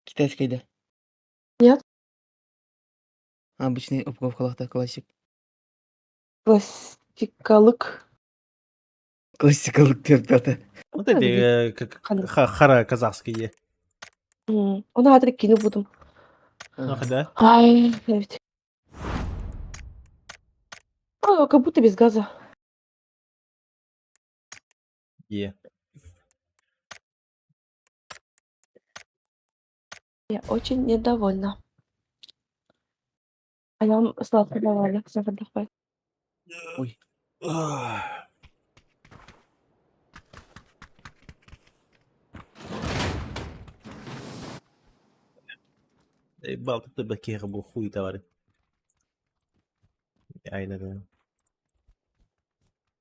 Китайскай да? Нет. Обычный упаковкалаах классик. Классикалык. Классикалык диэбитэ. Вот эти как хара казахские. Оны аатыр кини будум. Да? Ай, ведь. Как будто без газа. Е. Я очень недовольна. А я вам сладко давала, Ой. Балты бакега бу хуй товары. Айна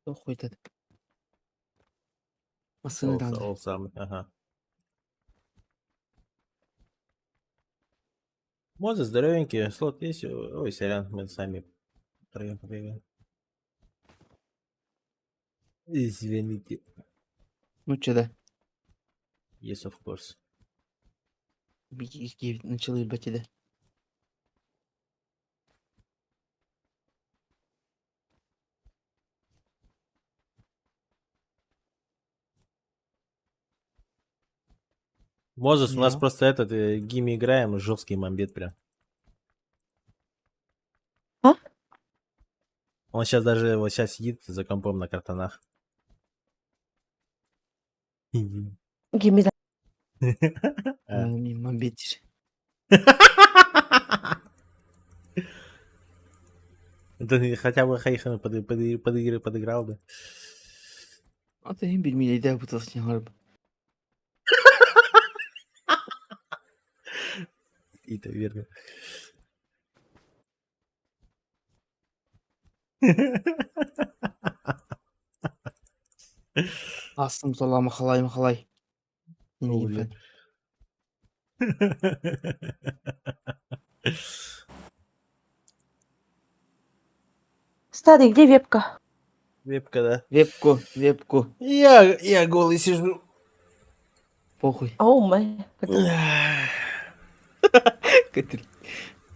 Хуй тат. Массыына даҕаны. Ол самый, ага. Мозес здоровенький, слот есть? Ой, сорян, мы сами втроем побегаем. Извините. Ну че да. Yes, of course. Начала ебать да. Мозес, у нас Да. просто этот, гимми играем, жесткий мамбет прям. А? Он сейчас даже вот сейчас сидит за компом на картонах. Гимми да. А. Мамбет. Да хотя бы Хейхена подыграл бы. А ты им меня идея пытался не харб. Это верно. Астым сола махалай махалай. О, бля. Старый, где вебка? Вебка, да. Вебку, вебку. Я голый сижу. Похуй. О, май. Я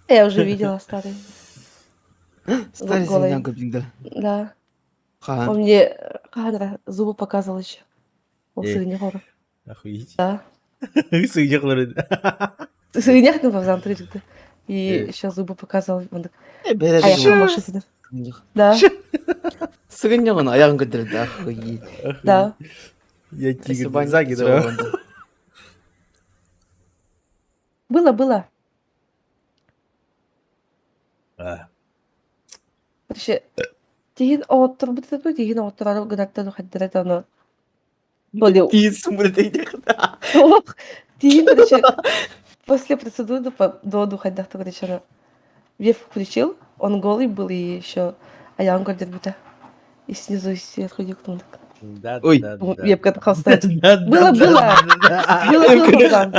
Я уже видела старый. Старый Голый. зеленый да. Да. Хан. Он мне Ханра зубы показывал еще. Ол Э. сыгыньях Охуеть. Да. Сыгыньях Сыгыньях ну павзан трижды. И Э. еще зубы показывал. Он так, Э, а я помощь Да, Сыгыньяҕын айаҕын көрдөрдө охуеть. да. Я тигр. Заги, да. Было, было. А. Вообще, тиһин оҕотторбут тиһин оҕоттору гынаттан хайдара аны Тиис сумбурдайдах. Тиһин короче после процедуры до хайдах короче веб включил, он голый был и еще айаҕын көрдөрбүтэ. И снизу и сверху так. Да, Ой. да, да. Вебка холстает. Да, Было, да, было. да. Было, было, пацан.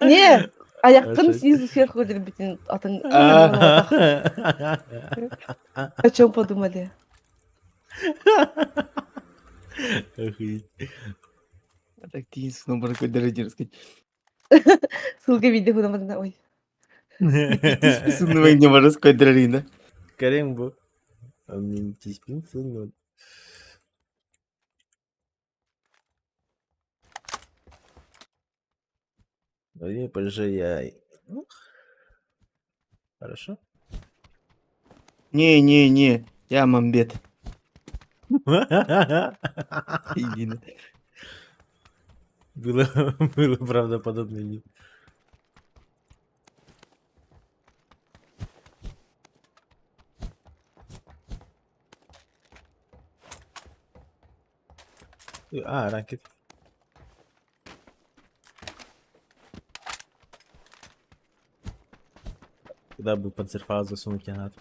Не, айаххын Хорошо. снизу сверху көрдөрбүтүн атын А. О чем подумали? Охуеть. Так тиис сумбур көрдөрө сказать. Ссылка видео гына ой. Тиис сумбур не можешь көрдөрө да. Карим бу. Мин тииспин сунну. Ой, я. Хорошо. Не, не, не, я мамбет. Иди на. Было, было правдоподобно. не. А, ракет. Куда бы панцерфауст засунуть не надо.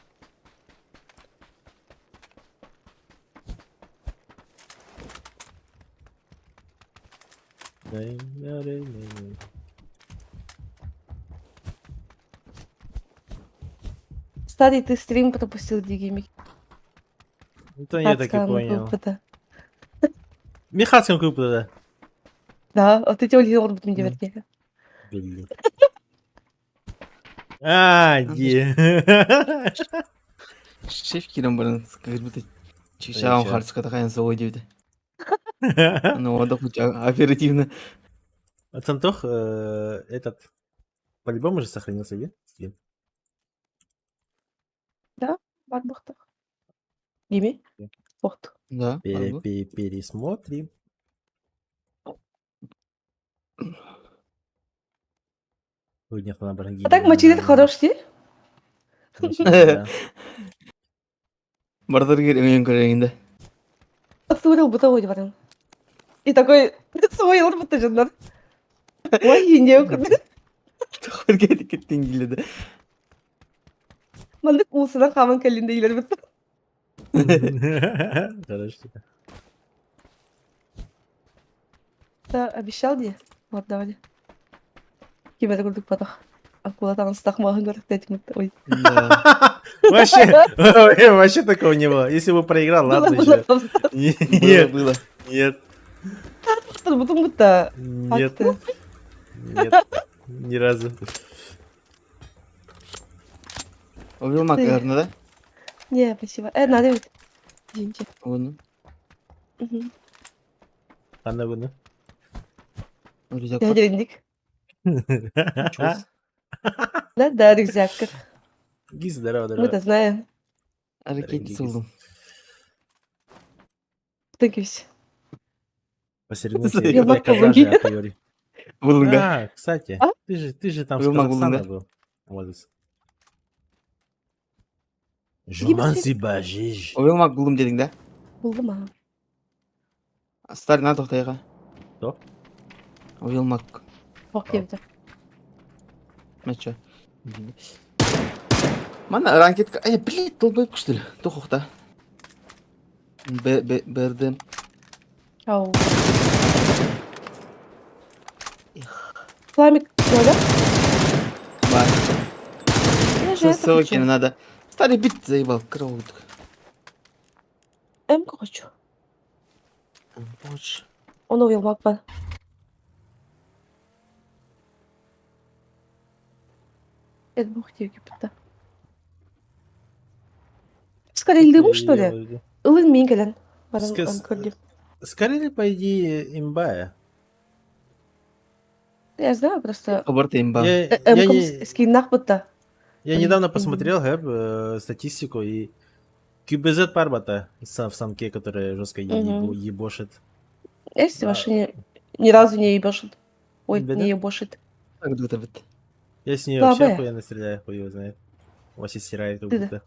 Старый, ты стрим пропустил, Дигимик. Ну, то я так и понял. Михацком клубу, да. Да, вот эти Ольги олорбутум диэбэт Блин. А, ди. Шеф киирэн баран кыырбыта чыычааҕым харчыга хайан суоҕуй диэбитэ. Ну, оперативно. Антох, этот, по-любому же сохранился, нет? Стрим. Да, барбахтах. Дими? Вот. Да, Пересмотрим. А так мачидет хорош дии. Бардаргер өйөн көрөйүн да. Отсуурил бута ой баран. И такой свой будто дьоннор. Ой, не Тохорге кеттин киледе. Маннык уусунан хааман кэллин диилэр бутта. Хорошо. Да, обещал дии. Вот давай. Ким это курдук потах. Акула таҥастаах маҕаһын көрөхтөөтүм Ой. Вообще, вообще такого не было. Если бы проиграл, ладно еще. Нет, было. Нет. Бутум будто. Нет. Нет. Ни разу. Убил мак, наверное, да? Не, спасибо. Надо ведь. Извините. Уну. Ханна гуну? Рюкзак. Дядя Да, да, рюкзак. Гиз, здорово, здорово. Мы-то знаем. Ракетницу булдум. Тыквись. Посоревнуйся, априори. Булунга. А, кстати, ты же там с Казахстана был. Молодец. Жуманси бажиж. Уилмак булдум дедиң да? Булдум а. Старый на тохтайга. Кто? Уилмак. Ох, диэбитэ. Мача. Мана ранкетка. Ай, блядь, долбоеб что ли? Тухухта. Б, Б, БРД. Ау. Пламик, да? Бар. Я же это Ссылки хочу. надо. Старый бит заебал, кровь. М-ку хочу. Больше. Он уилмак бар. Эдбух диэки Скорее дыму, что ли? Ылын мин кэлэн. Баран көрдүм. Скорее, по идее, имбая. Я знаю, просто... Хабарта имба. Я, скиннах будто. Я недавно посмотрел гэб, статистику и QBZ Парбата в самке, которая жестко ебошит. Есть в машине ни разу не ебошит. Ой, не ебошит. Я с нее вообще охуенно стреляю, хуй его знает. Вообще стирает как будто.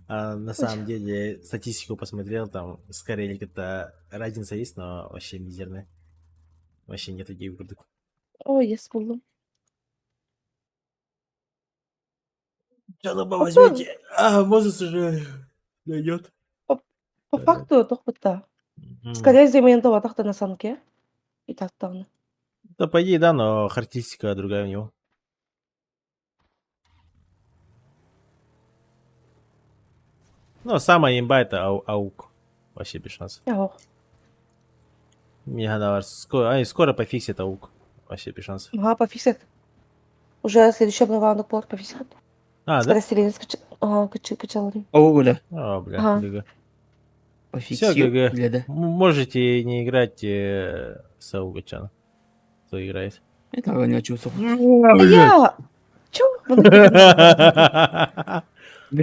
А на самом деле статистику посмотрел, там скорее это разница есть, но вообще мизерная. Вообще нет идей вроде. Ой, я буллум. Чалаба возьмите. А, Мозес уже дойдет. По факту тохпутта. Скорее всего, атахта на санке. И так там. Да, по идее, да, но характеристика другая у него. Ну, самая имба это ау аук. Вообще без шансов. Ох. Мне надо скоро, ай, скоро пофиксит аук. Вообще без шансов. Ага, пофиксит. Уже следующая обнова порт пофиксит. А, да? Скорее Ага, качал. Оуля. О, бля, Ага. ГГ. Пофиксил. Все, ГГ. Бля, да. Можете не играть с Аугачан. Кто играет? Это не хочу. А я! Чё?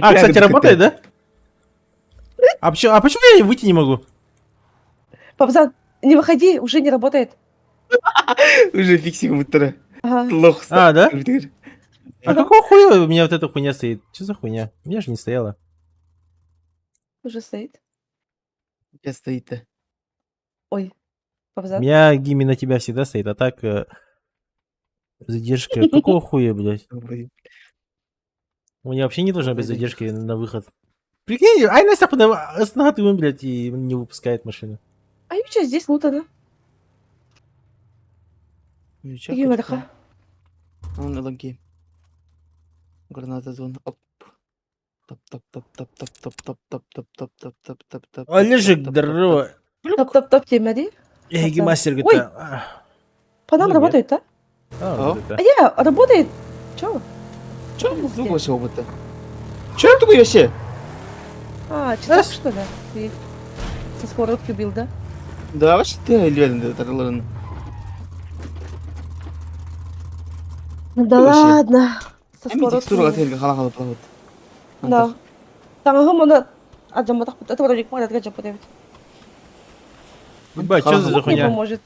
А, кстати, работает, да? А почему я выйти не могу? Папзан, не выходи, уже не работает. Уже фиксик будто. Ага. Лох. А, да? А какого хуя у меня вот эта хуйня стоит? Что за хуйня? У меня же не стояла. Уже стоит. Где стоит-то? Ой, У Папзан. меня гимми на тебя всегда стоит, а так задержка. Какого хуя, блядь? У меня вообще не должно быть задержки на выход. Прикинь, ай, Настя, останавливаем, блядь, и не выпускает машину. А что здесь лутано? Какие Он лаги. Граната зона. Оп. Топ топ топ топ топ топ топ топ топ топ топ топ топ топ. Олежек, здорово. Топ топ топ темери. Эй, мастер, Ой. говорит. По нам Нет. работает, да? А, О. вот это. А я, работает. Чё? Чё звук вообще опыта? Чё это такое вообще? А, читак, что ли? Ты со сковородки убил, да? Да, вообще ты эльверин тарларын. Ну да Вообще. ладно. Со Эми текстура сковородки. тенге хала хала плават. Да. Таҥаһым оны адьамматах это вроде мадатка дьаппыт эбит. Ебать, что за Не хуйня? поможет.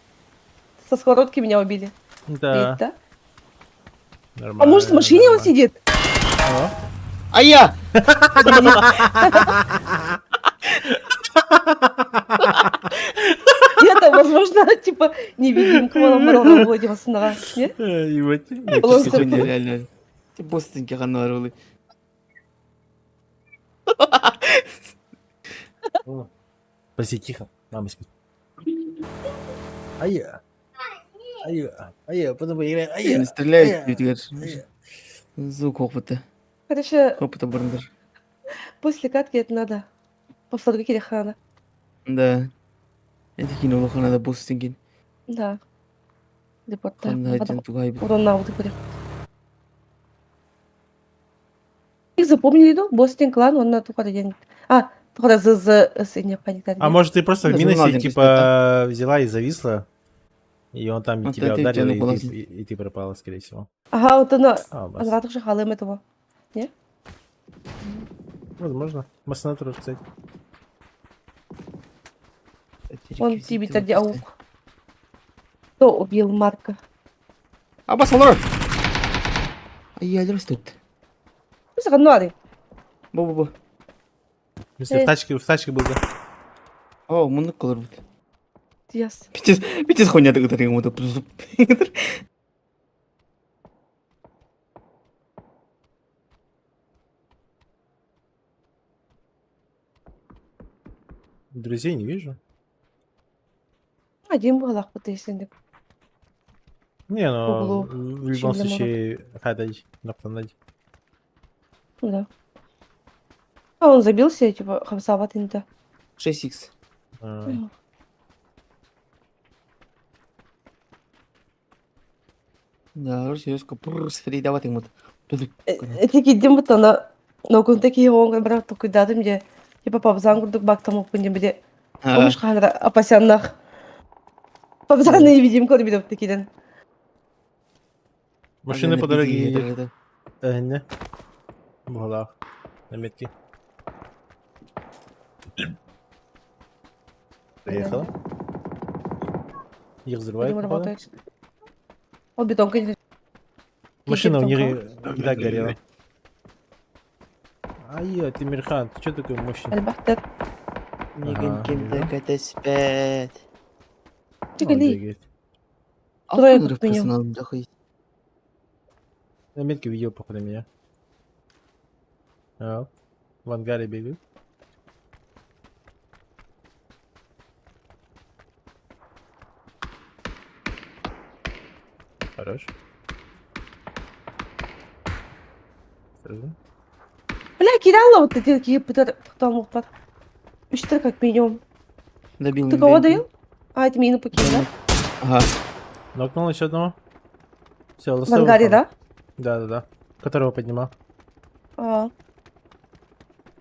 Со сковородки меня убили. Да, Видит, да? А нормально. может в машине он сидит? О. А я! Нет, а возможно, типа невидимка баламаралга буолла басынаҕа. Не? Ебать. Ол Хуйня реально. Ты бостеньки ханарулы. Подожди, тихо. Мама спит. Ая. Ая. Ая, потом поиграем. Ая. Не стреляй, ты говоришь. Ая. Звук опыта. Короче, Опыта барындар. после катки это надо. Повторга кирехана. Да. Это кино надо бостеньки. Да. Репорта. Ханна один тугай. Урон на Их запомнили, ну? Бостин клан, он на тухара день. А, тухара з з с не паник. А может ты просто в Да, минусе журнал типа взяла и зависла, и он там Вот тебя это и ударил, тяну и ты, полазил. и ты пропала, скорее всего. Ага, вот она. А, бас. Анратах же халым этого. Возможно. Массенатор, кстати. Он тебе тогда аук. Кто убил Марка? Абас алар. Ай, тут. Сагануари. Бу-бу-бу. В смысле, в тачке был, да? О, муну колор бут. Яс. Пиздец, пиздец хуйня ты говоришь, ему Друзей не вижу. Один был если Не, ну, Углу. в любом Чем случае, хадай, наптанать. Да. А он забился, типа, хамсават инта. 6х. А, Да, серьезно, прррр, давай ему. Эти кидим вот она, но кун такие он брат такой дадым где, типа пабзан курдук бактам опын где, помнишь ханра апасяннах. Пабзан не видим, куда бидем такиден. Машина по дороге едет. Не. В углах. На метке. Приехала. Их взрывает, Видимо, походу. работает. О, бетонка не Машина у них бетонка. и так горела. Ай, ты Мирхан, ты чё такой мощный? Альбахтер. Ага, Нигин Тихо, Он ли. бегает. Трое как минимум. На метке видел, походу, меня. А, в ангаре бегает. Хорош. Осторожно. Бля, кидала вот эти такие пытар там упад. Үчтер как минимум. Добил. Ты кого даю? А, это мину покинул, да? Ага. Нокнул еще одного. Все, В ангаре, да? Да, да, да. Которого поднимал. А.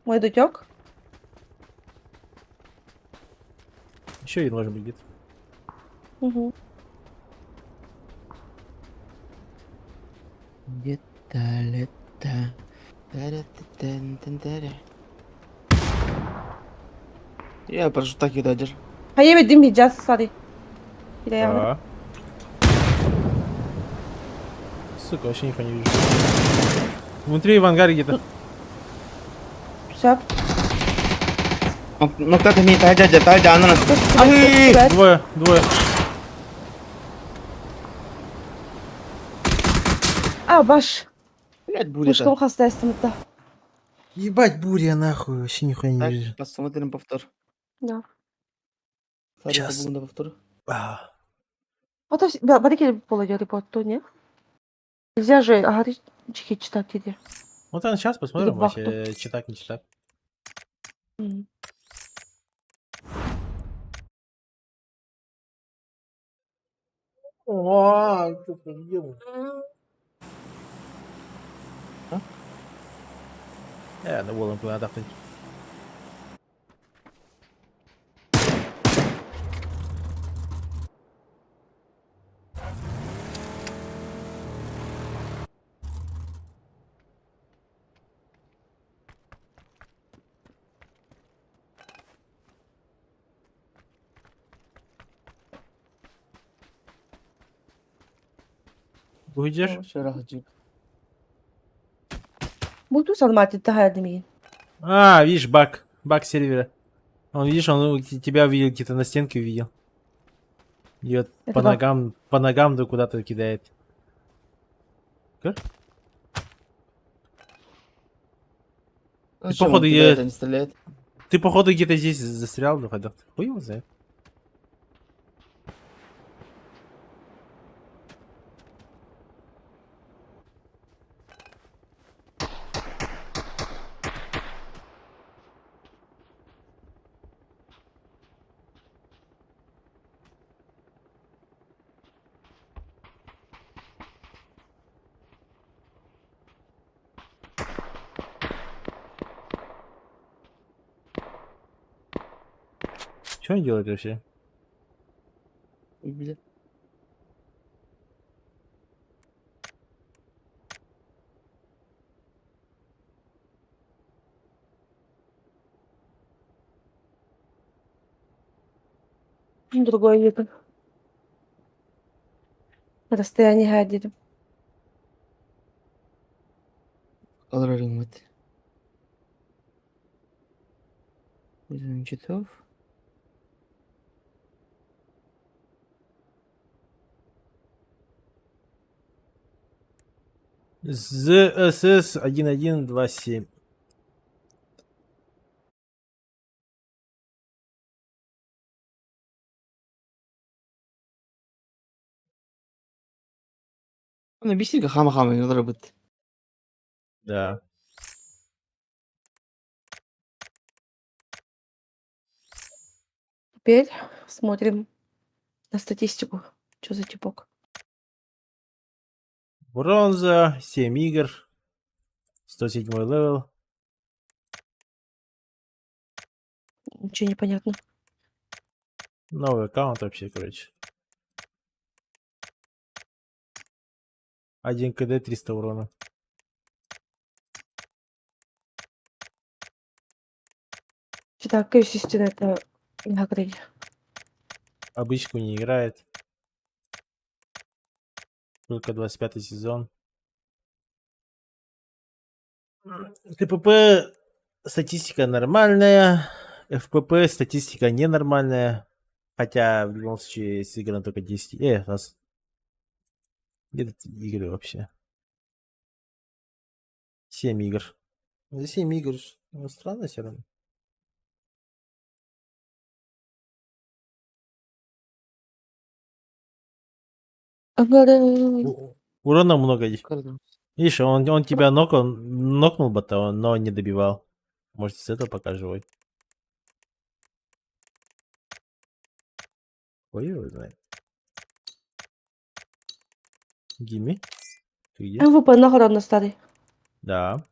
Мой дутек. Еще один может быть где-то. Угу. Где-то лето. Та-ра-та-тан-тан-та-ра. Я прошу так и дадишь. А я ведь дим джаз сари. Я Да. Сука, вообще нихуя не вижу. Внутри в ангаре где-то. Все. Ну кто-то мне дядя, дядя, она. Ай! Двое, двое. А, баш. Блять, буря. Слишком хастайстым-то. Ебать, буря нахуй, вообще нихуя не Так, вижу. посмотрим повтор. Да. Сейчас. На повтор. А, А то барики полудел репорт, не? Нельзя же, ага, ты чеки читать иди. Вот он сейчас посмотрим, Или вахту. вообще, читак, не читак. М. А, что ты делал? А? Ну волон куда то. Будешь? شو راح تجيب؟ Бу салматы таһаардым. А, видишь, баг. Баг сервера. Он, видишь, он тебя увидел, где-то на стенке увидел. Идет Это по баг. ногам, по ногам да куда-то кидает. Как? Ты походу, я- не стреляет. Ты, походу, где-то здесь застрял, ну хотя хуй его знает. Что он делает вообще? Ой, бля. Другой век. На расстоянии гадит. Alır ümit. Читов. ЗСС 1127. أنا بيصير خامة خامة ضربت. Да. Теперь смотрим на статистику. Что за типок? Бронза, 7 игр, 107 level. Ничего не понятно. Новый аккаунт вообще, короче. 1 КД, 300 урона. Так, естественно, это награды. Обычку не играет. Только 25 сезон. ТПП статистика нормальная. ФПП статистика ненормальная. Хотя в любом случае сыграно только 10. У нас... Где тут игры вообще? 7 игр. За 7 игр. Ну, странно все равно. Урона много. Видишь, он тебя нокнул бы, но не добивал. Может, с этого пока живой. Ой, его знает. Гимми? Ты где? МВП наградно старый. Да.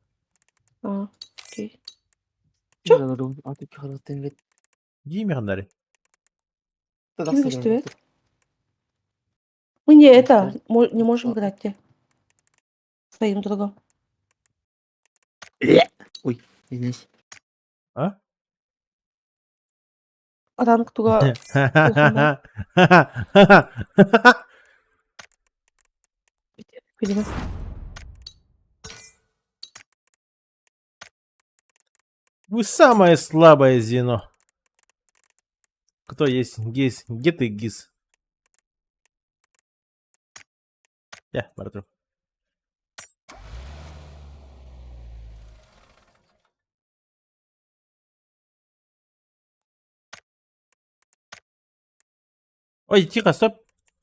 А, окей. Чё? Гимми, Хандари. Ким Мы не это, не можем играть те. Своим другом. Ой, извиняюсь. А? Ранг туга. Видимо. Вы самое слабое звено. Кто есть Гиз? Где ты, Гиз? Я, Марту. Ой, тихо, стоп.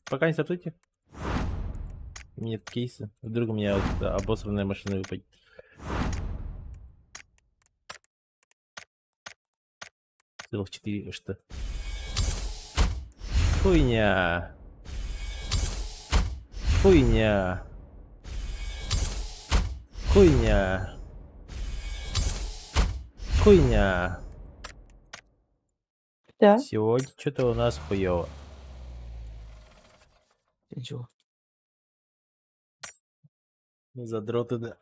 Пока не стопсуйте. Нет кейса. Вдруг у меня вот обосранная машина выпадет. Целых 4 что. Хуйня. Хуйня. Хуйня. Хуйня. Да. Сегодня что-то у нас хуёво. Ничего. Задроты, да.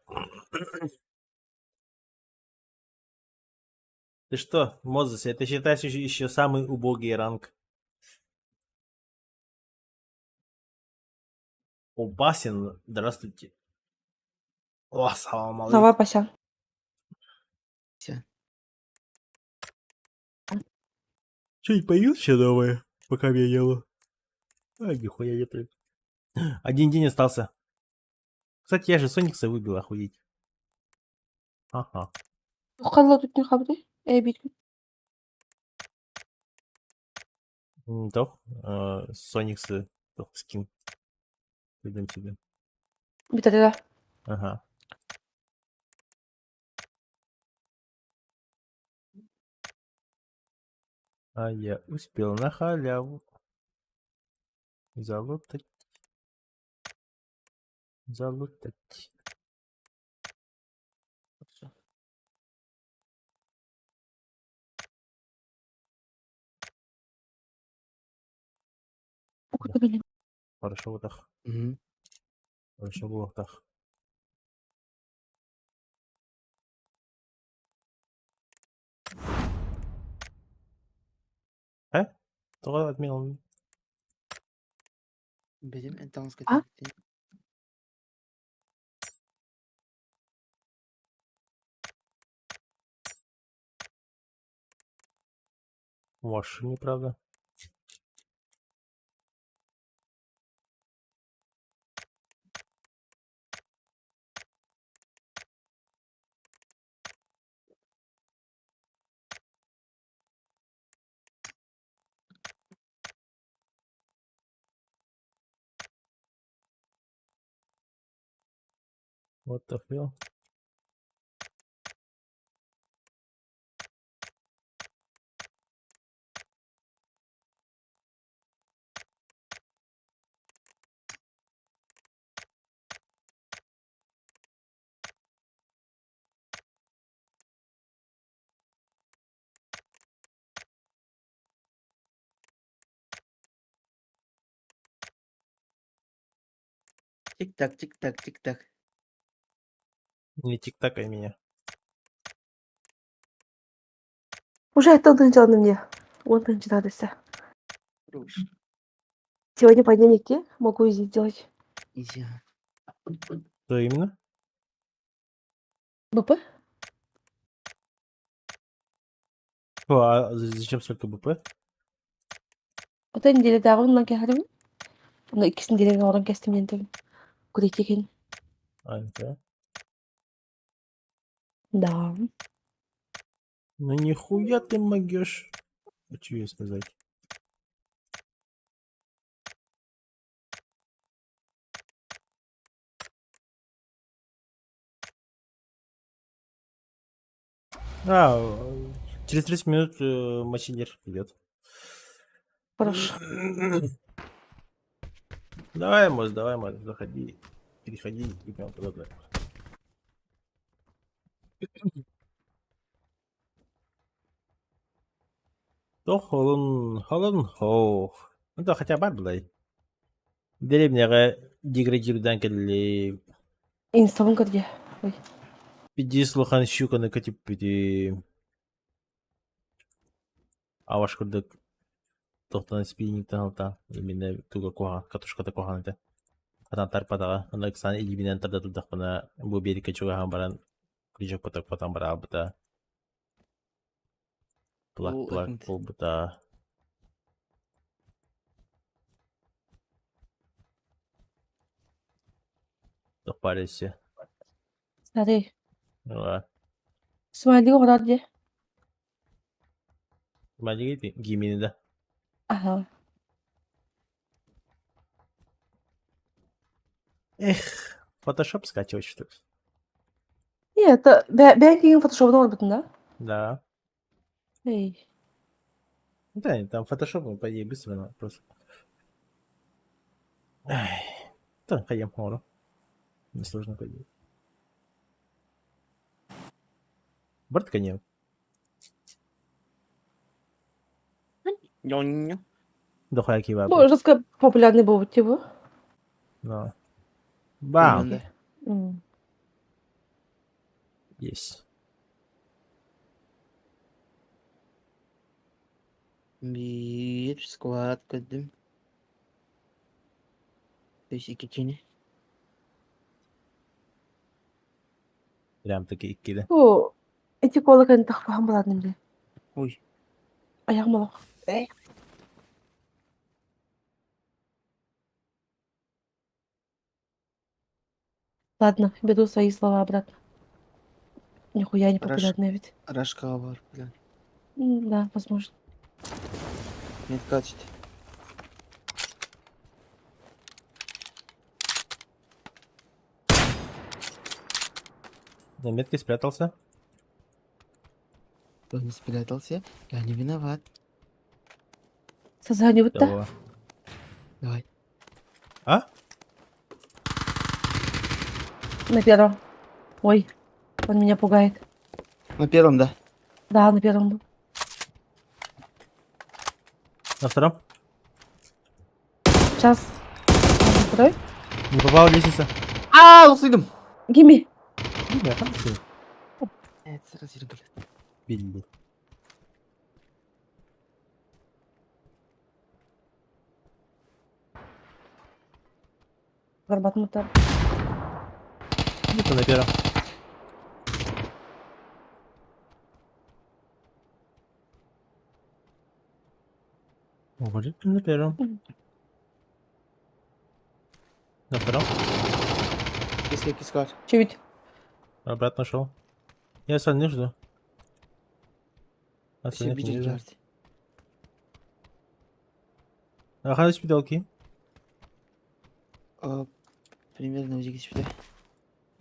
Ты что, Мозес, это считаешь еще самый убогий ранг? Опасен, здравствуйте. О, салам алейкум. Давай, Пася. Все. Что-нибудь появилось еще новое, пока я ела? А, нихуя нет. Один день остался. Кстати, я же Соникса выбил, охуеть. Ага. Халла тут не хабды. Эй, бит. Тох, Сониксы, тох, скин. Выдам тебе. Битада. Ага. А я успел на халяву. Залутать. Залутать. Хорошо. Хорошо вот так. Мгм. Хорошо было так. Э? Тоҕо отменил? Бедим энтаңыз А? В машине, правда. What the hell? Тик-так, тик-так, тик-так. Не тик-такай меня. Уже это он мне. Он надо. Хорош. Сегодня по дневнике могу изи сделать. Изи. Что именно? БП? О, а зачем столько БП? Ота неделядааҕы оннан кэһэрим. Онно иккис неделяны оҥорон кэстим диэн Куритикин. А, да? Да. Ну нихуя ты могешь. Хочу я сказать. А, через 30 минут мочинер придет. Хорошо. Давай, Мозь, давай, Мозь, заходи, переходи и тому подобное. То холон, холон, хоох. Ну да, хотя бы, блядь. Дэриэбинэҕэ деградирдаан кэлли Инстабын көрдө. Ой. Пиздец улахан щуканы көтүппүтүм. Аваш курдук тохтон спиннингтэн ылта именно туга куһаҕан катушката куһаҕан этэ. Хатан тарпатаҕа онно ыксаан илиибинэн тарда турдахпына бу биэриккэ чугаһаан баран крючок поток бараабыта. Плак Ол плак экинт. буолбута. Тохпарыйся. Смотри. Ла. Смайлик оҕолор дии. Маленький гимини да. Аһа. Эх, фотошоп скачивать что ли? Нет, это бэйэҥ киһиҥ фотошобун оҥорбутун да? Да. Эй. Да, там фотошоп, по идее, быстро, но просто. Ай. Да, хайам хоро. Несложно пойдет. Барт конем. Ньонньо. Дохуя киба. Бу жестко популярный был типа. Да. Бам. Да. Есть. Биир склад көрдүм. То есть иккини. Прям таки иккиде. Бу эти кола кэн тахпахан буладым дии. Ой. Аяҕым олох. Ладно, беру свои слова обратно. Нихуя не Раш- популярная ведь. Рашкаҕа бар, бля. Да, возможно. Метка түстэ. На метке спрятался. Он не спрятался. Я не виноват. Созванивают, да? Того. Давай. А? На первом. Ой, он меня пугает. На первом, да. Да, на первом был. На втором? Сейчас. А, второй? Не попала лестница. А, услыдым. Гимми. Не, там все. Это сразу, блядь. Билли. Горбатмута. Это на первом. Вроде на первом. На втором. Киска, киска. Чуть. Обратно шел. Я остальных жду. Все Остальных не видят вижу. карты. Ага, спидалки. А, примерно у сюда.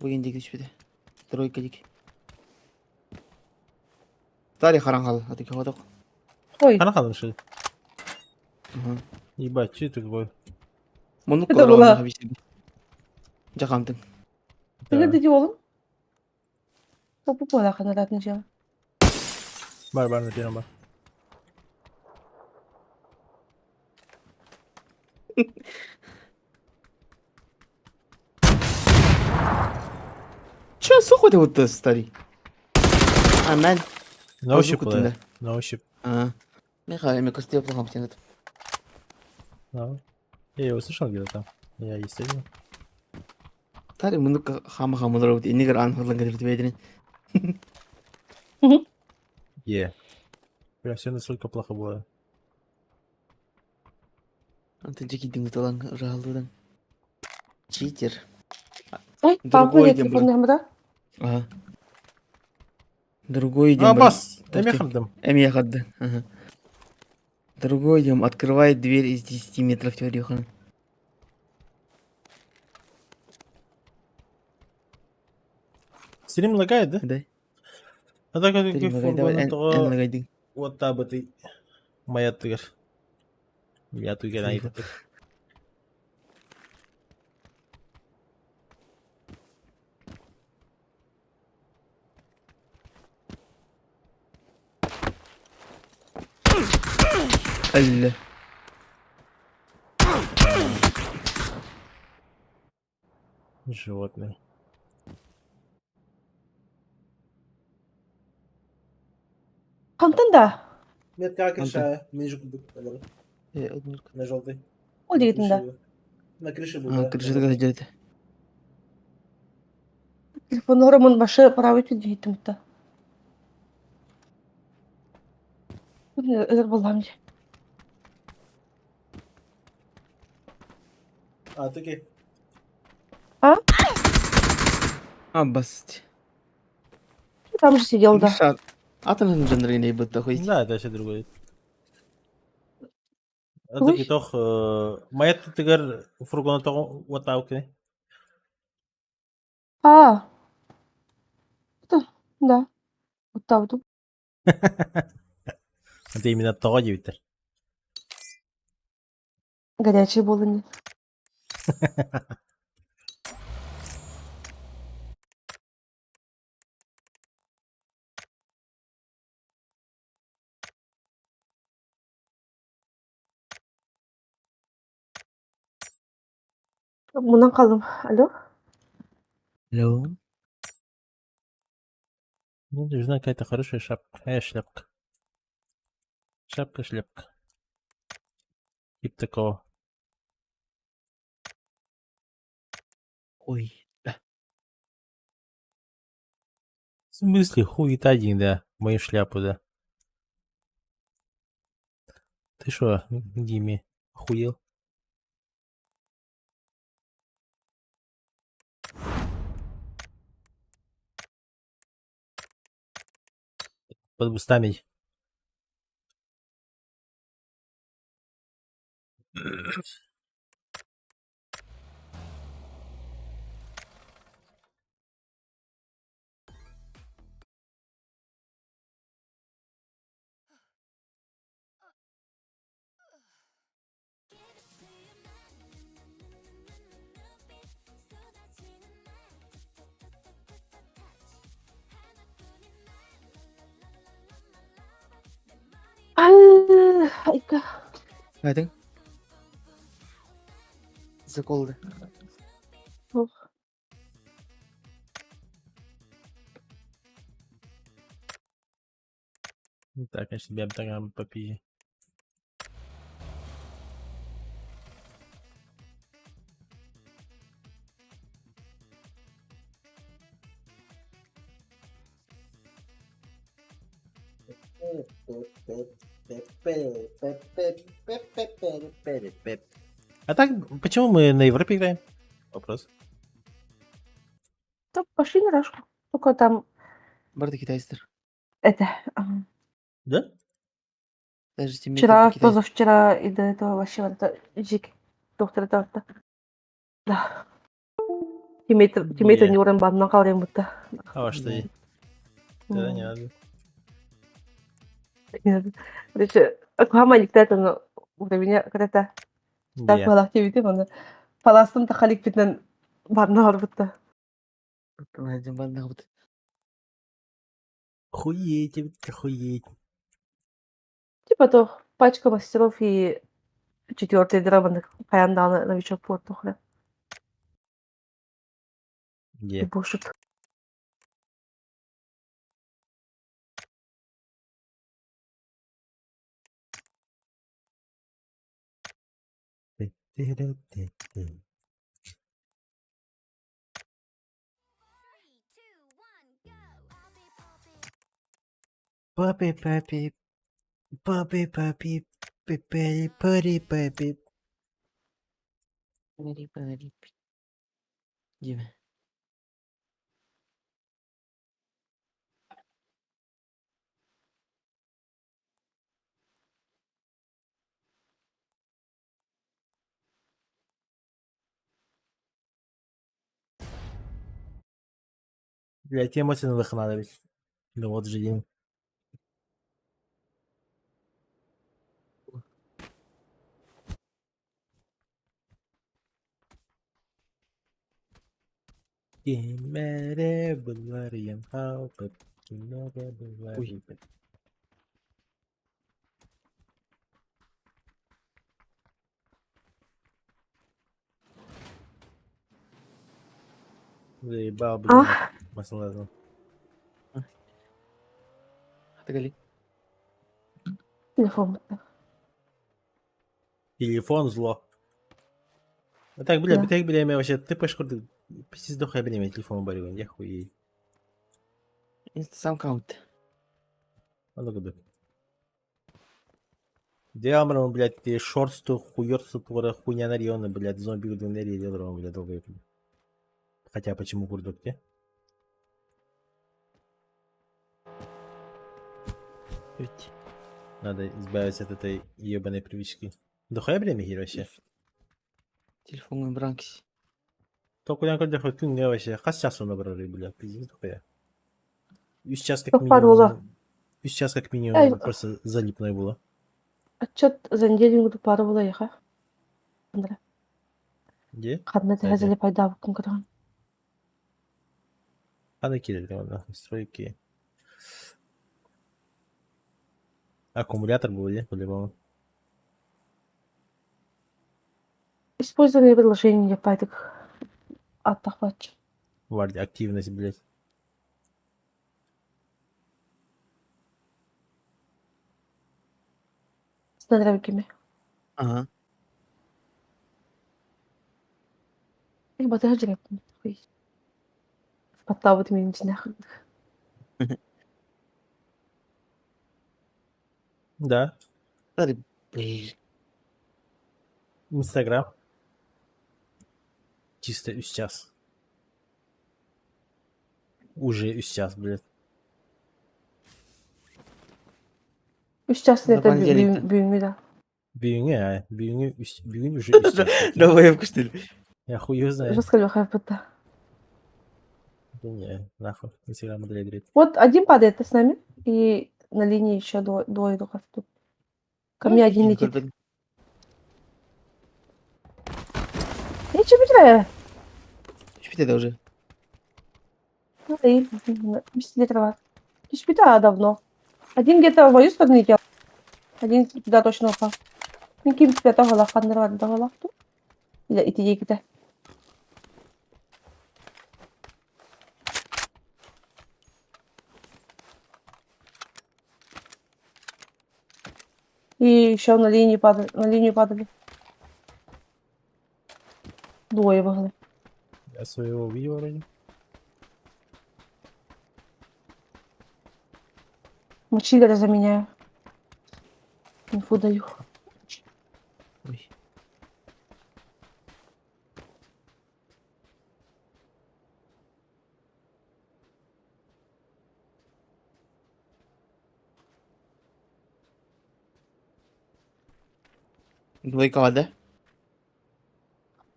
Бүгін диэки түспүтэ. Тройка диэки. Старый харан хал, а ты кого Ой, Хана хана шли. Ебать, че это такое? Мунук Это была. Жахамтын. ты Да. где oğlum? Topu буолла ханаратны дьиэҕэ. Бар, бар, на первом бар. Че, сухо ты вот старый? А, мен. На ощупь, Кутун, да. На ощупь. А. Михаил, мне кажется, я плохо тянет. Да. Я его слышал где-то там. Я естественно. Старый мунук хама хама дробут. Иннигер ан ходлан кадыр бедин. Е. Прям все настолько плохо было. Антон жеки дингуталан ралудан. Читер. Ой, папа, Другой я дем, телефон нөмірі. Ага. Другой дем. А, бас! Тохти. Эмехамдым. Эмия хадды. Ага. Другой дем открывает дверь из 10 метров теории хан. Стрим лагает, да? Да? А так как Стрим лагает. Давай, фургон эн того лагайды. вот табы ты. Моя тыгер. Я тыгер Тихо. айты. Алла. Животные. Хантан да. Метка крыша, На желтый. Ол дегетін да. На крыше А, крыша такая делает. Телефон оромун башы правый түн та. Өлөр боллам же. А, таки. А, бас. Там же сидел, да. Атын жанры бытта хуй. Да, это вообще другой. А Ой. таки тох, моя тыгер фургон того вот так, А. Да, да. Вот так вот. Это именно того девиттер. Горячий был нет. Мунан хааллым. Алло? Алло. Мне нужна какая-то хорошая шапка. Шляпка. Шапка-шляпка. Типа такого. Ой, да. В смысле хуета один, да? Мою шляпу, да. Ты шо, Дими, охуел? Под бустами. Айка. Айтың. Заколды. Ох. Ну так, конечно, бям там попизже. А так, почему мы на Европе играем? Вопрос. Да пошли на рашку. Только там Барды китайстер. это... Ага. Да? Даже тиммейты Вчера, китайцы. позавчера и до этого вообще вот это жик доктор это Да. Тиммейт Не. не уран бан накалрем будто. А что? Да. Тогда не надо. Короче, Аквама никто но уровень когда-то так Не. была активити онда паластын тахалик битнен барна барбытта. Найдем бандах. Хуеть, хуеть. Типа то пачка мастеров и четвертый драманды каянданы новичок портухля. Где? Бошут. Папи, папи, папи, папи, пипери, пари, папи. Диме. Бля, те эмоции на надо ведь. Ну вот же день. Кимере булариен хаупет, кимере булариен. Заебал, блин, А? масло. Отгали. Телефон. Телефон зло. А так, бля, Да. так, бля, я вообще, ты пошкурды, пиздец дохуя, бля, я телефон борю, я хуей. Инста аккаунт. А ну куда? Где Амрам, блядь, ты шорсту, хуёрсту, твора, хуйня нарьона, блядь, зомби удвинери, делал, блядь, долго. Хотя, почему курдук, не? Ведь. Надо избавиться от этой ебаной привычки. Дохуя время хер вообще? Телефон бранкси. Только я когда хоть күнге вообще, хас час он обрары, блядь, пиздец дохуя. И сейчас как Как парола. минимум... И сейчас как Эй. минимум просто залипное было. Отчет за неделю пару была яха. Где? Хадна Кстати. тахазали пайда конкурент. А накидали, ладно, настройки. Аккумулятор был, не? По-любому. Использование предложения пайтык аттахпач. Варди, активность, блядь. Снарядками. Ага. Батыһа дьиҥэппин. Баттаабыт мин дьинэх. Да. Блин. Инстаграм. Чисто үс час. Уже үс час, блядь. Үс час На это понедельник. бүгүҥҥү да. Бүгүҥҥү ээ, бүгүҥҥү үс бүгүн уже үс час. Давай что ли? Я хуй его знает. Жестко Леха это. Да не, нахуй. Инстаграм удалять. Вот один падает с нами, и на линии еще двое, двое духов тут. Ко мне один летит. Я че битре? Түспүтэ уже. Түспүтэ давно. Один где-то в мою сторону летел. Один туда точно упал. Мин ким тебя ханнар даҕалахту. Или ити диэкитэ. И еще на линии падали, на линию падали. Двое было. Я своего увидел вроде. Мочилера заменяю. Инфу даю. Ой. Двойка, да?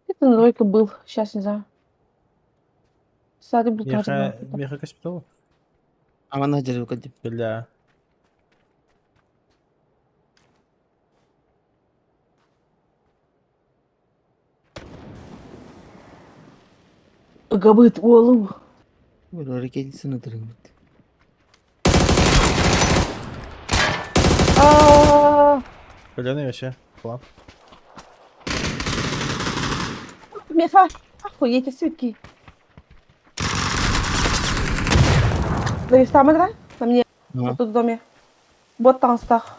Это на двойка был. Сейчас не знаю. Сади был Меха, меха каспитал? А она держит кадим. Бля. Габыт уолу. Ракетницаны дырыңбыт. А, Бля, вообще. План. Меха. Охуеть, свитки. Да там игра? На мне. Ага. Тут в доме. Вот там стах.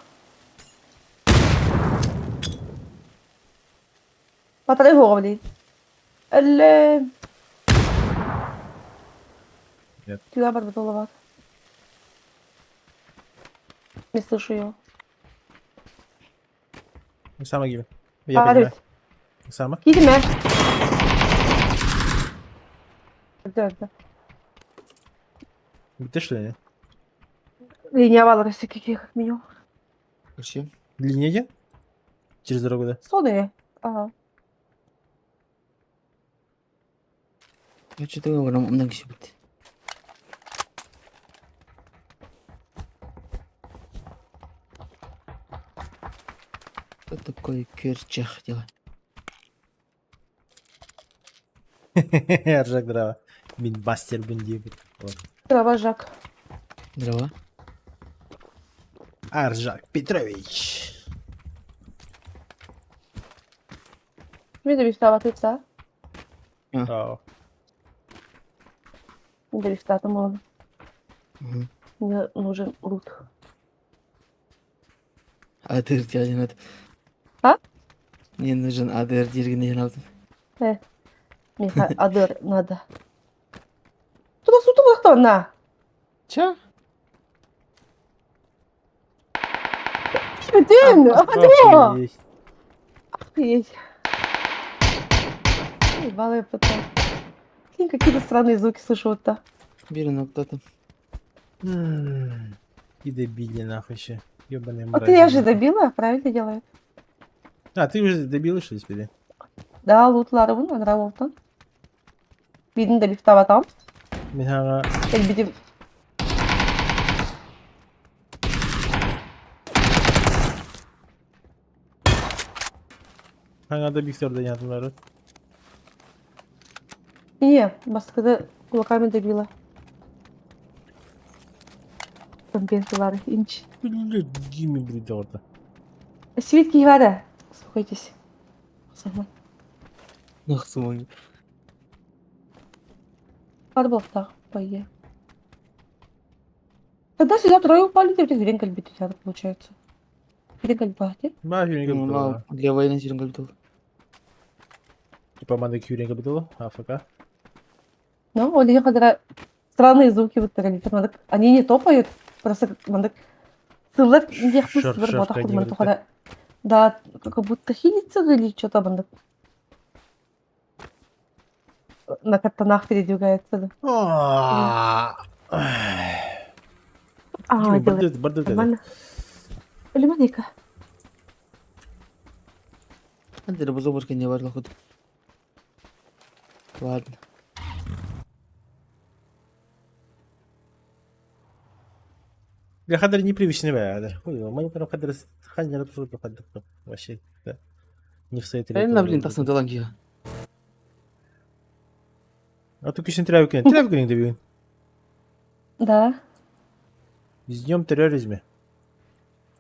Батарей голови. Эле. Нет. Тюга барбатолова. Не слышу ее. Сама гиби. Я понимаю. Сама? Кидеме. Да, да. Ты что ли, нет? Линия валрысы каких как минимум. Вообще. Длиннее? Через дорогу, да? Соны. Ага. Я что-то говорю, много будет. Кто такой Кирчах дела? Ржак дрова. Мин бастер бин Вот. Дрова Жак. Дрова. Аржак Петрович. Мен де бифтап атытса. Ау. Мен де бифтатым оны. Угу. Мне нужен лут. АДР один это. А? Мне нужен АДР дергенен алдым. Мне адыр надо. Туда суту на. Че? Бүтін! Охуеть. Охуеть. Ебалая потом. Блин, какие-то странные звуки слышу вот так. Бери ну кто-то. М, И добили нахуй еще. Ёбаные А ты я же мрази, нахуй. добила, правильно делаю? А, ты уже добила, что ли, теперь? Да, лутларыбын, анраловтан. Бидин да лифтаватам. Михаила... Элбидим. Хаңа Виктор да Не, баскыды кулаками добила. Там бентылары инч. Блядь, Гимми, блядь, орда. Свитки вара. Успокойтесь. Сама. Нахсымон. Хар буолтаах пойе. Тогда сюда трое упали, ты хрен кэлбит получается. Хрен кэлбаати. Ма хүйрен кэлбит Для войны сирен кэлбит. Типа маны хүйрен кэлбит АФК. Ну, ол иһин хадара странные звуки выттарали. Они не топают, просто мандык сыллар диэхпин сыллар ботах курман тухара да как будто хилится или что-то мандык на картонах передвигается да. А, делает. Нормально. Лимоника. Андре, бузобушка не важно хоть. Ладно. Для хадр непривычный бля. Хуй, монитором хадр ханер вообще да. Не в своей Э, блин, тахсан таланг А ты күсін трәбікен. Трәбікен деп бүгін. Да. С днем терроризма.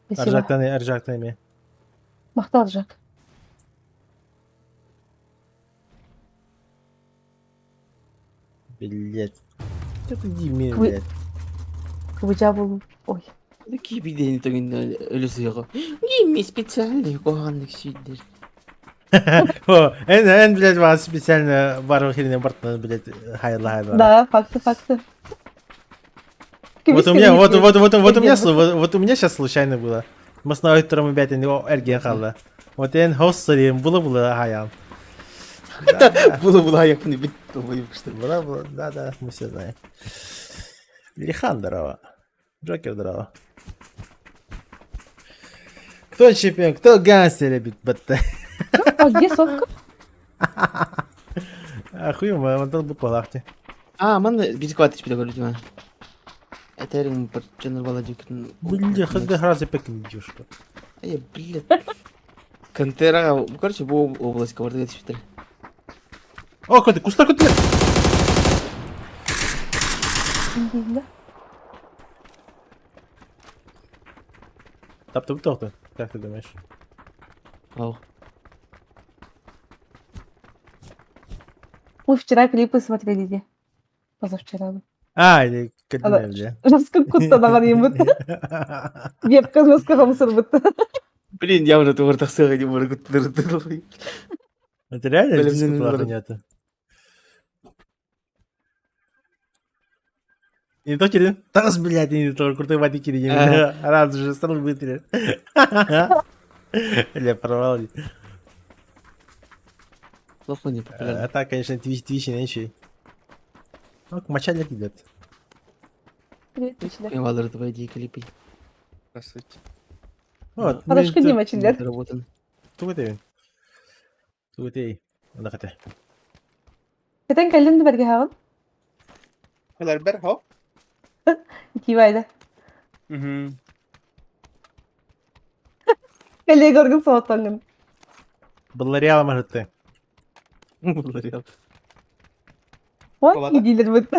Спасибо. Аржактан, аржактан эме. Махтал Аржак. Блять. Это Диме, Вы- блядь. Кыбыжа был. Ой. Какие бидени тогин өлөсөйгө. Гимми специальный коханнык сүйдер. О, эн, эн, блядь, вас специально барыл херіне бартын, блядь, хайла хайла. Да, факты, факты. Вот у меня, вот, вот, вот, вот у меня, вот, вот у меня сейчас случайно было. Масна ойттырым опять эрген қалды. Вот эн хоссарим, было-было хаян. Было-было аяқпын бит что. Было-было, да, да, мы все знаем. Лихан здорово. Джокер здорово. Кто чемпион, кто гангстер, ребят, батта. А где сотка? Ахуй, мантал бу палахте. А, ман бизкват ичпиде көрдүм. Этерин бір жонор бала жекин. Бля, хада разы пекин девушка. Ай, блядь. Контера, короче, бу область кабарды кетишиптир. О, көтө, кустар көтө. Да. Тап тап тоқты. Как ты думаешь? Ау. Мы вчера клипы смотрели, где? Позавчера. А, или кадина, бля. Раскакутта наҕарыймыт. Вебка маскаҕамсырбыт. Блин, я уже тугар тахсыга не могу. Это реально Блин, диско блин, плохо блин. нету? Не то кирин? Тас, блядь, не то, крутой воды кирин. Раз же, сразу вытри. Бля, порвал. Плохо не популярно. А так, конечно, твич, твич, иначе. Ну, мочалик идет. Привет, Мичель. Валер, давай иди клипы. Здравствуйте. Вот. Хорошо, не мочилер. Работан. Тугутей. Тугутей. Андакате. Кэтэн кэллин бэргэ хаҕын? Hello, ho. Кивайда. Угу. Кэллиэ көргүн соҕоттоҥҥун. Баллариала марты. Баллариал. Ой, Ладно. диилэр быт.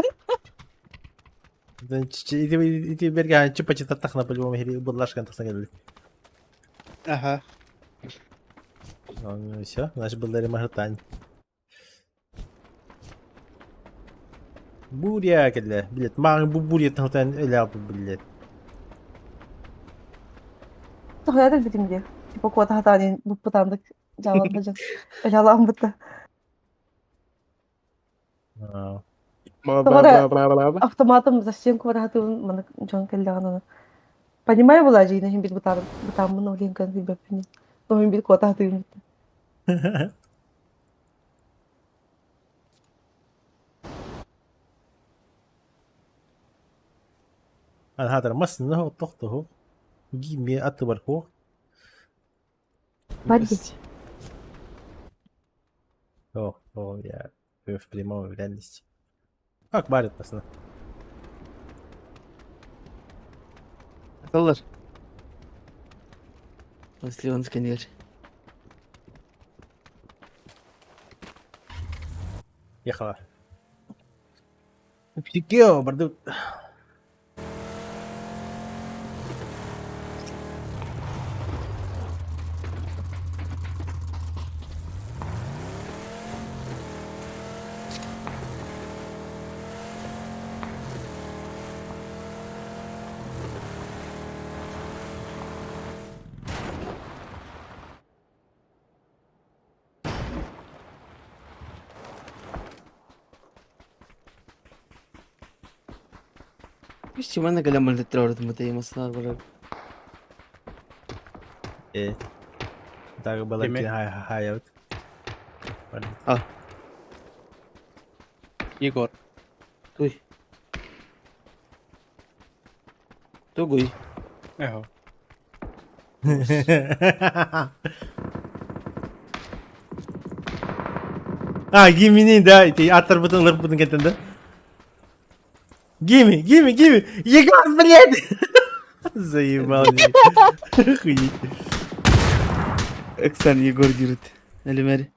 Ити берге чупа читаттахна по-любому баллашкан тахсан келди. Ага. Ну все, значит баллари марытань. Буря келди. Блядь, маған бу буря тахтан эле алып, блядь. Тоҕойор битим диэ. Типа куота хатаанин буппутаандык дьааланна дьон. Өлалаан бытта. А. Тоҕо автоматом за стенку барахатыбын маны дьон кэллэҕин аны. Понимаю была же иһин бит бытаар бытааммын олиын кэн билбэппин. Тоһун бит куота хатыыбын бытта. Ана хатар масны тохто Гиме аты бар хо. Барди. О, о, я в прямом реальности. Как барит масны? Аталар. Если он сканер. Ехала. Псикео, барды. Чимана кэлэн барытын бытайымасынар барар. Э. Так было Кими? хаябыт. А, Егор. туй. Тугуй. Эго. А, гимини, да, ити аттарбытын ылырбытын кеттен да. Гими, гими, гими! Егор, блядь! Заебал. Охуеть. Эксан Егор диирит. Элемери.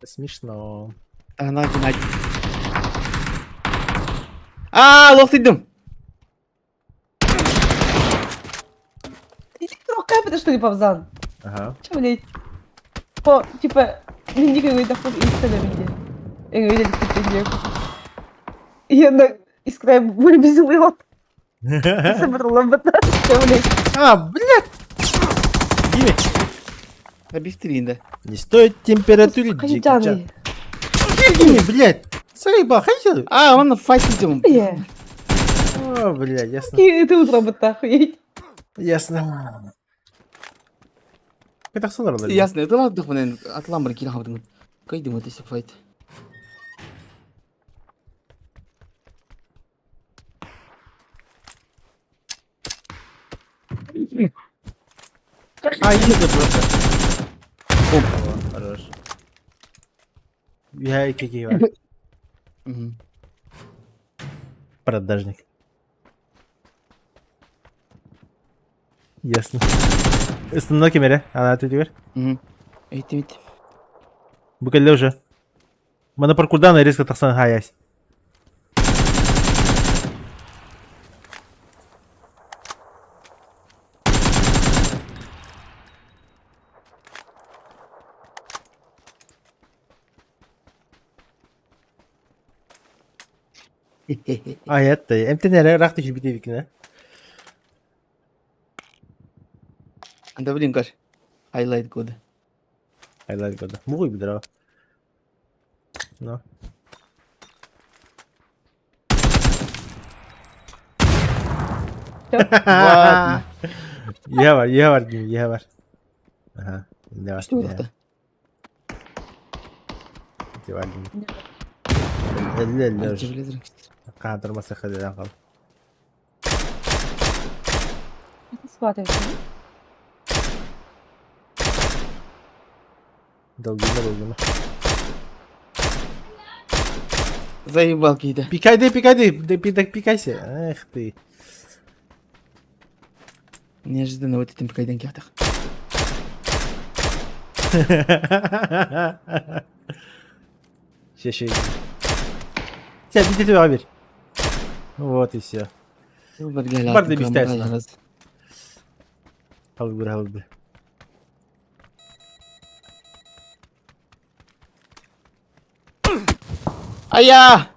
Смешно. Ана Геннадий. Аа, лохтыйдым. Иди капает, что ли, Павзан? Ага. Че, блядь? По, типа, миндик өйдөхпүт истэн эбит Эҥ өйдө Иэнэ искра были безумный Сабырлабыта, че, блядь? А, блядь! Гими! Обестринда. Не стоит температурить, Джеки Чан. Хайджаны. Гими, блядь! Заебал, хотел? А, он файт идем. Е. О, блядь, ясно. Ты утро охуеть. Ясно. Это сонор, Ясно, это ладно, мен атламыр кире хабдым. Кайдым это файт. А, еду просто. Оп. Хорош. Я какие Мгм. Продажник. Ясно. Ысынна кемере, ана түтүгер. Мгм. Эйтим ит. Бу кэллэ уже. Мана паркурдан резко тахсан хаясь. А это, эмтенере рахты жибите викине. Анда блин каш. Highlight года. Highlight года. Мугуй бидра. Ну. Ладно. Я var, я var gibi, я var. Aha, ne var? Что это? Ne var gibi. Elli elli Ар. Кадырмаса хадыдан кал. Схватывайся. Долгума, долгума. Заебал кейде. Пикай, да, пикай, да, да, пикайся. Эх ты. Неожиданно вот этим пикайден кятах. Ща, ща. Тебя, иди ты бер. Вот и все. Барды бистәсен. Халбыр, халбыр. Ая!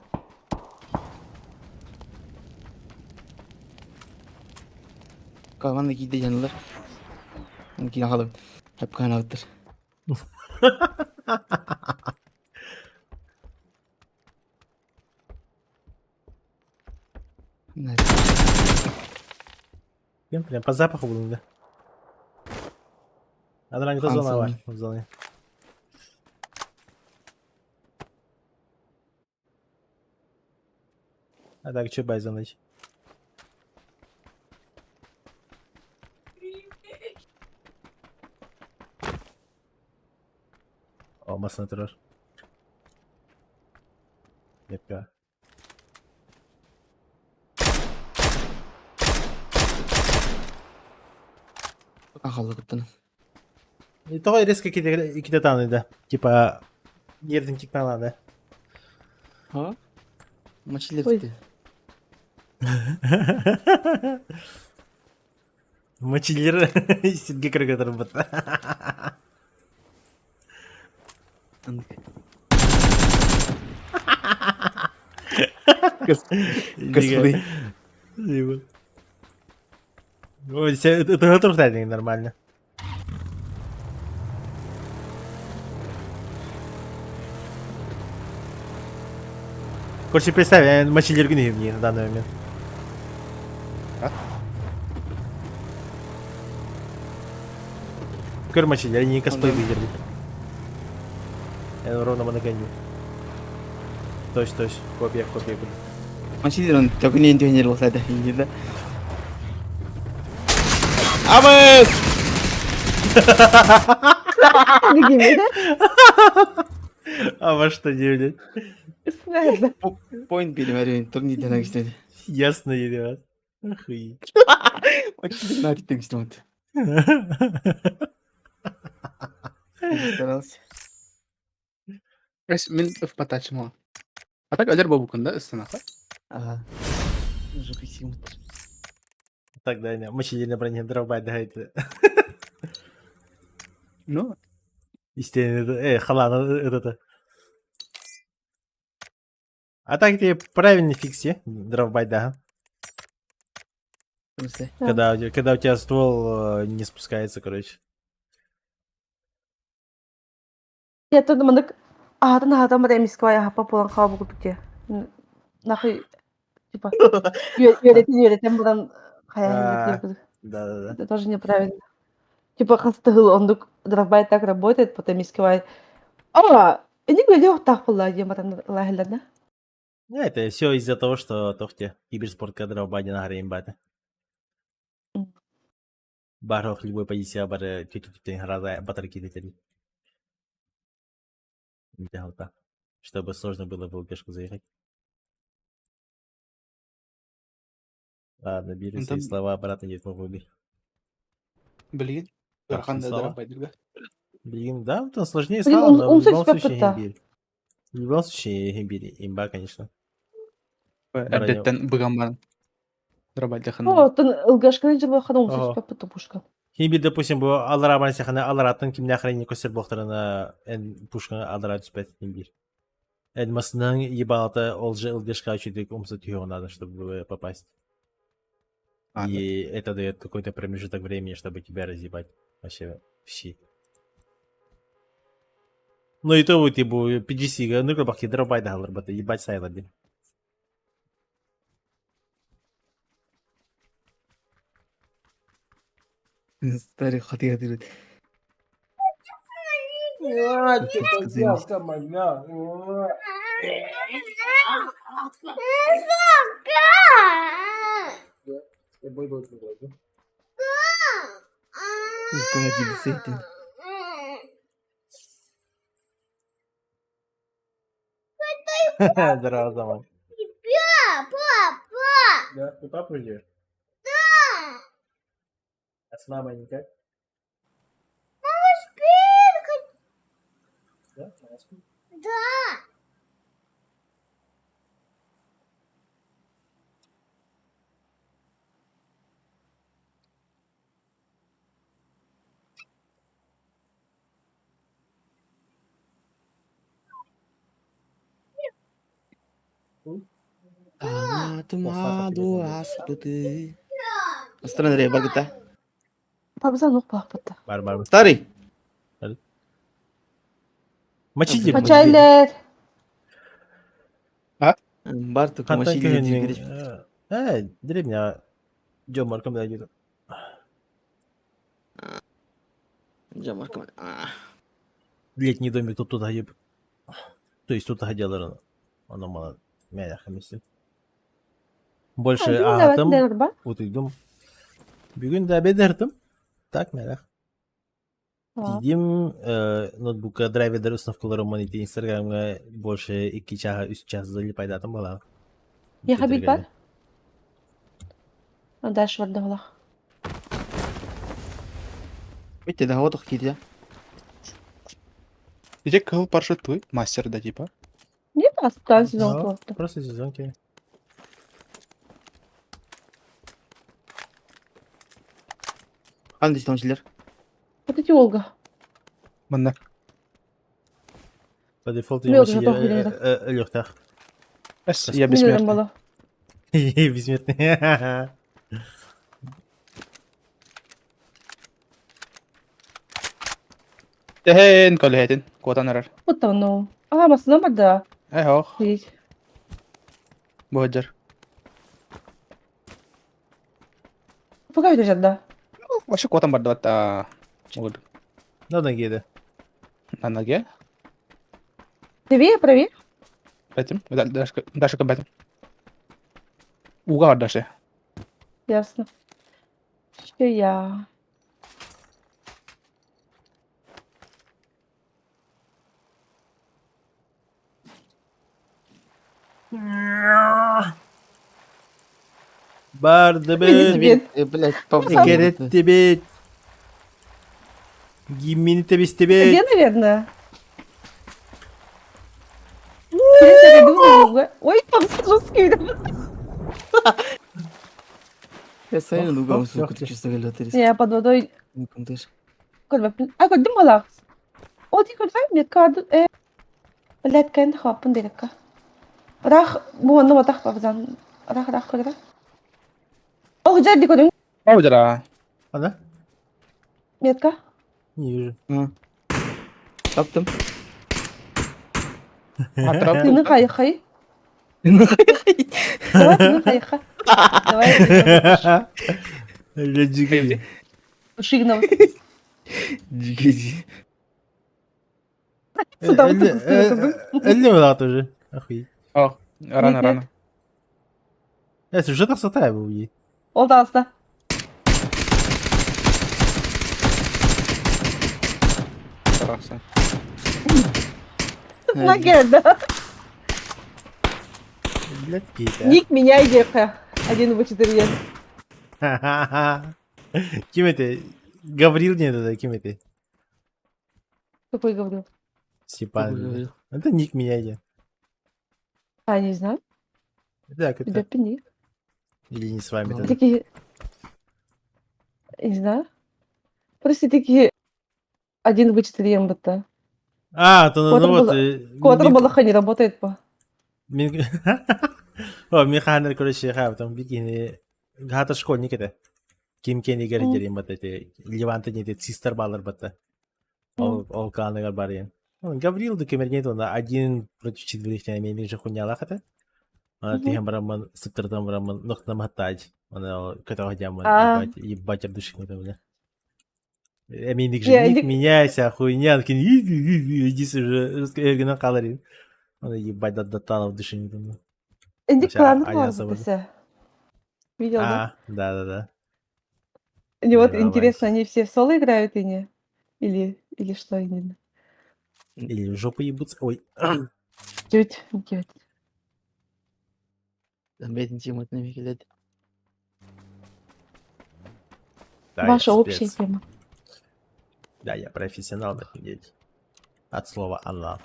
Калман кийде жанылар. Кийин халым. Хеп канабыттыр. Прям по запаху будем, да? Адран, кто зона бар? В зоне. А так, что байзон О, масна турар. Епка. Ахаллыгыттан. И то резко ките да. Типа, нервный тик да. Ха? Мочилерди. Мочилер ситге кыргытыр бут. Косплей. Ой, это это нормально. Короче, представь, я мочилергин үһүм на данный момент. А? Көр мочилер, не косплей выдержит. Я ровно манекеню. Точь, точь, копия, копия. Мочилер он только не интегрировался, это не да. Амыс! А во что не, блядь? Снайпер. Point биример турнирден агистеди. Ясно, ребят. Охуеть. Очень надо Старался. Эс мин в потачимо. А так өлөр бобукун да ысынаха. Ага. Уже пятиметр. Так, да, не, мочилерне броня дробать, да, это. Ну, Естественно, это, халана, это. А так ты правильный фикси, дровбай, да. В смысле? Да. Когда у тебя ствол не спускается, короче. Я тут маннык аһатын аһатан баран эмискэ аһаппа буолан хаалбыт курдук дии. Нахуй типа үөрэтэн үөрэтэн баран хайаан А, Да-да-да. Это тоже неправильно. Типа хастыгыл ондук дровбай так работает, потом эмискэ А, эник үлэлиэх буолла диэн баран ылаһылларна. Ну, это все из-за того, что тохте киберспортка дровбай на имбата. Барох любой позиция бары тютю гроза батарки детали. Чтобы сложно было в ЛГшку заехать. Ладно, бери свои Онтон слова обратно, не смогу убить. билигин Так, ыарахан да слова. дровбайдырга. Блин, да, там сложнее Блин, стало, он- но он в любом совсем случае как-то. имбирь. В любом случае имбирь, имба, конечно. Броня. Эрдэттэн быган баран. Дровбайдыхын. Оттон ылгашканы дьылбахана Ага. умсуспаппыт пушка. Химби, допустим, бу аллара барсахана аллараттан кимне охранник көстөр бохтарына эн пушканы аллара түспэт имбирь. Эн масынан ебалата ол же ЛГшка чуть умса тюху надо, чтобы попасть. И это дает какой-то промежуток времени, чтобы тебя разъебать. Вообще в щи. Ну и то вот типа PGC, ну как дробай да бата ебать сайла блин. Старый хаты хаты. Здорово, Заман. Да, ты папу ждешь? А с мамой никак? Да, мама спит. Страна баргыта. Пабзан уқпақпытта. Бар, бар. Старый. Мочите, Мачайлер. Бар только Хантан мочили. күһүннүҥ. Э, деревня. Жомар ком да Жамар Летний домик тут туда еб. То есть тут делали. Оно мало. Мягко месте. Больше атом. Утуйдум. Бүгүн да обедертим. Так, мелах. Тидим ноутбукка драйвер установкалары монити Инстаграмга больше 2 часа 3 час залипайдатым была. Я хабит бар? Дальше вардалах. Битте да вот кирде. Ити кыл парашют туй, мастер да типа. Нет, астан сезон Да, туотта. Просто сезонки. Кандай тончилер? Вот эти Олга. Манна. По дефолту Мен уже тоқ легтах. Эс, я Мен бессмертный. бала. Бессмертный. Тэхэн колхэтин, куотан арар. Вот там, ну. А, масынан бар да. Эх, ох. Охуеть. Бу сылдьар. Пока өтөжөр да. Вообще куотан бардыбат аа. Могут. На ноге, да. На ноге. Правее, правее. Этим. Дальше, дальше кабетим. Угар дальше. Ясно. Что я? Бардыбыт, Бит. Блять, папа. иккэреттибит. Гиммини тэбистибит. Где, наверное? Ой, там жесткий. Я сайын лугам Ох, сука, ох, чисто говоря, Не, под водой. Не А код дымалах. О, ти код мне кад э. Блядь, кен хапын дерека. Рах, бу онно батах бабзан. Рах, рах, код рах. О, где ди код Ау, дара. Она? метка? Не вижу. Таптым. Ты хай хай. Давай, ты хай хай. Давай. Блядь, джиги. Шигнов. Джиги. Сюда вот так быстрее, Элли была уже. Охуеть. О, рано, Нет, рано. Э, сюжет красота был ей. Ол да аста. Старался. Ноге, да. Блядь, гейта. Ник меняй деха. 1 в 4 Ким это? Гаврил не это, ким это? Какой говорил? Степан. Это ник меняйте. А, не знаю. Так, Тебя это... пини. Или не с вами тогда. Такие... Не знаю. Просто такие... 1 в 4 МБТ. А, то ну Квадро вот. было- э, Квадро мин- балаха не работает по. мин- О, Михаил, короче, ха, там бикини гата школьник это. Ким кени Мм. гердерим бат эти Леванты не цистер баллар бата. Ол ол кааныгар барыйын. Гаврил да кемерген онда один против четверых не мен же хуйнялах это. Ана Мгм. тиһэн бараммын сыптырдан бараммын нохтам хаттааж. Ана көтөҕө дьаммын А. ебать ебать обдушик это бля. Эминик Я же ник ник- меняйся, хуйня, кин иди уже эргинен калар Ана ебать датталов душин там. Инди Вообще, кланы а я бар свободен. бітесе. Видел, да? А, да, да, да. И вот Давай. интересно, они все в соло играют или не? Или, или что именно? Или в жопу ебутся. Ой. Чуть, чуть. Да, я Ваша общая спец. тема. Да, я профессионал в этом деле. От слова она.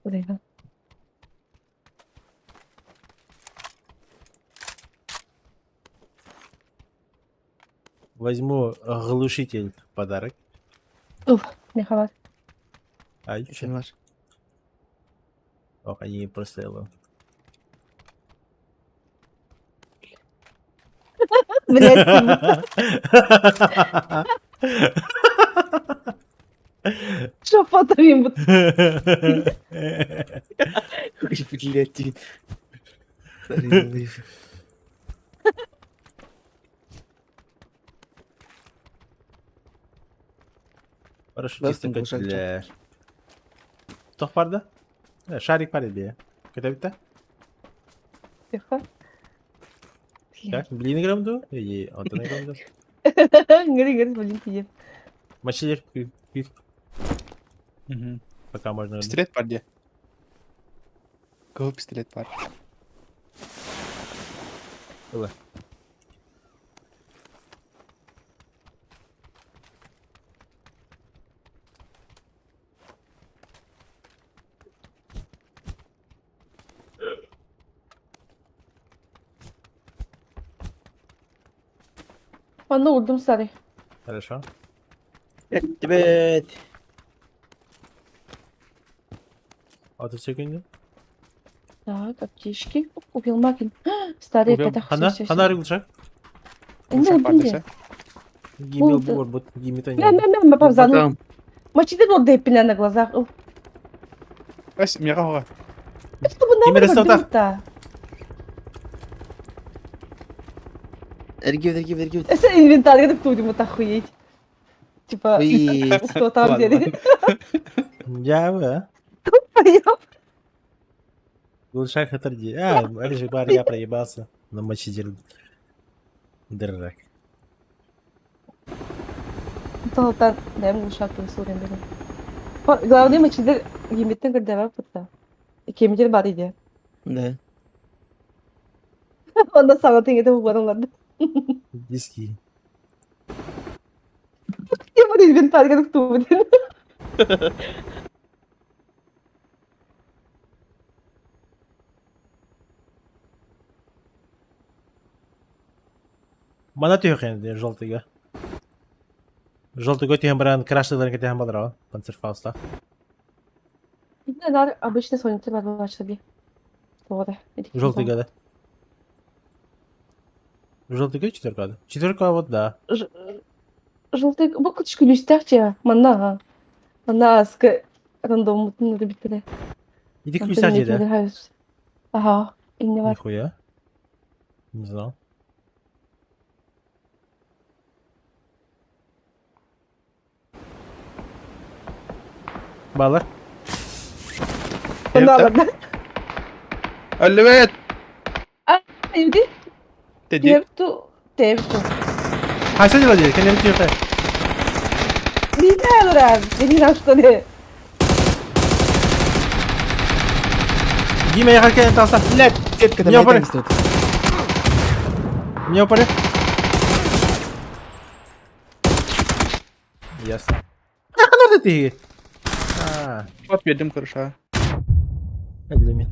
Блин. Возьму глушитель в подарок. Уф, не хватит. А еще? Ох, они просто его. Блядь, что фото им вот Блять. Парашютисты Бастың глушак көтүлэр. Тох барда? Э, Шарик бар edi. Көтөбүттэ? тихо. Так, блин играм ду? Или онтон играм ду? Говори, говори, блин, иди. Мачилер Мгм. пока можно. Пистолет бар где? Кого пистолет бар? Ыла. Манна урдум старый. Хорошо. Блять. А ты секунду. Так, аптечки. Убил Макин. Старый Убил. это Хана, хана глушак. Ну, Глушак бар блин. десе. Гимел Болды. бур бут гимито Мя, не. мя, мя, мя, павзану. Мочи ты вот пеля на глазах. Уф, Ась, мега хоға. Ким эрэ сотах. Эргиэ, эргиэ, эргиэ. Это инвентарь тугу охуеть. Типа, что там делали? Я Глушак это А, Рыжий бар, я проебался. Намочитель дырок. Тоһутан бэйэм глушактан суурэн берем. Главный мочитель гиммиттен көрдөбө пытта. Кемитер бар иде. Да. Онда саҥа тиҥэтэ уган Диски. Я буду инвентарь тугу Мана түһүөххэ желтыйга. Желтыйга түһэн баран крашлыыларын кэтэһэн балараҕын панцерфауста. Надо обычный сонетер бар буолааччы Тоҕо Желтыйга да. Желтыйга четверка да. Четверка вот да. Желтый бу күлүстээх дьиэ манна аҕа. Манна ааска рандоммутун бүттэрэ. Иди күлүстээх дьиэ да. Ага, инне бар. Нихуя. Не знал. Балар. Онно Өллүбэт! Иди. Теди. Тевту, тевту. Хайса дела дии, кэннэбит түһүөххэ. Биирдэ олорор, билигин что ли? Дима, я кэлэн тахса. Блядь, сетка Меня упали. Меня упали. Ясно. Ну ты. А, Вот биэрдим крыша. для меня.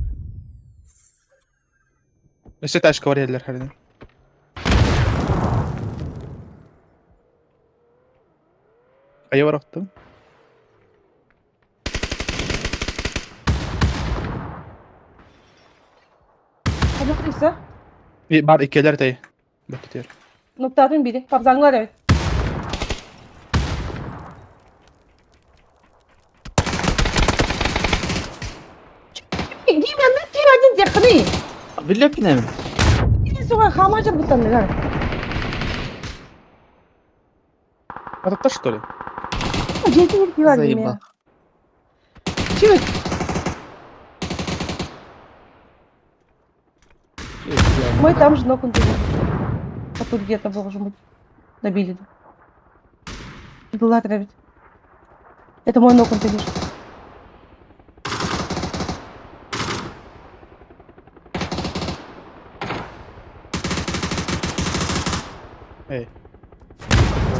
Өссө тачка бар диэтилэр харина. Хайа барахтым. Ханна крыса? Бар иккилэр тэй. Бөттүтүөр. Ноктаатын бири. Пабзаңлар эбит. Дима, ну ти один дехни. Билеппин эми. Суга хамажыр бутанныгар. Ататта что ли? Жети киvar Заебал. Чүт. Мой там же нокнутый. А тут где-то должен быть. Добили. Была ведь. Это мой нокнутый лишь. Эй.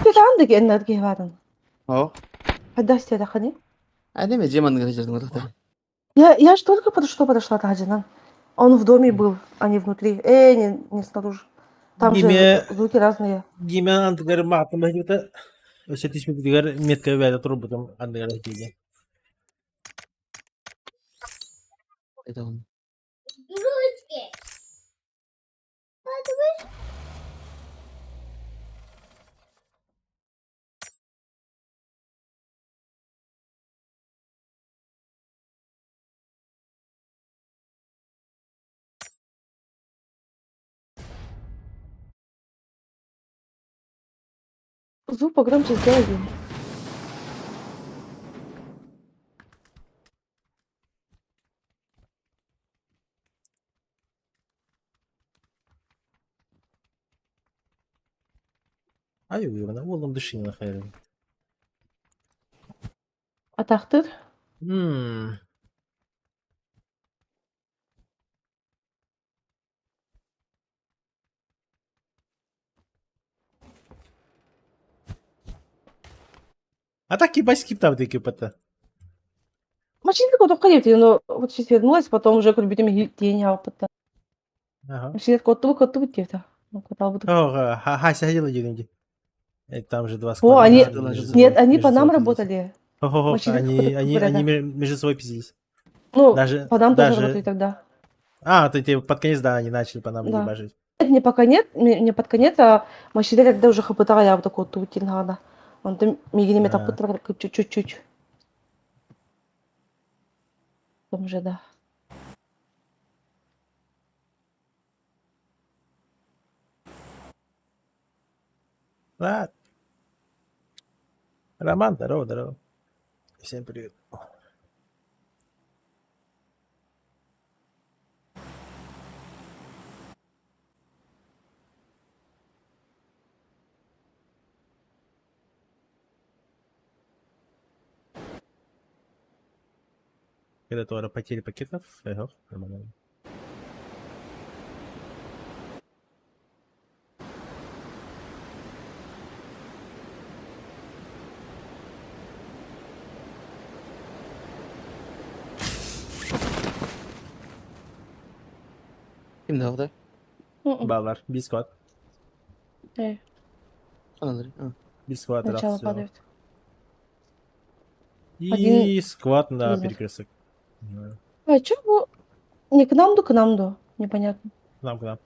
Стетан энергия варан. О. Когда стетахани? А неме жеман гыржырдың Я ж только подошла, подошла Таджина. Он в доме был, а не внутри. Не, не снаружи. Там Диме- же звуки разные. Дима андыгар маатым бахита. Өсө түспүтүгэр метка бэйдэ турбутум андыгар тиийэ. Это он. Звук погромче сделай. Ай, уйбана, уолум дыши на хайрын. Атахтыр. Мм. А так ебать скип там ты кипата. Машинка котокка диэбит, но вот сейчас вернулась, потом уже көрбүтүм тиэн хаалбыта. Ага. Машина коттубу коттубу диэбитэ. Коталбыт. О, ха, сидела деньги. Там же два О, склада они... между Нет, собой- они по между нам собой пиздились. работали. Хо-хо-хо, Машина они, какого-то они, кубаря, они да. между собой пиздились. Ну, Даже, по нам тоже даже... работали тогда. А, то тебе под конец, да, они начали по нам Да. ебашить. Нет, не пока нет, не под конец, а машина тогда уже хапытага я вот такой тутин хана. Он там мигинеме А. тапытыр чуть-чуть. Там уже, да. Ладно. Роман, здорово, здорово. Всем привет. Когда туора потери пакетов, эх, нормально. Ким да Баллар, бир squad. Аналары. Бир squad Начало раз. падает. И Один сквад на лузер. перекресток. А чё бу? Не к нам ду, к нам ду. Непонятно. К нам, к нам.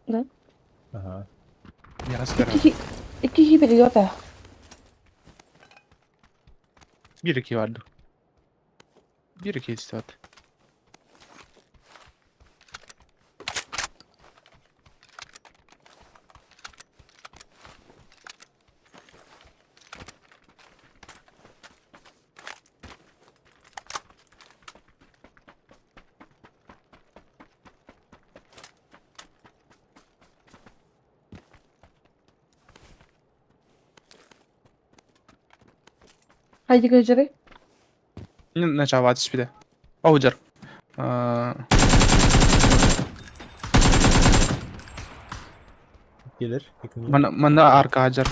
Да? Ага. Не раз Икки перелета. Bir iki vardı. Bir iki istiyordu. Haydi gözleri. Начало түспеді. Оудер. Келер. Екі минут. Мында арка ажар.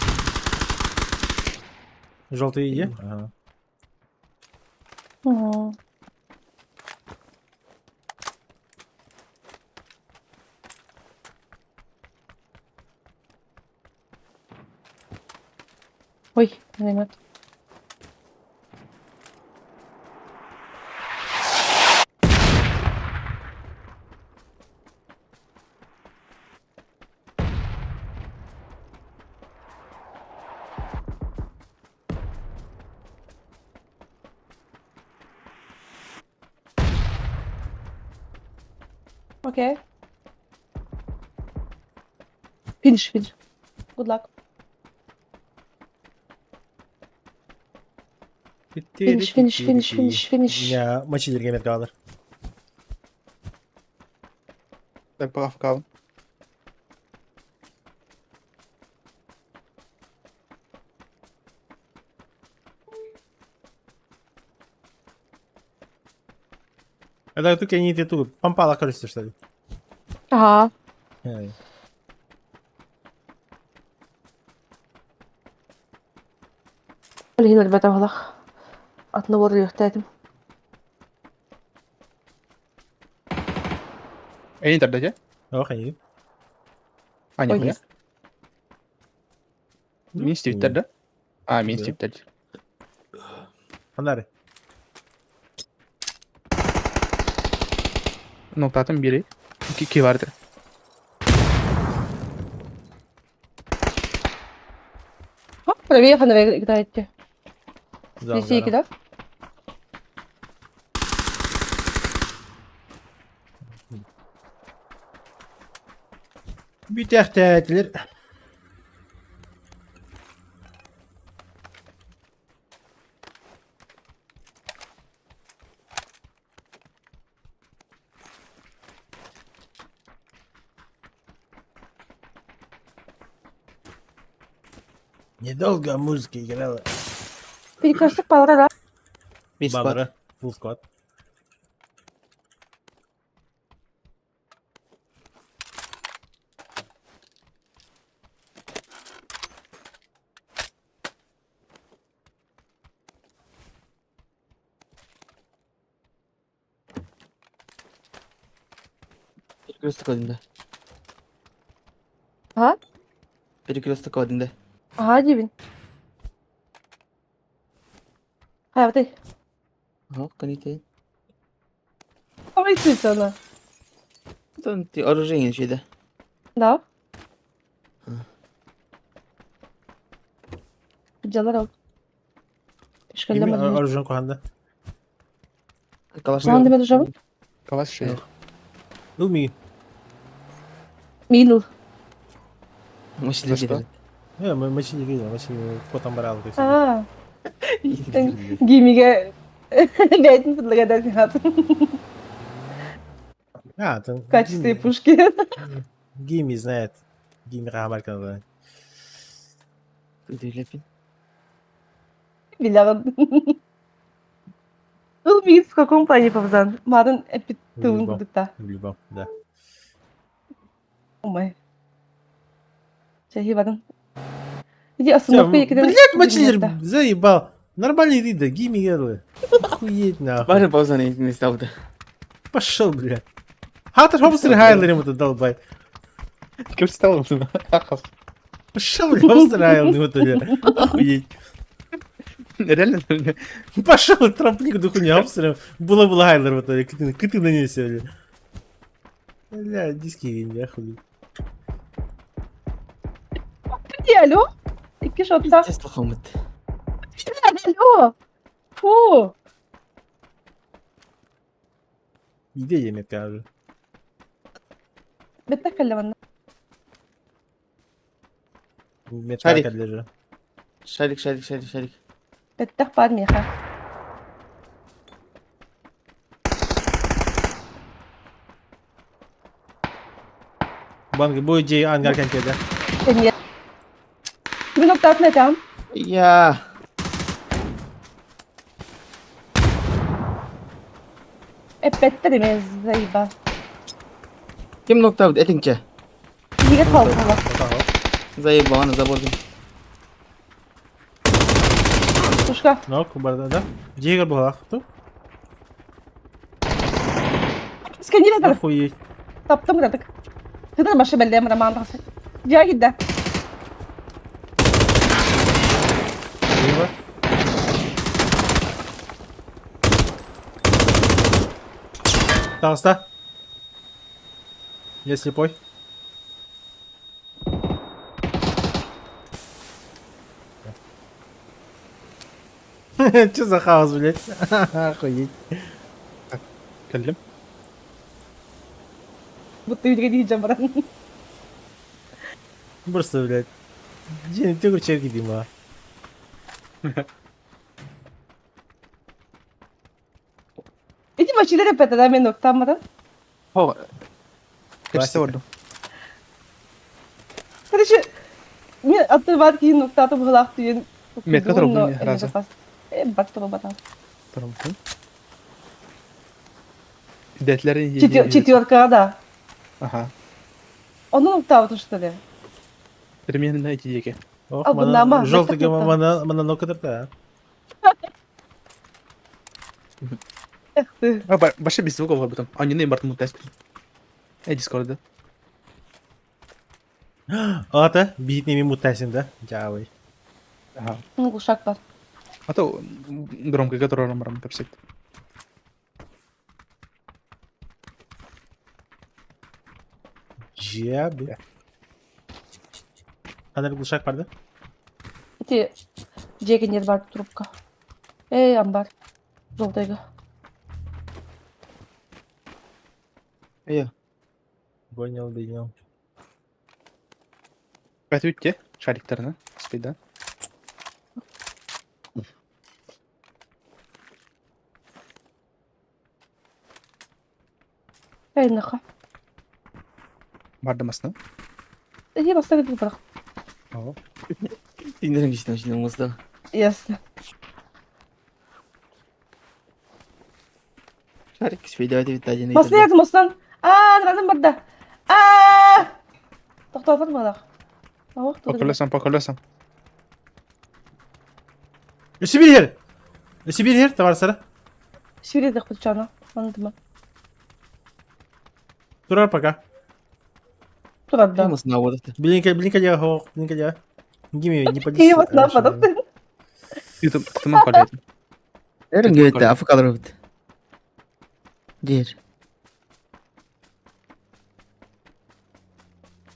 Желтый иди. Ага. М. Ой, миномет. Окей. Finish, finish. Good luck. Finish, finish, finish, finish, finish. Я мочилерге метка алыр. Так, пока Это тут я не тут. Помпала, короче, что ли? Ага. Эй. Блин, ребята, в Одного рюхтетим. Эйни дәрдәге? Ох, они. А, Ой. не, Мин стивтер да? А, мин Да. стивтер. Фонары. Ноктатын biri. İki, iki vardı. Хоп, правее фонарь играете. За Здесь ангаром. да? Бүтәхтәтилер. Недолго музыка играла. Перекресток палара, да? Bir squad. Баллары. Full squad. Перекресток одинде. Ага. Перекресток одинде. Ага, дивин. А, вот и. Ага, каните. Ой, она. Там ти оружие şeyde. Да? Hı. Жалар ал. Кими Ишкаллама. оружие куханда? Калаш. Lan demedi hocam. Калаш şey. Ылми. Минул. Мочилер За что? gelir. Мы не видели, мы котом барал. А, Гимиге бэйтин предлагает А, там... в качестве пушки. Гими знает. Гими Хамаркан. Үлэпин. Билэҕин. Ыл миигин в каком плане павзан? Марын эпит тылын В любом. курдукта. В любом, да. Умай. Чэһи барын. Иди остановка екиден. Блять, мочилер, заебал. Нормальный ты, да, Гими герлы. Охуеть нахуй. Бары паузаны не стал да. Пошел, блядь. Хатер хопстер хайлер ему долбай. Ким стал? Пошел, блядь, хопстер хайлер ему бля. Охуеть. Реально? Пошел, трамплик духу не хопстер. Было было хайлер вот это, кыты кыты на ней бля. Бля, диски вин, охуеть. Иди, алло. Икки шотта. Пиздец лохомут. Алло. Фу. Иди, я мне кажу. Беттах каллаванна. Металка Шарик. лежа. Шарик, шарик, шарик, шарик. Беттах бар меха. Банк будет дей ангар конте, да? Эмиэ. Кимин октаатын этам? Я. Эппеттер эмэ заеба. Ким ноктаут этиңче. Иһигэр хаалла. Заебал, на заборге. Пушка. Нок, барда, да? Дигр была, кто? Сканировать. Охуеть. Таптым кыратык. Тыдар башы бэллэм роман тахса. Дья кидда. Либо. Толста. Я слепой. Че за хаос, блядь? Охуеть. Кэллим. Бутты үйдүгэ дии баран. Просто, блядь. День ты черки дима. Ити бачилер эппэтэ мен октаан баран. Хо. Классика. Кэпсэ ордум. Короче, мен аты бар кийин октааты быһылаах түйен. Метка торбун раза. Э, бат торбу батан. Торбун. Идэтлерин Четверка да. Аха. Онун октаабытын что ли? Примерно эти диэки. Ох, А, бұнда Желтый ма? мононок да. Эх ты. А, вообще без звука об этом. Они не бартму тест. Дискорда. Ата, бит неми мутасин, да? Дявый. Ага. Ну, глушак бар. А то громко, который рам капсит. Жабы. Анар глушак бар, да? Ити жегенер бар трубка. Эй, амбар. Желтыйга. Я. Понял, понял. Бәтүтте шариктарына спида. Эй, наха. Бардамасына. Эти баста кетип барак. О. Тиндерин кичтен шине музда. Ясно. Шарик спейдебет бит один. Баста ятым остан. Аа, радым барда. Аа! Токтотор балак. Ох, По колесам, по колесам. Сибирь! Сибирь, товар сара. Сүйредик кучана. Андыма. Турар пока. Турат да. Мас на борда. Блинка, блинка я, хо, блинка я. Гими, не поди. Кийи басна падап. Ютуб, туман колет. Эрин гөттө афыкалар бит. Дер.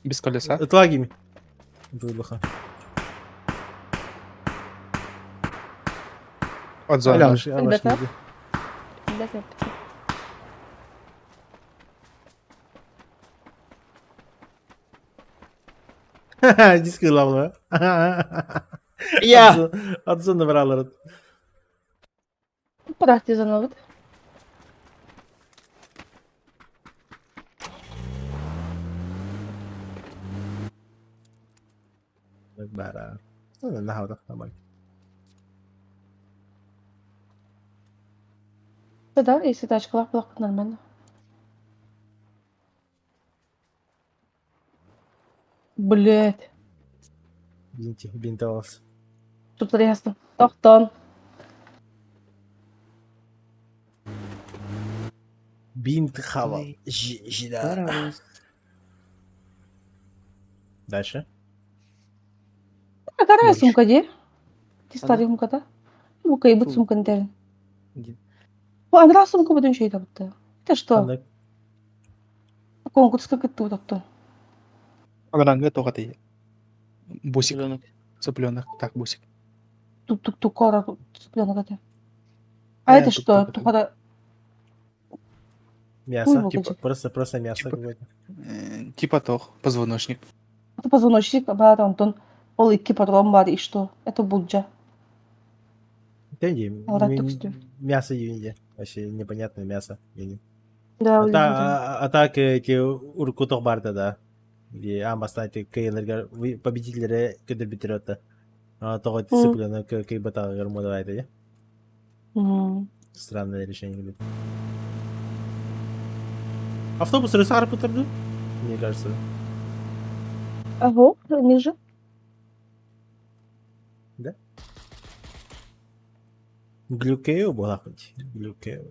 Без колеса. Ытла гими. Дулыха. От зоны. Алаш, алаш. Ребята. Диск ылабыла. Я! Отзон бралар. Партизановыт. Бара. Наһаа нормально. Да, если тачкалаах булахпыт нормально. Блять. Бинти, бинтовался. Тут ясно. Тохтон. Бинт хавал. Жида. Дальше. А какая сумка дии? Ти сумката. Бу кыйбыт сумканы тэрин. Бу анараа сумка бүтүн үчүгэй табытта. Это что? Конкурска кыттыбыт оттон. Анаранга тоҕо этэй? Бусик. Цыпленок. Так, бусик. Тук-тук-тук цыпленок это. А это что? Тухара... Мясо. Типа, просто, просто мясо Типа, какое-то. Типа тох, позвоночник. Это позвоночник, баар онтон ол икки патрон бар и что? Это булдьа. Мясо юнди. Вообще непонятное мясо. Да, а, а так эти уркутох барда да. Где амбастати кейлергер победителлere көдөрбүтүрөттө. Тоҕо цыпленок кыйбатаҕыгар модавайта Странное решение. Автобус рысар пытырды, мне кажется. Ого, ниже. Да? Глюкео была хоть. Глюкео.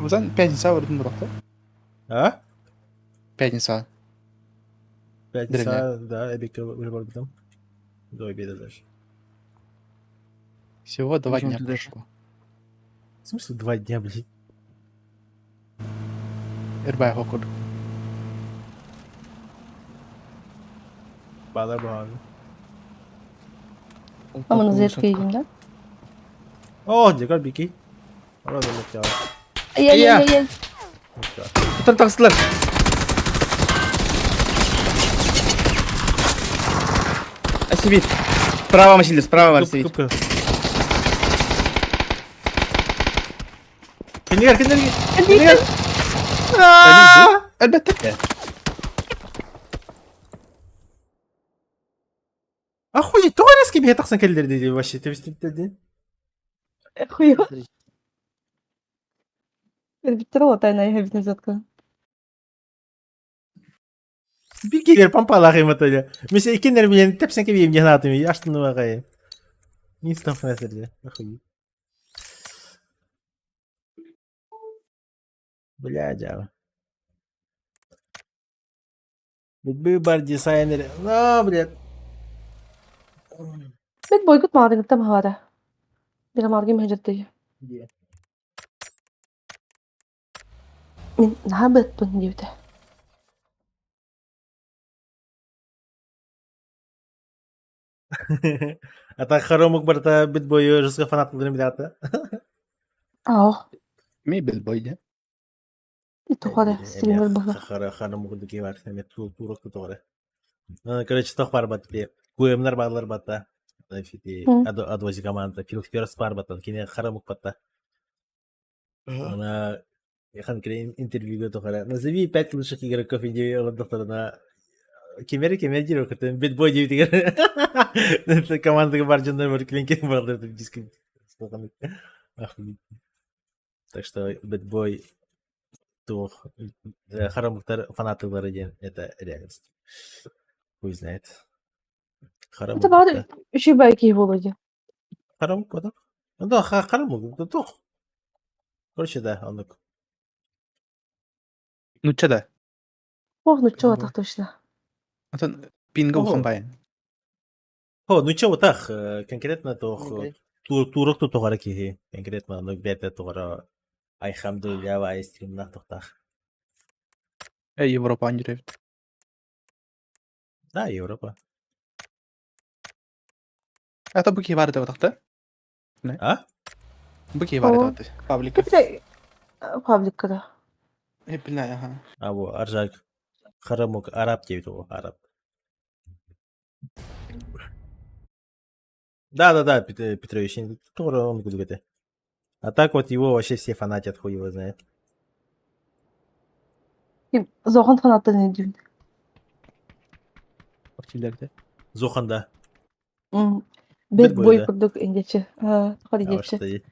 Узан пятница вардын бұрақта. А? Пятница. Пятница, да, эбикке уже барбытым. До обеда даже. Всего 2 дня прошло. В смысле 2 дня, блядь? Эрбай хокур. Балабан. Аманы зерткейгин да? О, декор бики. Ородо Ай-яй-яй-яй. Утар тахсылар. Асибит. Справа Василий, справа Василий. Кенигер, кенигер, кенигер. Әлбәттә. Охуеть, тоҕо резкий биһи тахсан кэллэр дии вообще тэбиститтэрдин. Хуё. Элбиттер тайна эбитин Бигелер пампалах иматыля. Месе иккиннер билен тэпсэн кэбием диэн аатым аштыныбаҕай. Инстан фнесерде. Охуеть. Бля, дьаба. Бар дизайнер. Но, блядь. Бит бойгут маадыгыттан хаара. Бира мааргым хажаттый. Мин наһаа быатпын диэбитэ. А так хоромук барта бит бойу жестко фанат билата. Аа. Ми бит бой дэ. Тухара стример баха. Хара харамук дуки бар. Эме турок тугара. Короче, тох бар бат бе. Куемнар баалар бата. Фити адвози команда. Филхерс бар бата. Кине харамук бата. Она хан интервью тухара. Назови пять лучших игроков Индии олордохторуна кимери кемер көтөн бит бой диэбитигэр командага бар дьоннор бар клинкен барлар диск. Так что битбой туох харамуктар фанатылары диэн это реальность. Хуй знает. Харамук. Это баар үчүгэй киһи буолуо дии. Харамук потом. Ну да, харамук туох. Короче, да, оннук. Ну че да. Ох, ну чего так точно. Атын пинга ухан баян. Хо, ну че утах, конкретно тох турок тутугара киһи, конкретно ну бете тугара айхамдулля ва стримнах тухтах. Европа андеревит. Да, Европа. Это быки бары деп атакта? А? Быки бары деп аты. Паблика. Паблика, да. Эппинай, аха. А во, Аржак. Харамук, араб диэбит ол, араб. Да-да-да, Петрович, тоже он кудук это. А так вот его вообще все фанатят, хуй его знает. Ким Зохан фанаттарын өйдүүн. Активлерде. Зохан, да. Bad boy курдук индечи. Хоридечи.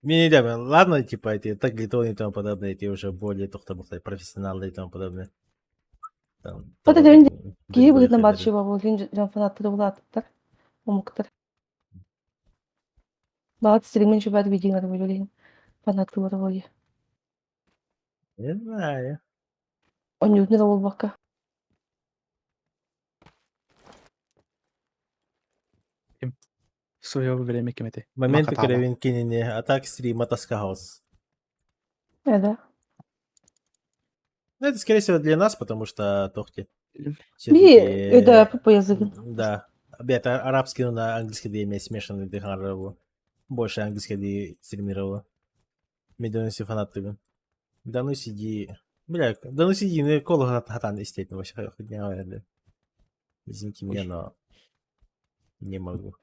Не, не, ладно, типа, эти таглитон и тому подобное, эти уже более тохтабухтай, профессионалы и тому подобное. Там, Вот это киһи быһыытынан баар чуба буолун дьон фанаттары улааттар, омуктар. Баҕат стримин чубаат видеолар буолуо фанаттылар буолуо. Не знаю. Онньуутун эрэ буолбакка. В свое время ким этэй? Моменты Макатаба. көрөбүн кинини, а так стрима таскаҕас. Да. Ну, это, скорее всего, для нас, потому что тохти. Би өйдөөппүт по языгын. Да. Это арабский, но на английский да имеет смешанный дыханраву. Больше английский да стримировала. Медонси фанаттыгын. Да ну сиди. Бля, да ну сиди, ну коло хатан истеть вообще хуйня, да. Извините меня, но не могу.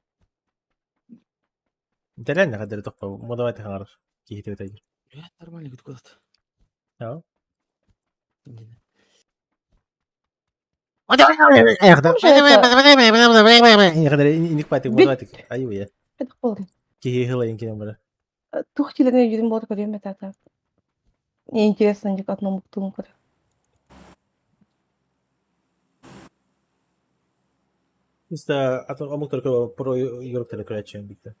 Это реально хадыр тохпа, модавай хаңар киһи өтәйдир. Нормально куда-то. Да. Киһи хылайын кенен бара. Тух тилерин өйдүүрүм буолар көрүөм этэ Мне интересно, как одному тылын көрө. Чисто омук только про игроктары көрәчүн битте.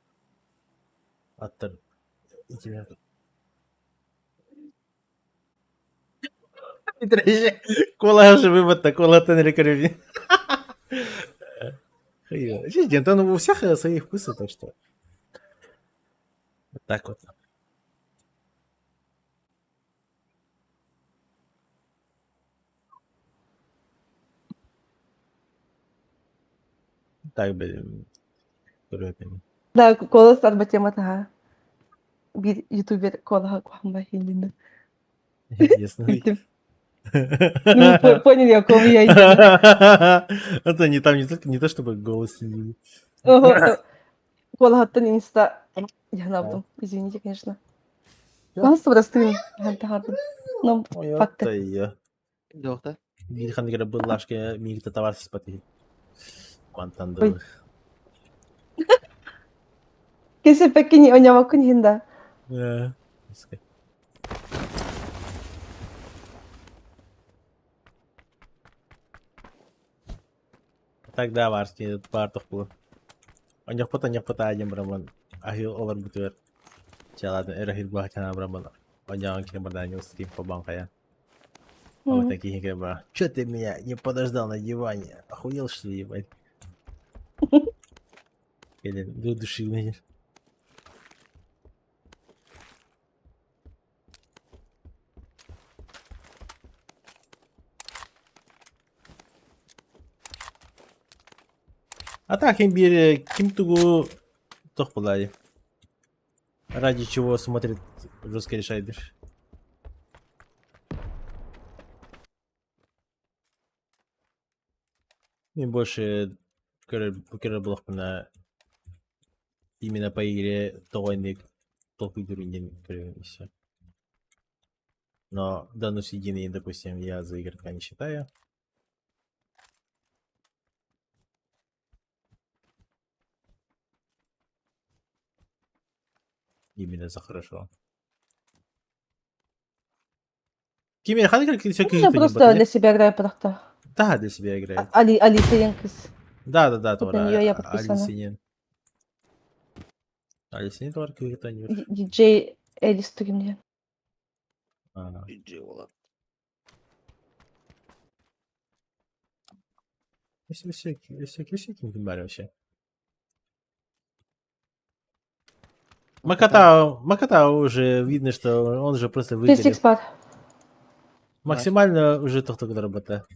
Аттар. Кола же вывод такой латен или Ну, у всех свои вкусы, так что. Вот так вот. Так, блин. Да, голос арба темата биир ютубер куолаһа куһаҕан иһиллинэ. Ясно. Ну, поняли, о ком я. Это не там не только не то чтобы голос не. Куолаһаттан инста яһнаабытым. Извините, конечно. Бас простым. Ну, факты. Биир ханныгара быллашка миигитэ табар сыспат Мантан да. Кесеппеккин оньомоккун иһин да. Тогда барский баартых булur. Оньохпут оньохпут аадьан браман аһыы олорбутугар чалаатын өрөһүр баһачана браман оньоҕон кини бардаанньа стрим побан хайа. А вот такие как бы, чё ты меня не подождал на диване? Охуел, что ли, ебать? Или души меня. А так, им биир ким тугу туох булай. Ради чего смотрит жестко решайдер. Мен больше көрөр буоллахпына именно по игре тоҕо инник толкуйдуур диэн көрөбүн и все. Но Данус Единый, допустим, я за игрока не считаю. Именно за хорошо. Кими ханнык Я просто для себя играю просто. Да, для себя играю. Али Алиса Янкис. Да, Вот на нее я подписана. Алиса Нин. Алиса Нин тоже какой-то не. Диджей Элис тугим Диджей Ола. Если все, ким вообще. Макота, Макота уже видно, что он же просто выгорел. Максимально уже только работа.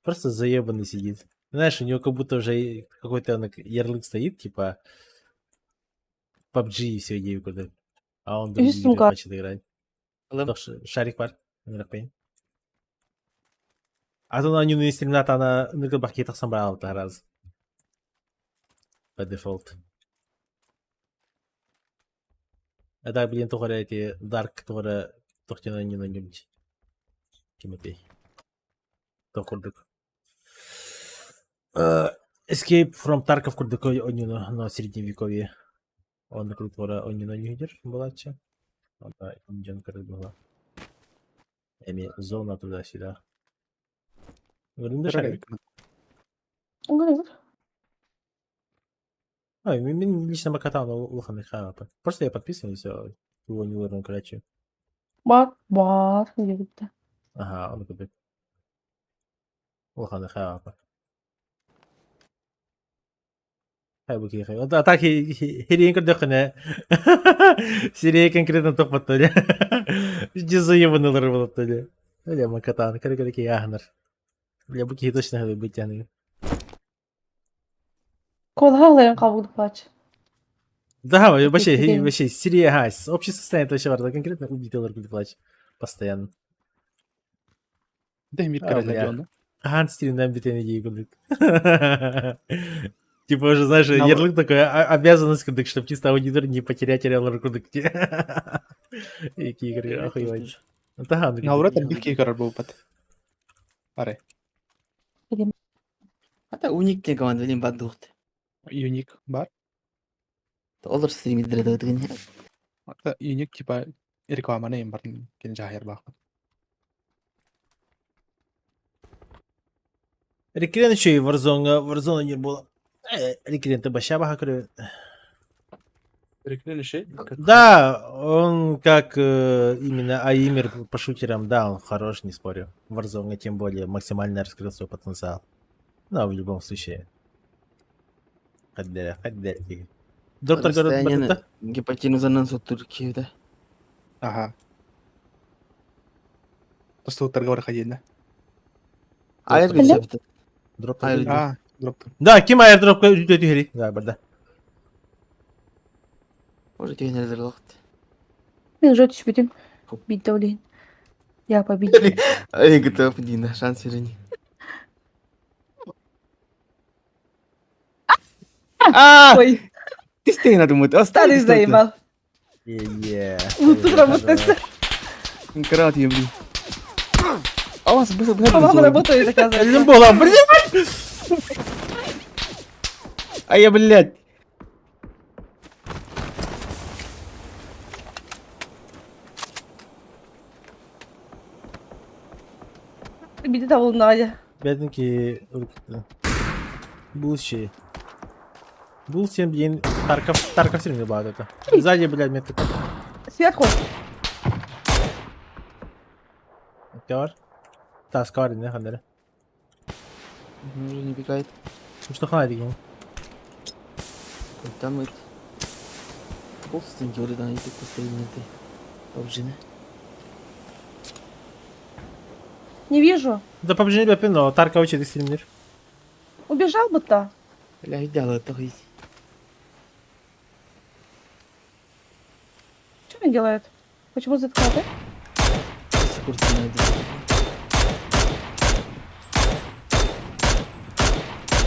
Просто заебанный сидит. Знаешь, у него как будто уже какой-то ярлык стоит, типа... PUBG и все идеи курдук. А он Үһүс другие игры сумка. хочет играть. Ылым. Тох шарик бар. Ыҥыраппайын. Атын оонньууну стримнатана ыныгы бакки тахсан бараалта раз. По дефолт. А так, блин, тоҕо эрэ ити Dark тоҕо эрэ тохтен оонньууну оонньуубут. Ким этэй? Тоох курдук. Escape from Tarkov курдук оонньууну но средневековье. Онно курдук тоҕо эрэ оонньууну оонньуур буолааччы. Онно дьон көрөр буолла. Эми зона туда-сюда. Көрүҥ да шарик. Ыҥыр. Ой, мин лично макатан улахан хаапа. Просто я подписан и все. Его не вырван, короче. Бар, бар диэбиттэ. Ага, он курдук. Улахан хаапа. Хай бу киһи. А так херейин көрдөххүнэ сирей конкретно тохпоттор. Дизайыбынылар болоттор. Бля, макатан, кere-кere киһи ааһынар. Бля, бу киһи точно быть тяны. Куолаһа алайан хаалбыт бааччы. Да, вообще, Такие вообще, Сирия, ага, общее состояние это вообще важно. Конкретно убить плач. Постоянно. Дай мир А, кэрэлэр бля. дьону. Хаан стримнан бүтэн идея курдук. Типа уже, знаешь, На- ярлык такой, обязанность курдук, чтобы чисто аудитор не потерять ярлык курдук. Эки игры, охуевать. Да, ну, Наоборот, элбэх киһи көрөр буолбат. Арай. Ата уник диэн команда билин баар дуохт. Юник бар. Олор стримиддere дагытыгын. Ата Юник типа рекламаны им барын кини жаһайар баахпыт. Рекрен еще и Warzone, Warzone не было. Рекрен ты баща баха көрө. Да, он как именно Аимер по шутерам, да, он хорош, не спорю. Warzone тем более максимально раскрыл свой потенциал. Но в любом случае. Хаддера, хаддера. Доктор говорит, Расстояние да? гипотенузанан соттур киевде. Ага. Тостуутарга бар ходили. Айыр Бля. гүчөптө. Дроп. Айыр. А, дроп. Да, ким аирдропка үлтө түһэри? Да, барда. Уже түйенелер лакт. Мин уже түспүтүм. Биирдэ ол иһин. Я победил. Ай готов Дина, шанс верни. А, Ой, ты что надумать? старый заебал. Е-е. Луту работает. Карат я, блин. А у вас быстро По-моему, работает, оказывается. Була, блин. А я, блядь. Биирдэ табылыннаҕа дьэ. Бедненький уруккута. Был щи. Был всем день Тарков, Тарков все время бывает это. Сзади, блядь, метр. Сверху. Кар. Таскар, не хандера. Уже не пикает. Ну что хана деген. Там это. Полстеньки вот это, и тут последний ты. Побжины. Не вижу. Да побжи не но Тарков через стример. Убежал бы-то. Бля, идеал это хоть. Что он делает? Почему заткнул, Секунду найду.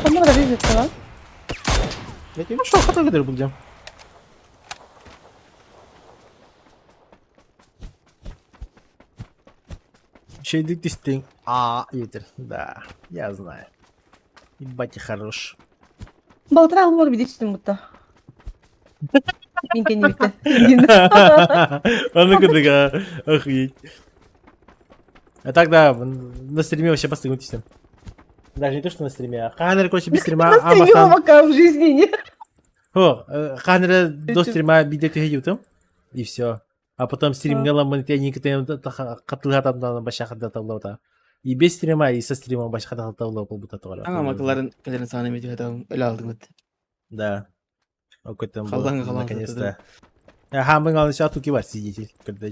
По-моему, лезет, да? Ну что, хата выдер будем. Шейдик тистинг. А, ветер. Да, я знаю. Ебать, хорош. Балтырал бар видите будто. Минке не битте. А ну-ка, да, охуеть. А так, да, на стриме вообще постоянно тиснем. Даже не то, что на стриме, а Ханер, короче, без стрима, На а стриме бастан. пока в жизни не. О, Ханер до стрима бидет ютуб, и все. А потом стрим галамын те катылгатан башахада тавлаута. И без стрима, и со стримом башахада тавлау полбута тогара. Аңа макаларын кэлэрин саана мети хатагым эле алдың бит. Да. Какой там был, Халланга халланга наконец-то. Ага, мы главное сейчас тут кивать сидите. Когда...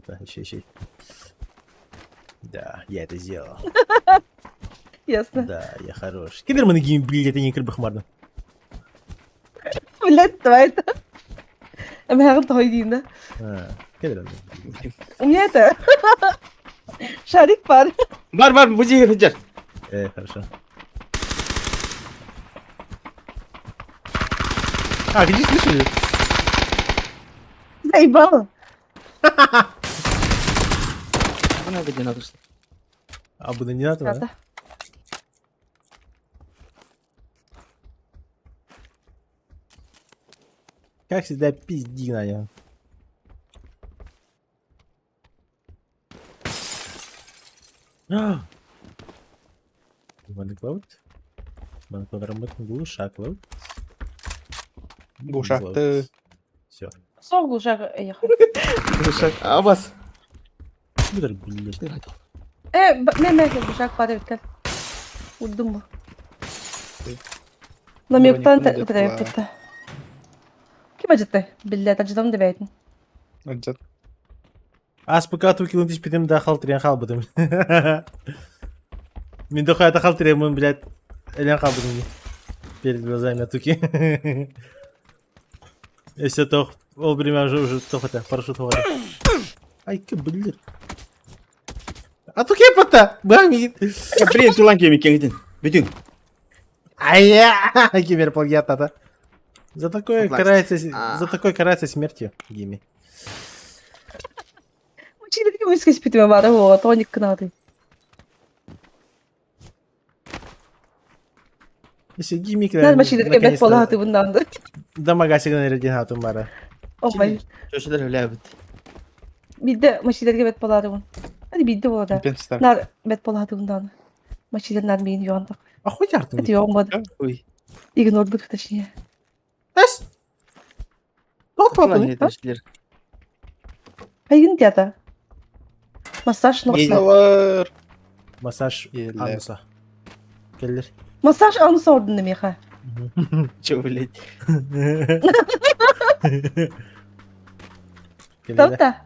Да, еще, еще. Да, я это сделал. Ясно. Да, я хорош. Кидер мы гейм, блядь, это не крыбахмарно. Блядь, давай это. Эмээҕин тоһой диин да. Кэлэр. У меня это шарик бар. Бар бар бу дьиэгэ сылдьар. Э, хорошо. А, где слышали? Заебало. Она где надо что. А, буду не надо, да? Как всегда, пизди на нем. Ван Клауд? Ван Клауд Глушак Клауд. Глушак ты. Все. Сол глушак ехал. Глушак. Абас. Блядь. Э, не, не, глушак падает как. Удумал. Намектан тәтті. Ким ажытты? Биллә, тажытам деп әйтін. Ажат. Ас пока тукилын тишпитим да халтырен халбытым. Мин дохуя халтырен, блядь. Элен халбытым. Перед глазами туки. Если то ол время уже уже тохота, парашют хватит. Ай, ка, блядь. А туки пота, бами. Блин, тулан кеми кеңдин. Бүтүн. Ай, кибер плагиат тата. За такое карается, за такое карается смертью, Гими. Училики мөскөс бүтүмө бары ого, тоник кынады. Если Гими, Нар машиналарга бэт болааты bundanды. Дамагасиган эрдин хатым бара. Омай. Чөшөлөр өлөбүт. Бидде машиналарга бэт болааты бун. Hadi бидде болада. Пенстар. Нар бэт болааты bunдан. Машиналар нар мейин юандык. А хоть артын. Это юанбады. Ой. Игнордук точнее. Эс! Ток папы. Хайгин театр. Массаж носа. Массалар. Массаж ануса. Келлер. Массаж ануса ордун меха. Че, блядь? Правда?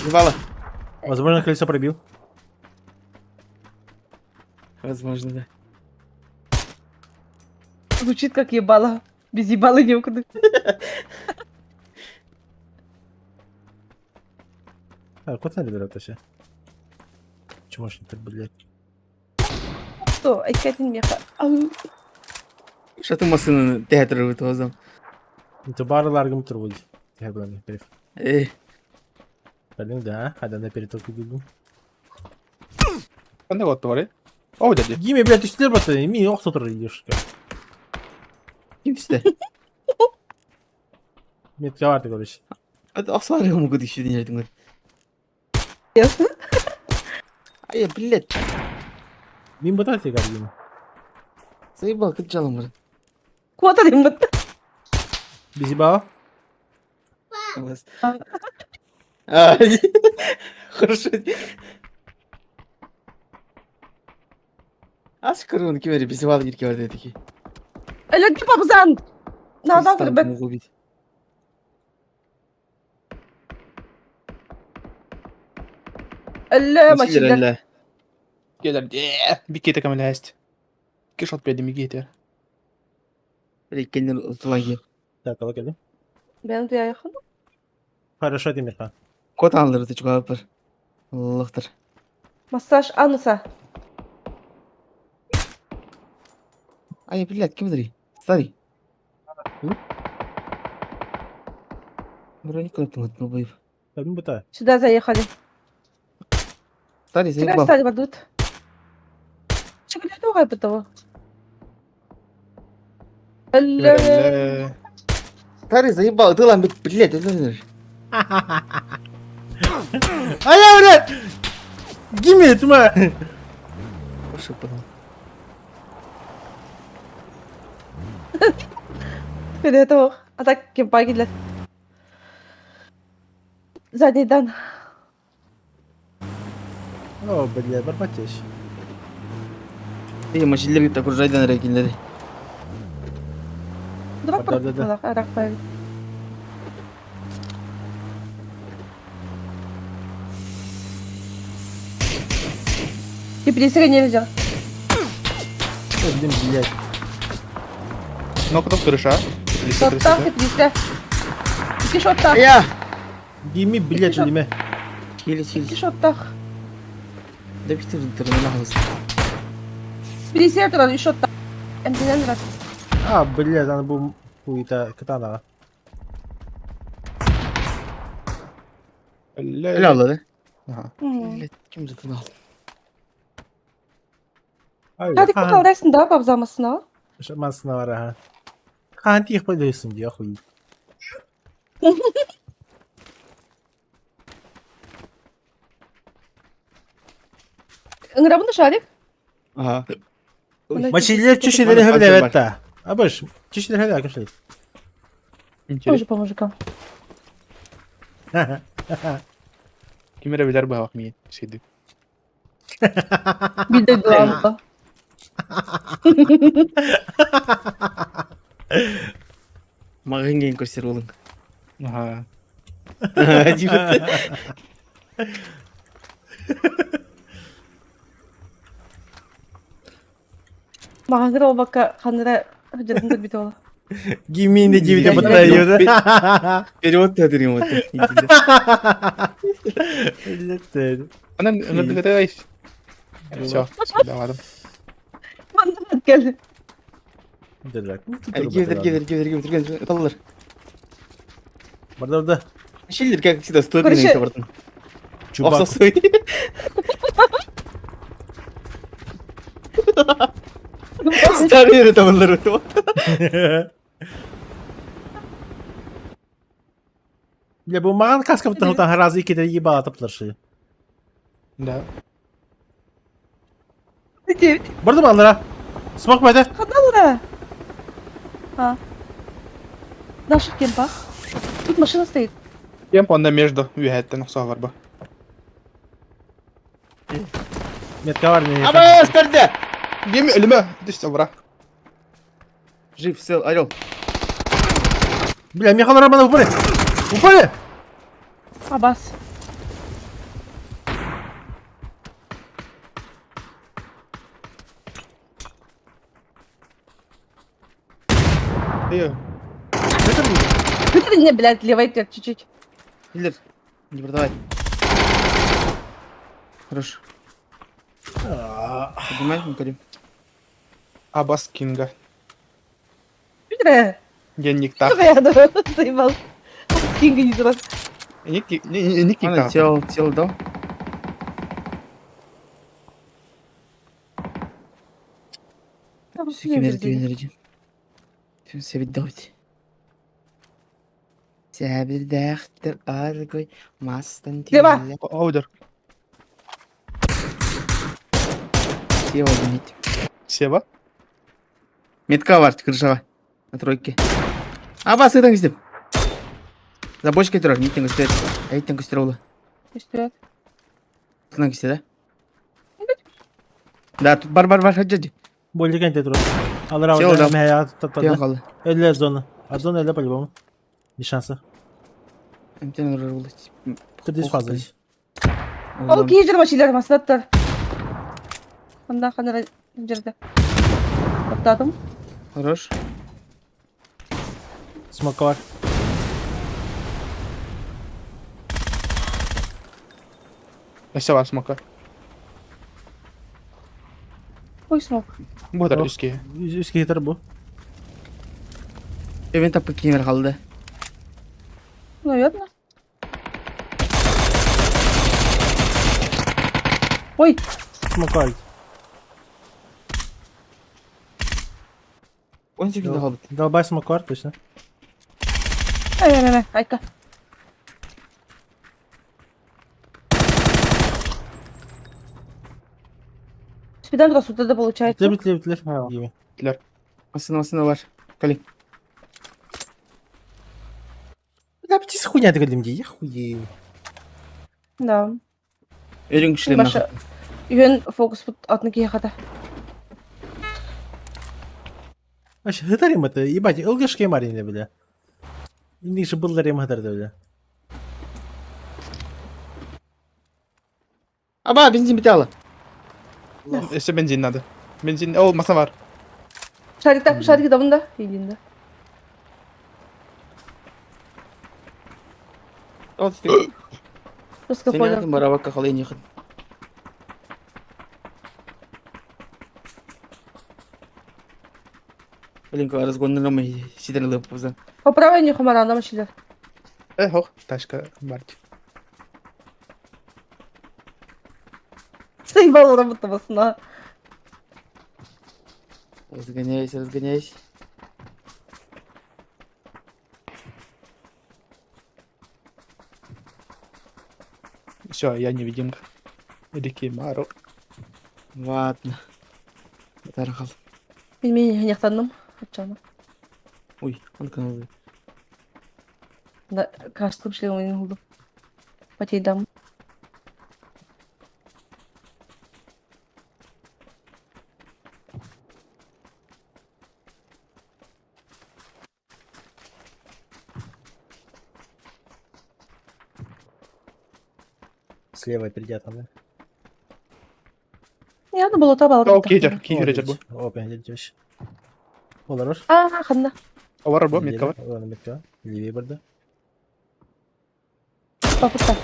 Бывало. Возможно, колесо пробил. Возможно, да. Звучит как ебало. Без ебала не А, куда надо брать вообще? Чмошник так, блядь. Что? Айкатин меха. Что ты машину театр вытвозом? Это бар ларгом трубой. Я главный переф. Эй. Блин, да, а да на перетоку бегу. Қандай отты бар, е? О, дяди. Гими, блядь, үстілер баты, ми оқ тұр идешь. Ким түсті? Метка бар, короче. Ақсалар могут еще день айтыңдар. Ясно? Ай, блядь. Мин бата тегар Гими. Заебал, как жалом бар. Куда ты бат? Безебала? Хорошо. Ас көрүн кимери безебал кирке бар деди. Әлі папзан. Надо бет. Убить. Әлі машина. Келер. Бикете камелясть. Кишот беди мигете. Рекенер утлаги. Так, алла келди. Мен де якын. Хорошо, Демирхан. Кот алырды чугап бар. Аллахтыр. Массаж ануса. Ай, блядь, ким дри? Старый. Броник куда-то боев. Мин бата. Сюда заехали. Старый Тебя заебал. стали бардут. Чего не того? Әлі. Старый заебал, ты лам, блядь, это А я, блядь! Гими, тьма! Хорошо, потом. Перед А так кемпа келер. Заднийдан. О, блядь, барбатеш. Ты машинлер такой жайдан рекинлери. Дурак Да, да, да. Арак Теперь не взял. Ой, блин, блядь. Нокнув крыша. Шоттаах киирдэ. Икки шоттаах. Я! Дими, блядь, Лиме. Хили, хили. Икки шоттаах. Да битир дырына Билисия турар үс шоттаах. Эмтэнэн турар. А, блядь, аны бу хуйта кытанаҕа. Öyle aldı. Ага. Ким затын алды? Ай, Hadi калдайсың да бабзамасына. Масына бар, аха. Хаан тиих пойдойсун дии, хуй. Ыҥырабын да шарик. Ага. Мачилер чүшелери хөбүлэбэт да. Абыш, чүшелери хөбүлэ көшлей. Тоже по мужикам. Ким эрэ билэр быһаах миин сиди. Билде дуамба. Мағын кейін көрсер олың. Ага. Мағаңыр ол бакка ханра хыжырын көрбүт ола. Гимин де дивите баттайы. Перевод театрим вот. Анан ыңырдыгытай. Все, давадым. Манна келди. Кивдер, кивдер, кивдер, кивдер, кивдер, таллар. Барда барда. Шиллер, как всегда, стоит Короче, на братан. Чубак. Оксасой. Старый это баллар вот. Бля, бу маған каска бутан разы икеде ебала таптылар Да. Барды баллара. Смок байды. Каналра. А. Наших кемпах. Тут машина стоит. Кемп онда между үйәттен ұқсаға бар ба. Метка бар не. Абас, көрді! Дем өліме, түс бра. Жив, сел, орел. Бля, Михаил Романов упали. Упали. Абас. Эй, Не, блядь, левой теперь чуть-чуть. Хиллер, не продавай. Хорош. Поднимай, Макарим. Абас Кинга. Бля, Генниктах. заебал. Кинга не раз. Ник ник Ана, тело, тело дал. Энерджи, энерджи. Себиддовти. Себиддахтер аргой мастан Лева. Оудер. Сева гонить. Сева. Метка бар, крышаға. На тройке. Аба, сыдан кістеп. За бочкой тұрар, неттен көстереді. Әйттен көстер олы. Көстереді. Тынан кісте, да? Да, тут бар, бар, бар, хаджи. Болдеген де тұрар. Алыр Сел да. ауды. қалды. Элле зона. А зона элле по-любому. Не шанса. Эмтен ұрар олы. Кырдыз фаза. Ол кей жер машиналар масынаттар. Анда қанара жерде. Тоқтадым. Хорош. Смок бар. Сева смока. Ой, смок. Бұдар үске. Үске кетер бу. Мен тапқы кемер қалды. Наверное. Ой, Смок бар. 10 секунд қалды. Долбай смок бар, точно. ай, ай, ай, айка. Спидан туда да получается. Битлер, битлер, битлер. Битлер. Масына, масына бар. Кали. Бля, птица хуйня ты говорим, я хуею. Да. Өрің күшлі Маша, Юен фокус атын киехата. Вообще, хытарим это, ебать, ылгышке марине, бля. Индикші бұллар ем хытарды, бля. Аба, бензин біте алы. Өсі бензин надо. Бензин, ол маса бар. Шарик так, шарик да бұнда. Илинде. Русское поле. Сен барабакка халайын якын. Блин, разгоннырым сидер лып бузан. Поправай не хумаранда машина. Э, хох, тачка барт. Заебал работа басына. Разгоняйся, разгоняйся. Все, я невидимка. Рики Мару. Ладно. Тархал. Мен мен яқтандым. Апчаны. Ой, он канал. Да, каштым шлем ойын oldu. Потейдам. Слева перейдя там, да? Я да болота балар. О, кейдер, кейдер жер бу. Опа, дедеш. Олар. А, ханна. Олар бу, метка бар. Олар метка. Левее барда. Папа.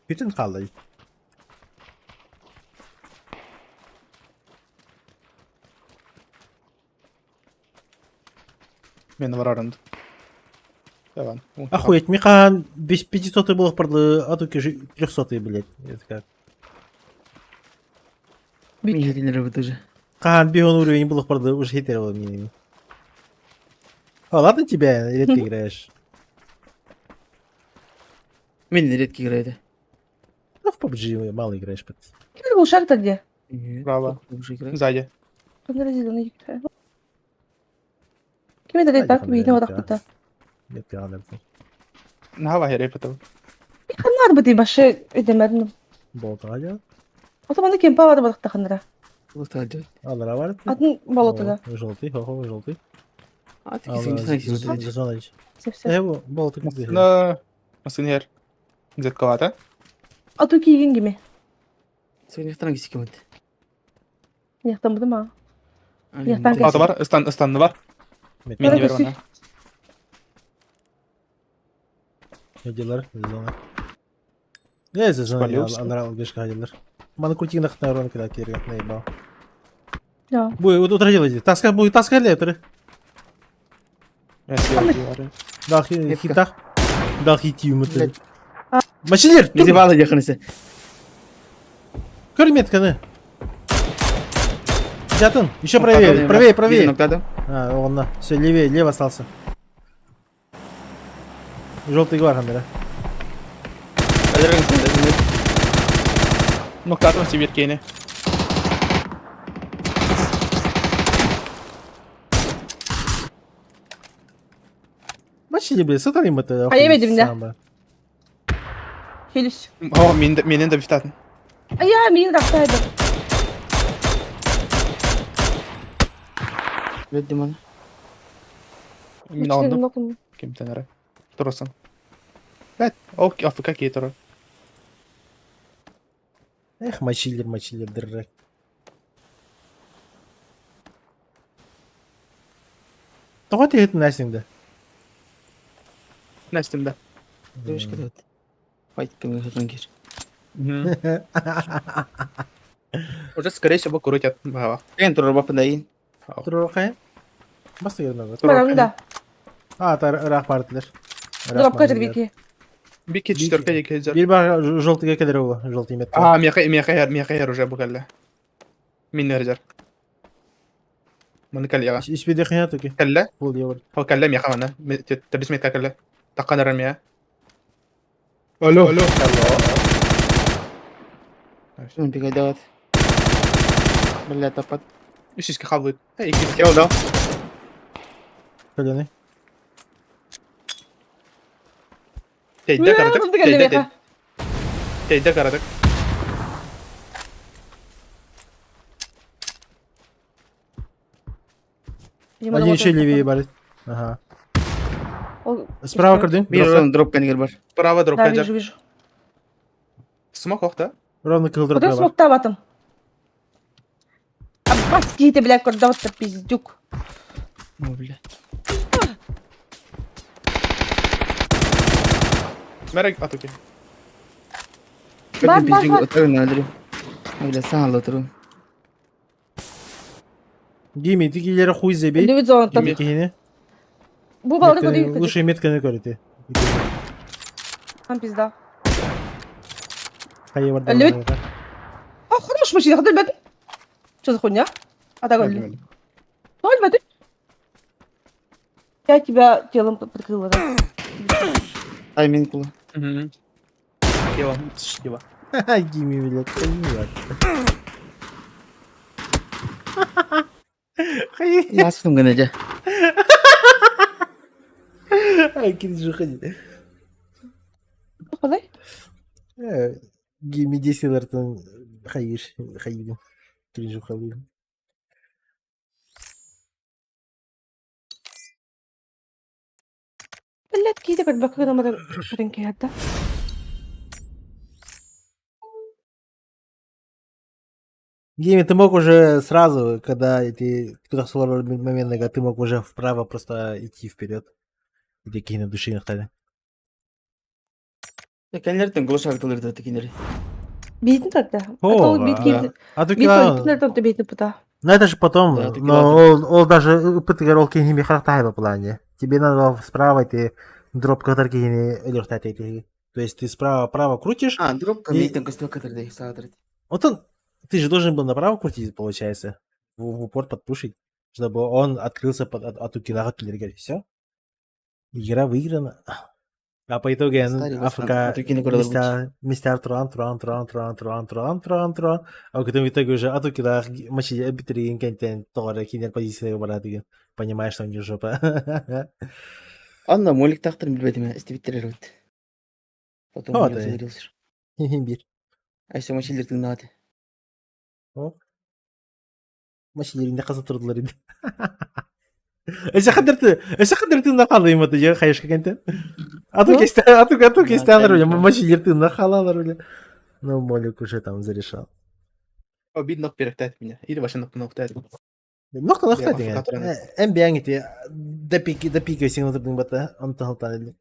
Бүтін қалды. Мен бар арынды. Давай. Охуеть, Михан, без 500 было парлы, а тут же 300, блядь. Это как? Мен тренировать уже. Кахан бегон уровень был парлы, уже хитер был мне. А ладно тебя, редко играешь. Мен редко играю, да. Ну, в PUBG мало играешь. Ким был шаг где? Право. Уже играю. Сзади. Ким это так видно вот так Нет, я не Нава херей потом. Ханнар бити башы эдемедим. Болтага. Ото маны кемпа бар бадыкта ханнара. Болтага делать. Алара бар. Атын болотуда. Желтый, хо-хо, желтый. А ты кисин Зона. Все все. Э, болтык. На Масынер. Зетковато. А ту кийген кими? Сен кисик вот. Яктан буду ма. Аты бар, ыстан, ыстанны бар. Мен не берем. Хадилар, зона. Я за зона, алара алгышка хадилар. Маны кутигна хтарон когда киргат наебал. Да. Буй, вот утро делайте. Таска буй, таска ле, утро. Да, хитах. Да, хитим это. Машинер! Не зевала яхнысы. Көр метканы. Дятын, еще правее, правее, правее. А, он на. Все, левее, лево остался. Желтый гвархан, да? Ноктатым сибиркейне. Мачили, блядь, сатаним это. А я видим, да. Келіс. О, менен де бифтатын. А я мин рахтайды. Ведь мана. Мен алдым. Кемтен ары. Тұрсын. Бәт, о, АФК кей тұры. Эх, мочилер, мочилер, дыррак. Тоға тегетін нәрсеңді. Нәстімді. Девушка дает. Файт кем хатан кир. Уже, скорее всего, крутят. Бава. Кен турар бапын дайын. Турар қайын? Баста керін Барамда. А, та рақ бардылар. Дропка жер бики. Бики четверка деке жер. Bir бар желтый келер ол, желтый метка. А, меха меха меха уже букалла. Миннер жер. Маны каллега. Испеде хия токи. Калла? Бул ебар. Ол калла меха мана. Табис метка калла. Таққанар меха. Алло. Алло. Мен бегай дават. Бля, тапат. Үсіске қалды. Екіске ол да. Каленый. Тейде карадык. Тейде Тейде карадык. Один еще левее барит. Ага. Справа кырдың. Bir ровно дроп кәнігер бар. Справа дроп Да, вижу, вижу. Смок ох, да? Ровно кыл дроп Куда бар. смок табатым? Мас киһитэ бля көрдөҕүт да пиздюк. О, бля. Мэрэг атуки. Бар, бар, бар. Отыр надыр. Бля, саала турун. Гими, ты киллера хуй забей. Өлүбүт зонаттан. Гими киһини. Бу балары Метканы- көрдүк. Лучше метканы көрөтө. Там пизда. Хайа бар. Өлүбүт. А, хорош машина, өлбөт. Что за хуйня? А так өлдүм. Өлбөт. Я тебя телом прикрыла, да? Ай, мен кула. Тело, штива. Гими, блядь, понимаю. Хайа. Ясным гына дьэ. Ай, киржи ходи. Қалай? Гими 10 хайыр, хайыр. Киржи халыр. Блядь, киһи көрбөккө гына көрөн киһэрдэ. Гими, ты мог уже сразу, когда эти куда момент, ты мог уже вправо просто идти вперед. Где киһини души нахтали. Кэннилэриттэн глушак тылырда кинилэри. Биитин тарда. О, Бит киирди. А ты Бит кинилэртэн биитин пута. Ну это же потом, Да, ты но ол даже пытыгар ол киһини мехахтайба плане. Тебе надо справа ты дроп катар киһини өлөртәтей. То есть ты справа право крутишь, А, дропка И- мийтен көстө катырды саатырды. вот он, ты же должен был направо крутить, получается, в упор подпушить, чтобы он открылся под от укилага. Все. Игра выиграна. А по итоге Старый АФК мистер Тран, Тран, Тран, Тран, Тран, Тран, Тран, Тран. А потом в итоге уже Атукилах мочи обитриен кентен тора кинер позиция баратыгын. Понимаешь, что у них жопа. Анна молик тахтырын билбетим истибиттер эрбит. Потом О, молик да. загорелся. Бир. А все мочилер тыгнааты. О. Мочилеринде каза турдулар иди. Эше кадырты, эше кадырты на халыйм это я хайшка кентен. А то Ну? кесте, а то кесте алар Да, бля, мочилер тыгна халалар бля. Ну, молик уже там зарешал. Обидно перехтать меня. Или вообще нокнуть. Нокта нокта Я деген. АФК туран. Эм биаң ити да пик да пик сигнал турдың бата, он тахалтан или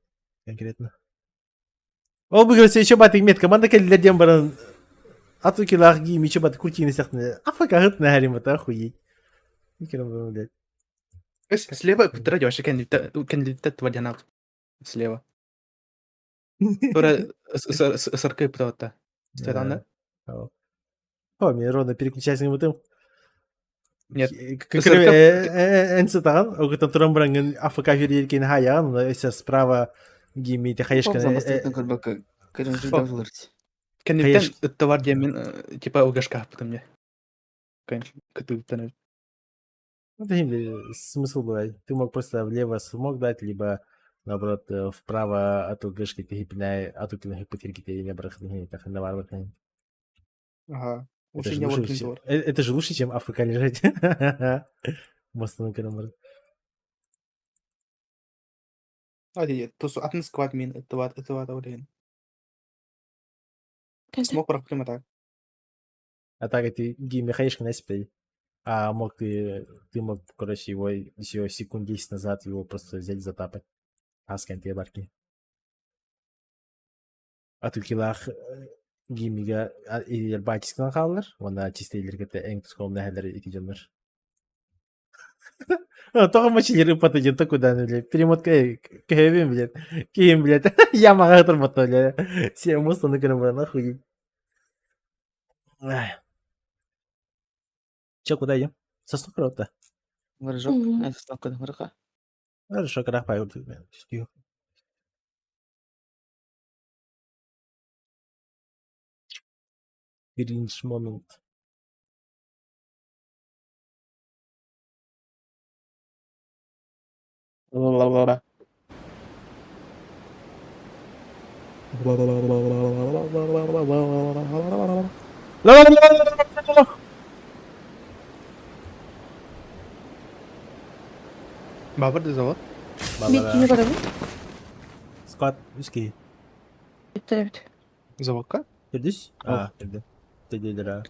конкретно. Ол бүгін еще батык мет команда келдерден баран ату килах ги миче бат куртины сяхны. АФК гыт на харим бата охуеть. Никером блядь. Слева пытыра вообще кенлитет вадянак. Слева. Тура сыркы пыталата. Стоит да? О, мне ровно переключайся на бутым. Нет. Энсетаган, огытан туран барангын АФК ферьеркен хаян, но если справа гими ты хаешка. Бастыртын көрбөккө көрүн О. жылдырды. Кенлиттен ыттавар диэмин типа угашка потом мне. Кытыттан. Ну, это им смысл был. Ты мог просто влево смог дать, либо наоборот вправо от угышки ты хипинай, от укиных потерки ты не брахни, так на варвар. Ага. Это Лучше же не лучше, вот это же лучше, чем АФК лежать. Мост на карамар. Тусу атын сквад мин ыттавар ыттавар олен. Смог прохлюма так. А так ты гими хаешка на себе. А мог ты мог, короче, его еще секунд 10 назад его просто взять затапать. Аскан те барки. А tu килах гимига илер бачискан халлар, вона чисто илер кете эң туском нәһәләр ити жоннор. Тоҕо мочилер ыппата дьон токудан блядь, перемотка кэһэбин блядь, киһим блядь, ямаҕа турбатта блядь, все мустаны көрөн баран охуеть. Ай. Че, куда идем? Сосновка рота. Горожок. Мгм. Ай, сосновка горка. Хорошо, когда пойду. Кринж момент. Ла-ла-ла-ла. Ла-ла-ла-ла-ла-ла-ла-ла-ла. Бабыр да завод. Бит кини көрөбүн. Склад, үски. Бүттөрөбүт. Заводка? Төрдүс? А, төрдү. Төдөлөр.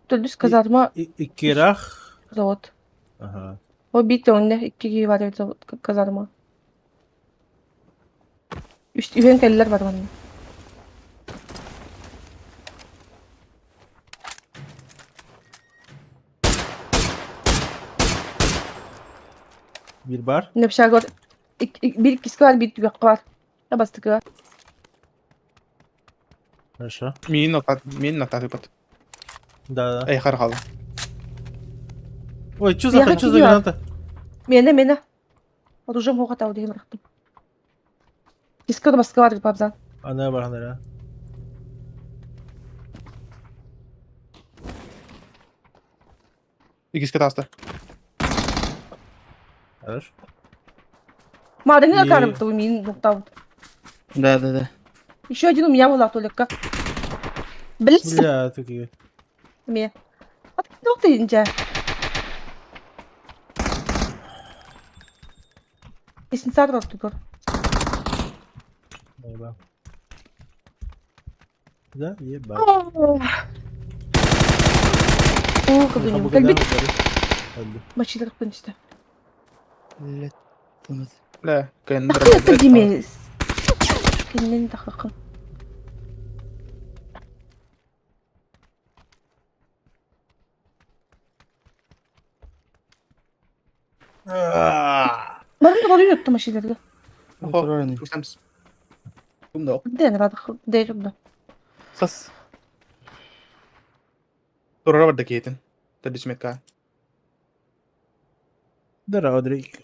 Төлдүс казарма Иккирах. Завод. Ага. О биир төҥүннэ икки киһи баар эбит завод казарма. Үс үһүөн кэллилэр бар манна. Биир бар. Нэпшагор биир иккискэ бар, биир түгэххэ бар. Бастакыга. Хорошо. Миин ноктат, миин ноктатыппыт. Да, да. Эй, харахал. Ой, что за, что за граната? Мена, мена. Оружием хоҕа диэн бырахтым. Киска баска бар папзан. Ана бар, ана. Иккискэ тааста. Хорошо. Маарыҥы акаарым ту миин нуктаабыт. Да, да, да. Еще один у меня была только. Блин. Бля, такие. Эмиэ. Туох ты инчэ? Сенсатор ортугар. Ебал. Да, ебал. Оо, кабинем. Кэлбит. Бачилар түстэ. Блядь. Бля, кэн Тахы димес. Кэннен тахакын. Барын да yuttum машиналарга. Тусамс. Тумда. Дэн радах дэ Сас. Турара барда киэтин. Тадисметка. Здорово, Дрейк.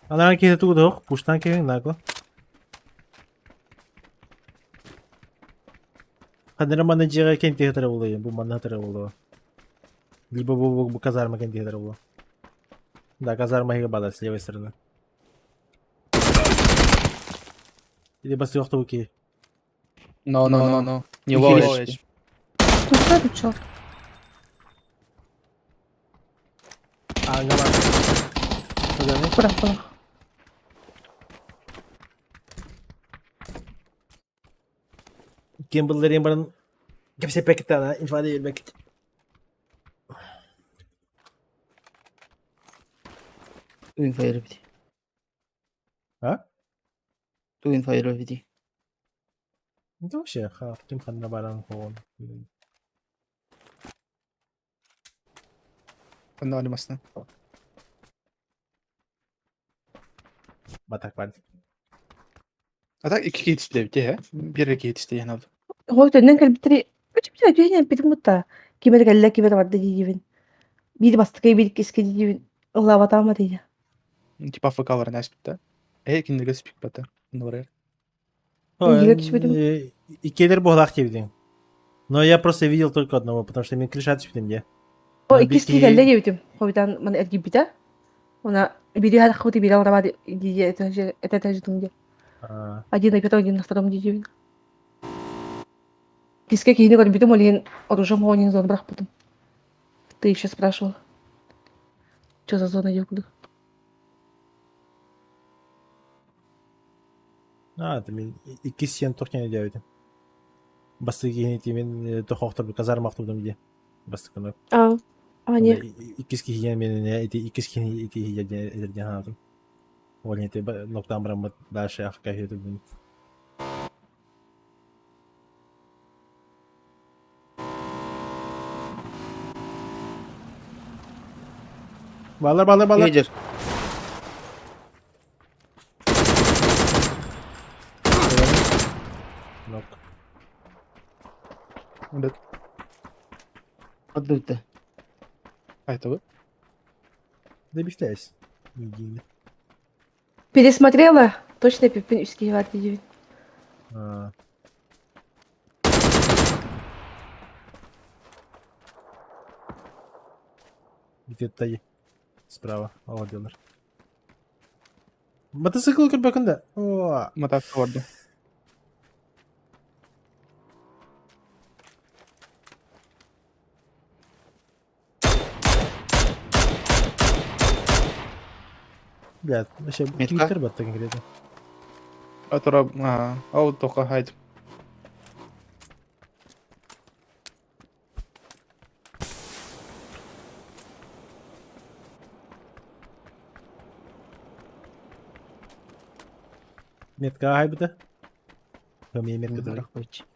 Анаран киһи тугу пуштан киһи нагло. Ханара мана дьиэҕэ кэн тиһэтэрэ буолуо, бу манна хатара буолуо. Либо бу, бу казарма кэн тиһэтэрэ буолуо. Да, казарма иһигэ бадар с левой стороны. Или басыахтабы киһи. No, no, no, no. Не ловишь. Туста дучал. Ааҥҥа бар. Казарма. Бырах бырах. Ким былларыйан баран кэпсэппэккит инфа биэрбэккит. Ту инфа биэрбит. А? Ту инфа биэрбит. Это вообще ха, ким ханна баран хоон. Ханна масна. Батак бар. А так икки киһи э? Биир киһи тистэ яна. Хой төннөн кэлбиттери үч бит түһэн питим мутта. Кимер кэллэ кимер барда диибин. Биир бастакы биир киске диибин. Ыллаабатаама диye. Типа АФК бар нэспитте. Э кинилерге спик бата. Норер. Иккилер буолаах диэбитиҥ. Но я просто видел только одного, потому что мин крыша түспүтүм дии. О иккис киһи кэллэ диэбитим. Хойутаан маны эргийбитэ. Она бири хараххыты бири алрабаа дии этэ дии. Один на первом, один на втором диибин. Киске киһини көрбүтүм, ол иһин оружием хоонин зона бырахпытым. Ты еще спрашивал. Что за зона диэкуду? А, это мин иккис сиэн тохтен диэбитим. Бастакы киһини мин тохохтор казарма охтубутум дии. Бастакы А, а не. Иккис киһи мен ити иккис киһини ити этэрдиэн хаатым. Ол ити ноктан бараммыт дальше АФК хетубун. Балар, балар, балар. Лидер. Нок. Бет. Отдуйте. Айтабы. Да бифтяйся. Единый. Пересмотрела. Точно пипин үс киһи бар диибин. А. Где-то справа. О, делар. Мотоцикл көрбөкүн О, Мотоцикл барды. Блядь, вообще Метка? твиттер батта конкретно. А тура, ага. Ол тоқа хайд. Метка хайбыта. Кымия метка турар. Рахмат.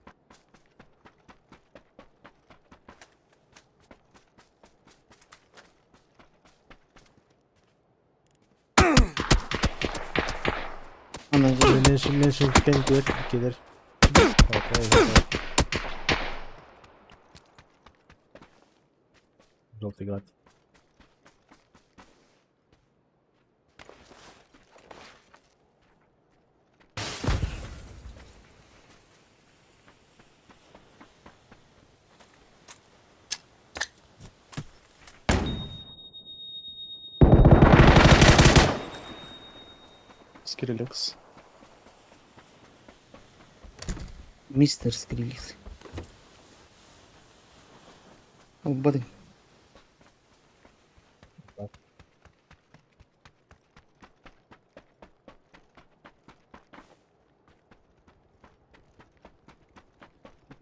Ана же. Мен мен шынткен көр келер. Желтый град. Скриллекс. Мистер Скриликс. Албады.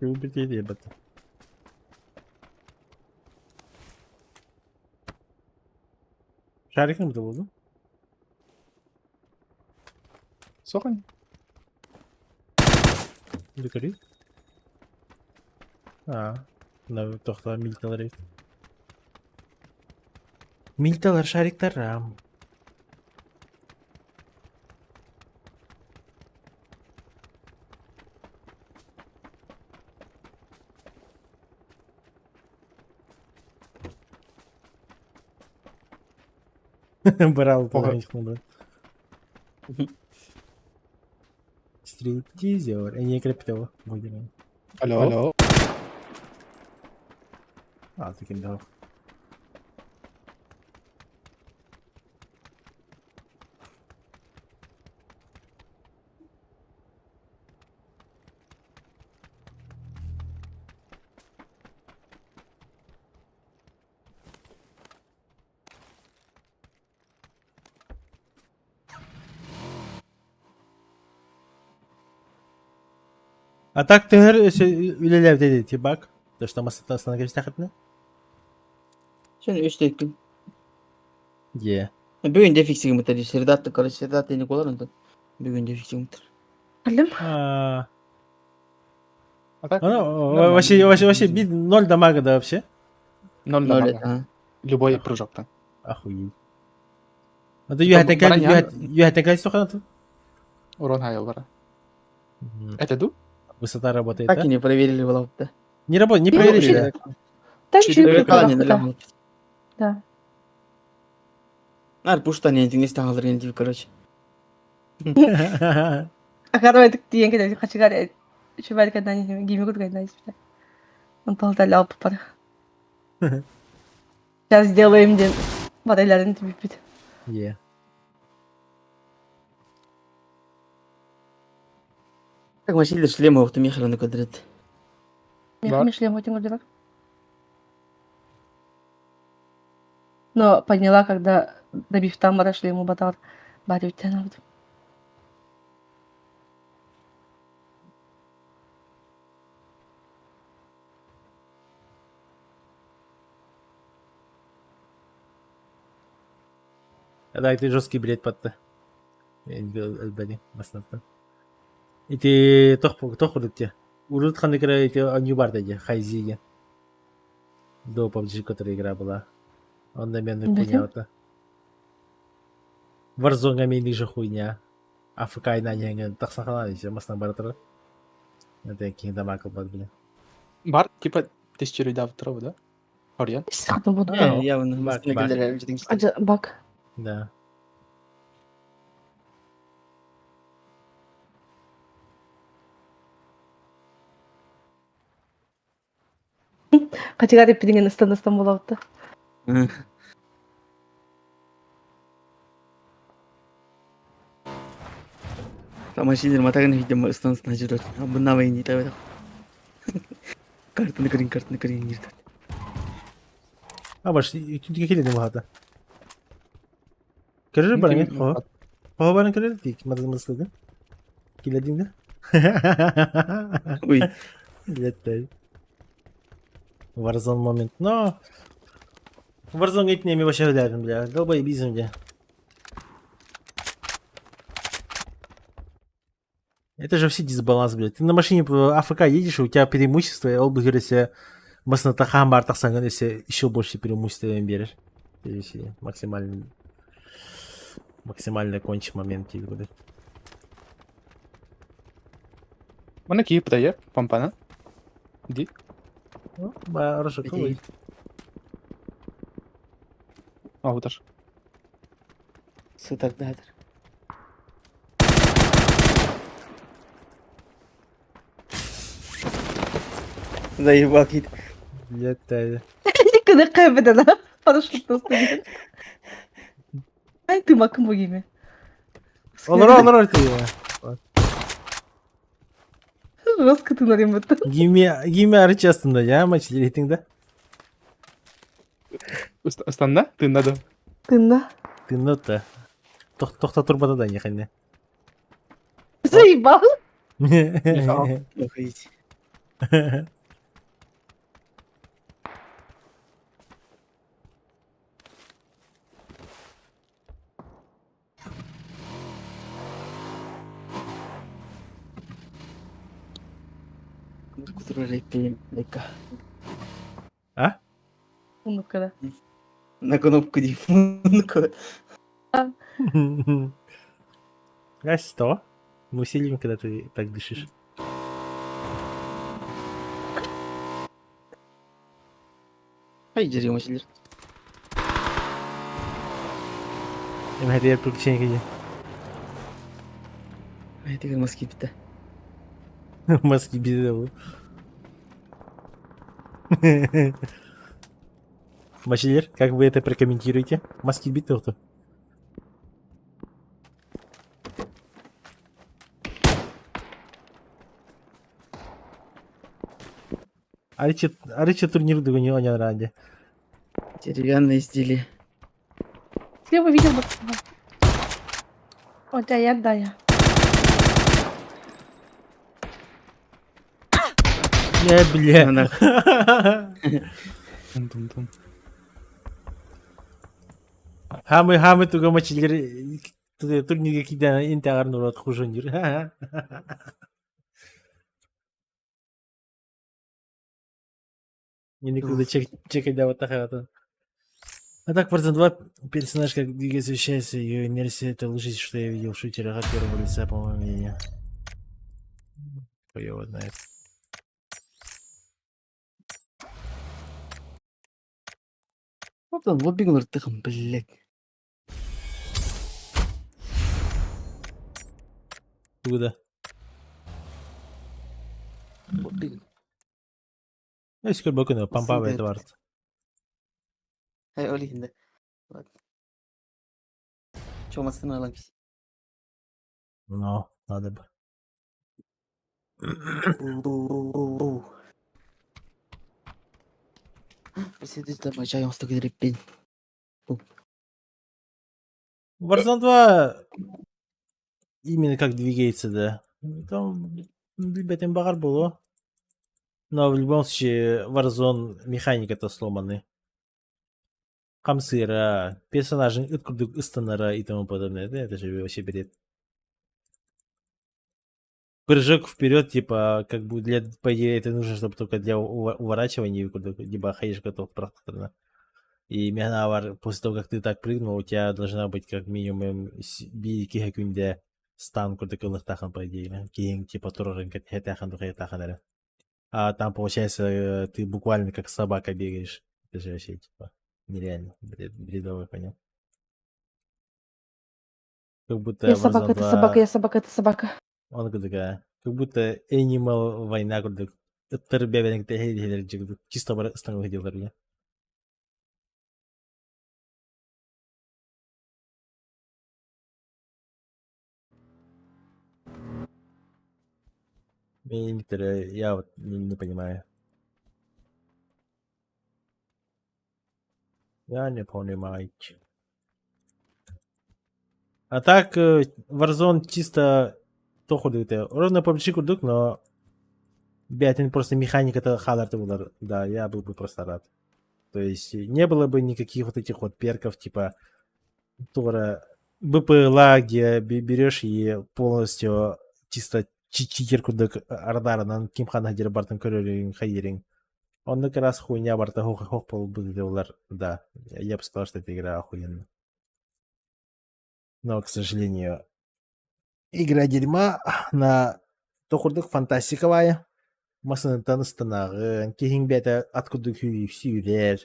Убить ебать. Шариком это было? Сохан. Декори? А, на тохта милталар эбит. Милталар шариктарам. Брал Ого. половинку, да. Стриптизер. Не крепитого. Будем. Алло. Алло. А, таким дал. А так ты үлеләп деди бак. То что масса становишься Шын үч теккин. Е. Бүгүн де фиксигим бутар. Сердатты, короче, сердатты не колар онтон. Бүгүн де фиксигим бутар. Алым. А, А так? ну, вообще, вообще, вообще, бит ноль дамага, да, вообще? Ноль Ноль дамага. это. Любой прыжоктан. Охуеть. А ты юхатен каль Урон хайыл бара. Это ду? Высота работает, Так да? и не проверили было да. Не работает, не Ну, проверили, да? вообще- Так Четыре же Кала не да. Да. Нар пушта не не стал рендив, короче. А короче, тиен кede хачыгар чубар када не гими кургай да испита. Он толтал алып бар. Сейчас сделаем ден. Барайларын тибипит. Е. Так машина шлем оқты Михайловна квадрат. Бар. Мех шлем хотим ордерок. Но поняла, когда добив там шлему батар. Барю тянут. А так ты жесткий бред подта. Баснатта. Ити тох тох те. Урут ханыкра эти анюбар деди хайзиге. До PUBG, которая игра была. Он на меня Да. хуйня вот. Warzone мен же хуйня. АФК на неген тахсахала еще масна баратыр. Это кинг дамакл бат блин. Бар, типа, тысячу второго, да? Ориен? Сахну буду. А, Явно. бак, бак. Ажа бак. Да. Хачыгар эппидинген ыстан ыстан болабыт. Машина матагын видимо станция жүрөт. Буна войне тавы. Картаны кырын, картаны кырын ирдет. А баш түнтүгө келеди махата. Көрөр Ну, баран ким- хо. Хо баран көрөр дик мадмаслыгын. Киледиң да. Ой. Леттай. Warzone момент. Но Warzone говорит, не вообще глядим, бля. Долбоебизм, где. Это же вообще дисбаланс, блядь. Ты на машине по АФК едешь, и у тебя преимущество, и ол бігер есе басына тахан бар тақсаңын есе еще больше преимущество им берешь. Ты вообще максимально максимально кончи момент тебе будет. Мана киһи пытайа, помпана. Ди. Ну, хорошо, Иди. Аутар. Сытар дадыр. Заебал кит. Леттай. Кыны кайбеден а? Парашютта устагин. Ай ты макын богиме. Олар, олар, ты. Жестко ты нарим бутта. Гиме, гиме арчастында, я мач рейтингда. Ыстанна? Тынна да. Тынна. Ты нота. Тохта турбада да не хане. Заебал. Охуеть. Кнопку турар эппием, А? Унуккада. На кнопку дифунку. А что? Мы все любим, когда ты так дышишь. Ай, дерьмо сидишь. Эм это приключение где? Ай, ты маски бита. Маски без Мачилер, как вы это прокомментируете? Маски бит то. Аричи турнир дугуни онян ранде. Деревянные изделия. Слева видел бы. О, да, я, да, я. Не, бля. На Тун-тун-тун. Хамы хамы туга мачилер турнирге киден интегар нурат хужонир. Я никогда чек чекать да вот так. А так, Warzone 2 персонаж как двигается, освещается, ее инерция это лучшее, что я видел в шутерах от первого лица, по моему мнению. Хуй его знает. Оптан лоббинг тыхым, блядь. Куда? Лоббинг. Өскөр бөкөнө пампа Сында это барт. Ай, олихинде. Ладно. Чё, масын алам кис. Но, надо бы. Warzone 2 именно как двигается, да. Там, ребята, багар было. Но в любом случае, Warzone механика-то сломаны. Хамсыра, персонажи ыт ыстанара и тому подобное. Да, это же вообще бред. Прыжок вперед, типа, как бы для, по идее, это нужно, чтобы только для уворачивания, либо хаешь готов просто. И мягнавар, после того, как ты так прыгнул, у тебя должна быть как минимум би киһэ стан курдук ылыктахан, по идее. Киһиң типа турарын хэтахан хэтахан эрэ. А там, получается, ты буквально как собака бегаешь. Это же вообще, типа, нереально. Бред, бредовый, понял? Как будто Я собака, Warzone это собака, 2 я собака, это собака. Он такая, как будто Animal война курдук. Ыттар бэбэнек чисто бар ыстаңы делар я. Некоторые, я вот не понимаю. Я не понимаю. А так, Warzone чисто туох курдук этэ. Ровно PUBG курдук, но бэйэтин просто механиката хааларты булар. Да, я был бы просто рад. То есть не было бы никаких вот этих вот перков, типа туора БПЛА, где берешь и полностью чисто читер курдук радарынан ким ханна дир бартын көрөрүн хайырың. Онно как раз хуйня барта хох хох был, да. Я бы сказал, что эта игра охуенная. Но, к сожалению, игра дерьма на то курдук фантастиковая. Масынытан ыстанааҕын, киһиҥ бэйэтэ ат курдук сүүрэр,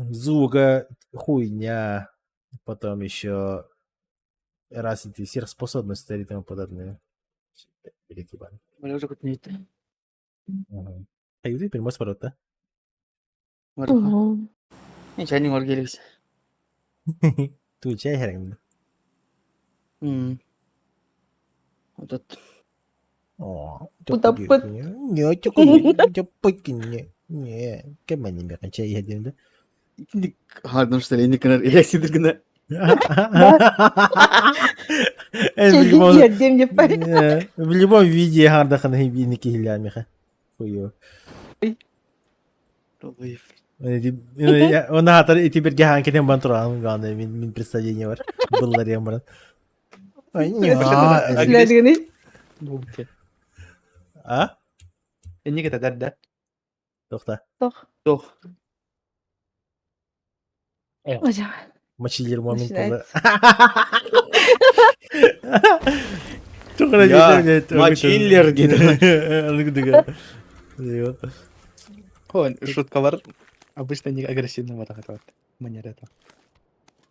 звука хуйня, потом еще раз эти сверхспособности и тому подобное. Айыы перемос барыта. Чайник оргеликс. Ту чай хэрэг. Этот Оо, Утаппыт. Не, не, кэмэни механ чай иһэрдим да. Хардым что ли, гына илексидир гына. Чэйдин иһэрдим деп. В любом виде хардахана хибини киһилää меха. Хуё. Оны хатар ити бирге хаан кетен бан туран главное мин мин представление бар. Быллар ям баран. Сүлэдигини. А? Энниге тәдәр да. Тохта. Тох. Тох. Ожа. Мочилер момент Начинается. Я мочилер дейді. Хон, шуткалар обычно не агрессивно вот так вот. Манера это.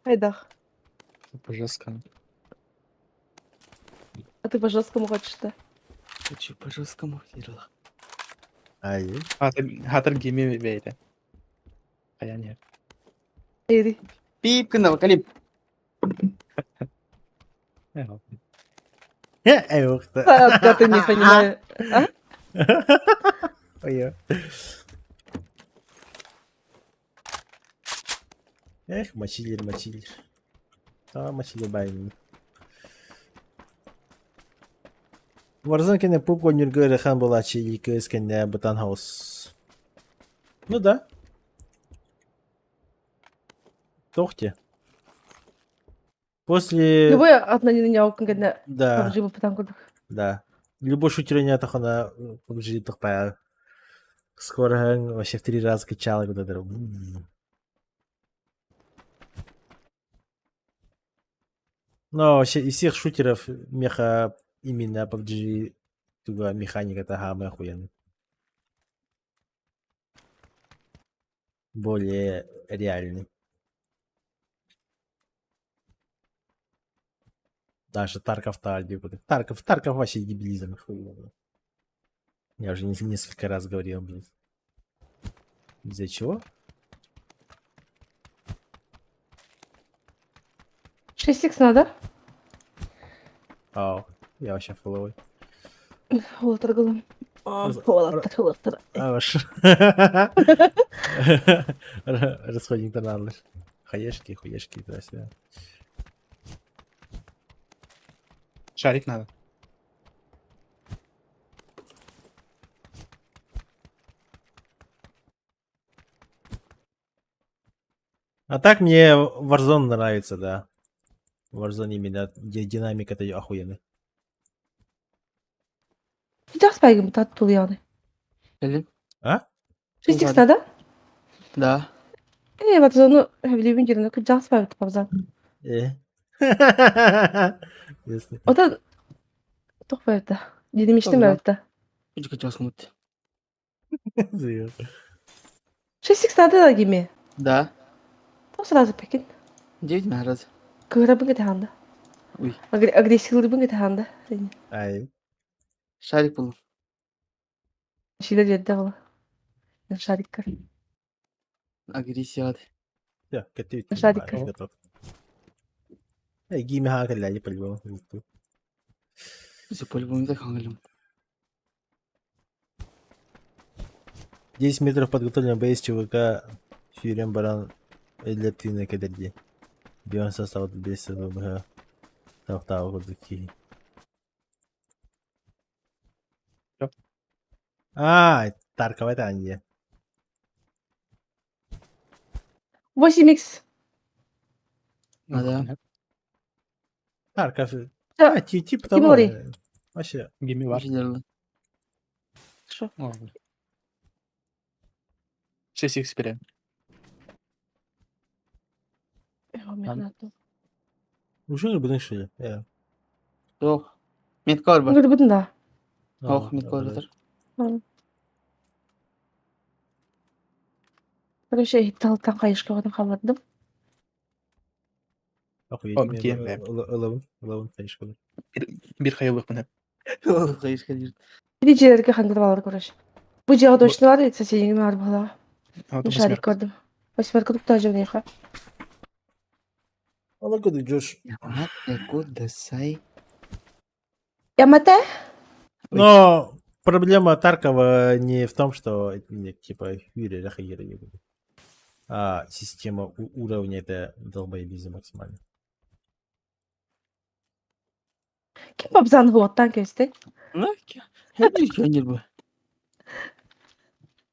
Айдах. По жесткому. А ты по жесткому хочешь, да? Хочу по жесткому. Ай. Хатыр гейми бейте. А я нет. Эйри. Пип гына калип. Эй, ух ты. Да, ты не понимаю. А? Ой. Эх, мочилер, мочилер. А, мочилер байын. Warzone кene пуп конюргы рехан булачы екі кene бутан хаус. Ну да. Тохте. После... Любой одна не на кene Да. PUBG бутан курдук. Да. Любой шутер не атахана PUBG тохпая. Скоро вообще в три раза качала куда-то. Но вообще из всех шутеров меха именно PUBG туга механика это самая охуенная. Более реальный. Даже Тарков Тальби. Тарков, Тарков вообще дебилизм. Хуй. Я уже несколько раз говорил, блядь. Из-за чего? 6х надо? Ау, я вообще фуловый. Улатыр Улатыр, улатыр. А, ваш. Расходник тонарлыш. Хаешки, хуешки, туда-сюда. Шарик надо. А так мне Warzone нравится, да. Warzone именно, где динамика-то охуенная. Сейчас байгым таттул яны. А? 6х надо? Да. Э, Warzone хөблүүбүн жирин кыжаас байбыт пабзан. Э. Ясно. Ота тох байбыта. Динамичный байбыта. 6х надо да гиме. Да. То сразу пекин. 9 махраз. Кыгырабын кытаханда. Ой. Агрессивлыбын кытаханда. Ай. Шарик был. Шилер жерде була. Шарик. Агрессия. Все, готовить. Шарик. Готов. Эй, гиме хакалля, по-любому. Все по-любому так хангалим. 10 метров подготовлен БС ЧВК Фюрен Баран Лептина Кадерди. Бион састаабыт 5 сылы быһа табахтаабы курдук киһи. Аа, Тарковай таанья. 8 х. А, да. Тарков. Да. А, типа того. Кимори. Вообще. Гими бар. Жидерли. Что? 6 х берем. Уже будем шили. Э. Жоқ. Метка бар. Көрбүтүн да. Ох, метка бар. Короче, итталтан кайышка одан халладым. Охуеть. О, кем, Ылабын, ылабын, конечно. Бир хайылык мына. Кайышка дейт. Бир жерге хандыр балар короче. Бу жага точно бар, соседиңе бар бала. Шарик көрдүм. Восьмерка тут тоже внеха. Ала куда идешь? Кудасай. Ямате? Но проблема Таркова не в том, что не, типа Юрий Рахагира не будет. А система уровня это долбоебизм максимально. Ким бабзан хуаттан кести? Хәбир бу.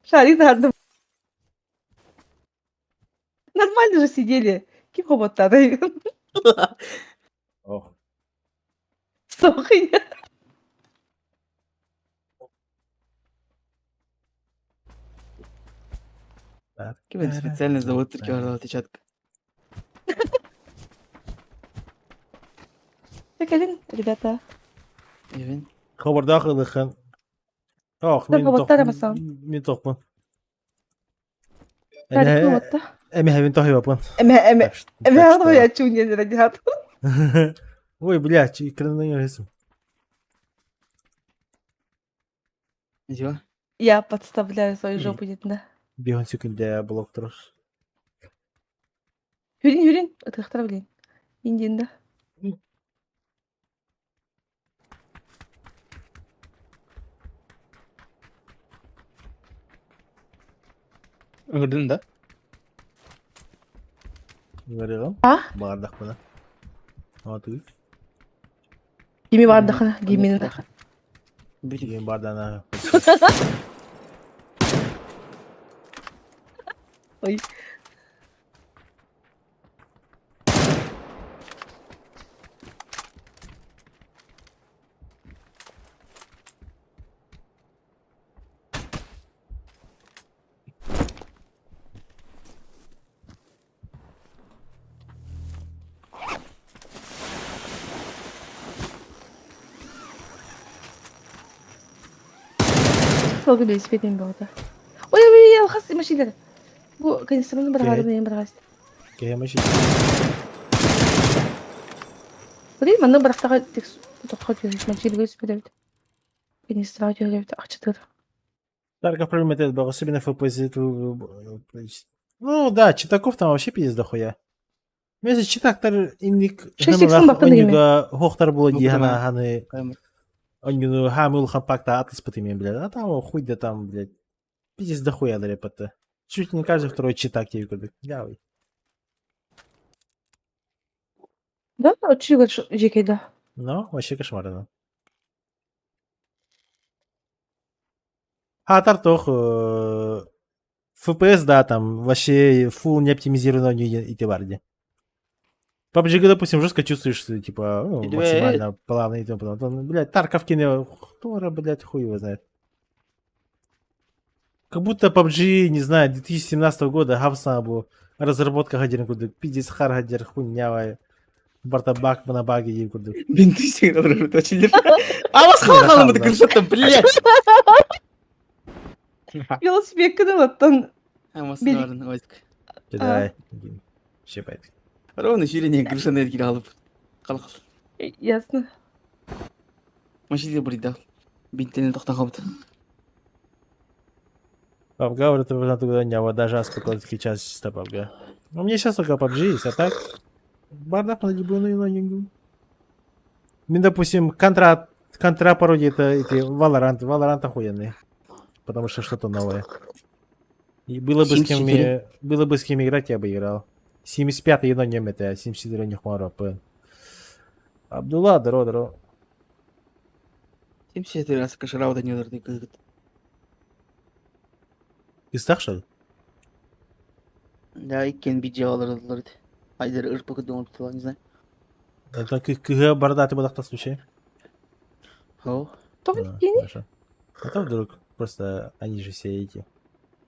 Шарик тардым. Нормально же сидели. Ким хоботтады? Ох. Сохи. Ким специально завод түркө отпечатка. Кэлин, ребята. Эвен. Хабардаах ылыхан. Ох, Так, мин вот тарабасан. Мин тохпун. Шарик хоботта. Эми хэмин тохибапын. Эме эме эме аны я чуня радиат. Ой, блядь, экранын көресің. Жо. Я подставляю свою жопу да. Бион секунде блок турар. Хүрин хүрин ытыктар билин. Индин да. Ыңырдын да. Говорил. А? Бардах мына. А ты? Кими бардахына, кимини да. Деген бардана. Ой. Толку велосипедин болду. Ой, ой, ой, хас машина. Бу канистраны бір Окей. ғарым бір ғаст. Кемеш. Блин, манна бірақтаға тек тоққа түйрек, машина велосипед. Канистраға түйрек, ақчытыр. Тарков проблема это был, особенно FPS. Ну да, читаков там вообще пиздец дохуя. Месе читактар инник Шесть иксин бакын онюга хохтар было Ну, дихана ханы Каймыр. онюну хамул хапакта атлас потымем, блядь. А там хуй да там, блядь. Пиздец дохуя дрепота. Чуть не каждый второй читак тебе кудык. Лявый. Да, очугар жеке да. Ну, вообще кошмарно. А Тартох, FPS, да, там вообще фул не оптимизированный и те PUBG, допустим, жестко чувствуешь, что, типа, ну, Идве. максимально плавно и тому подобное. Там, блядь, Тарков кино, кто, блядь, хуй его знает. Как будто PUBG, не знаю, 2017 года, гавсабу, разработка гадер, кудык, пиздец хар гадер, хуйнявая, бартабак, монобаги, ей кудык. Мен түйсең точилер. А вас халалым бу крышата, блядь. Велосипед кыды оттан. Амас Бери. нарын ойдuk. Давай, Щепает. Ровно ширене крышаны эргил алып. Калкал. Ясно. Машина бурда. Бинтени токтон калбыт. PUBG, вот это вот туда не, вот даже аспекты час чисто PUBG. Ну, у меня сейчас только PUBG есть, а так... Бардак на любую на нигу. Мне, допустим, контра, контра пародия это эти Valorant, Valorant охуенный. Потому что что-то новое. И было бы с кем, 74. было бы с кем играть, я бы играл. 75 едно немете, 74 не хмара п. Абдулла, здорово, здорово. 74 раз кашарау да не кыгыт. Истах что ли? Да, иккен видеолар Айдер ырпы думал, не знаю. Это кыһы бородатый бодахта случай. О, Кто Да, кини? хорошо. А то вдруг просто они же все эти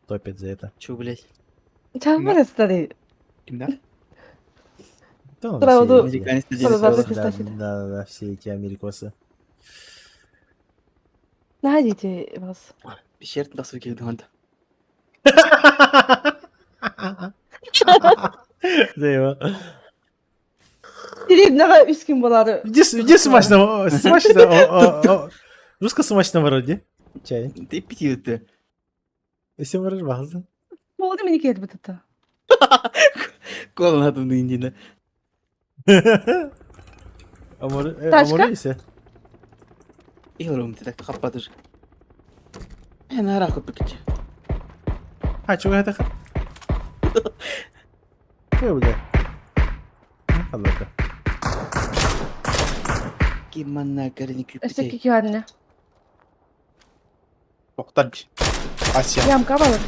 топят за это. чё, блядь? Чалбар старый. Кимдә? Да, ну, Правда. все эти- Американец Правда, Да, кстати. да, да, все эти америкосы. Найдите вас. Пещер туда суки донт. Да его. Деревняга үс күн болары. Иди, иди смачного, смачно, руско смачного вроде. Чай. Ты пити ты. Если можешь база. Болды мені келді бітті. Кола надо на Индина. А может, а Тачка? может, если? Игорь, ты так хаппатыш. Э, на раку пикти. А, чего это? Эй, бля. Однако. Кимана корни Өстө кикианне. Тоқтар би. Асия. Ямка балыр.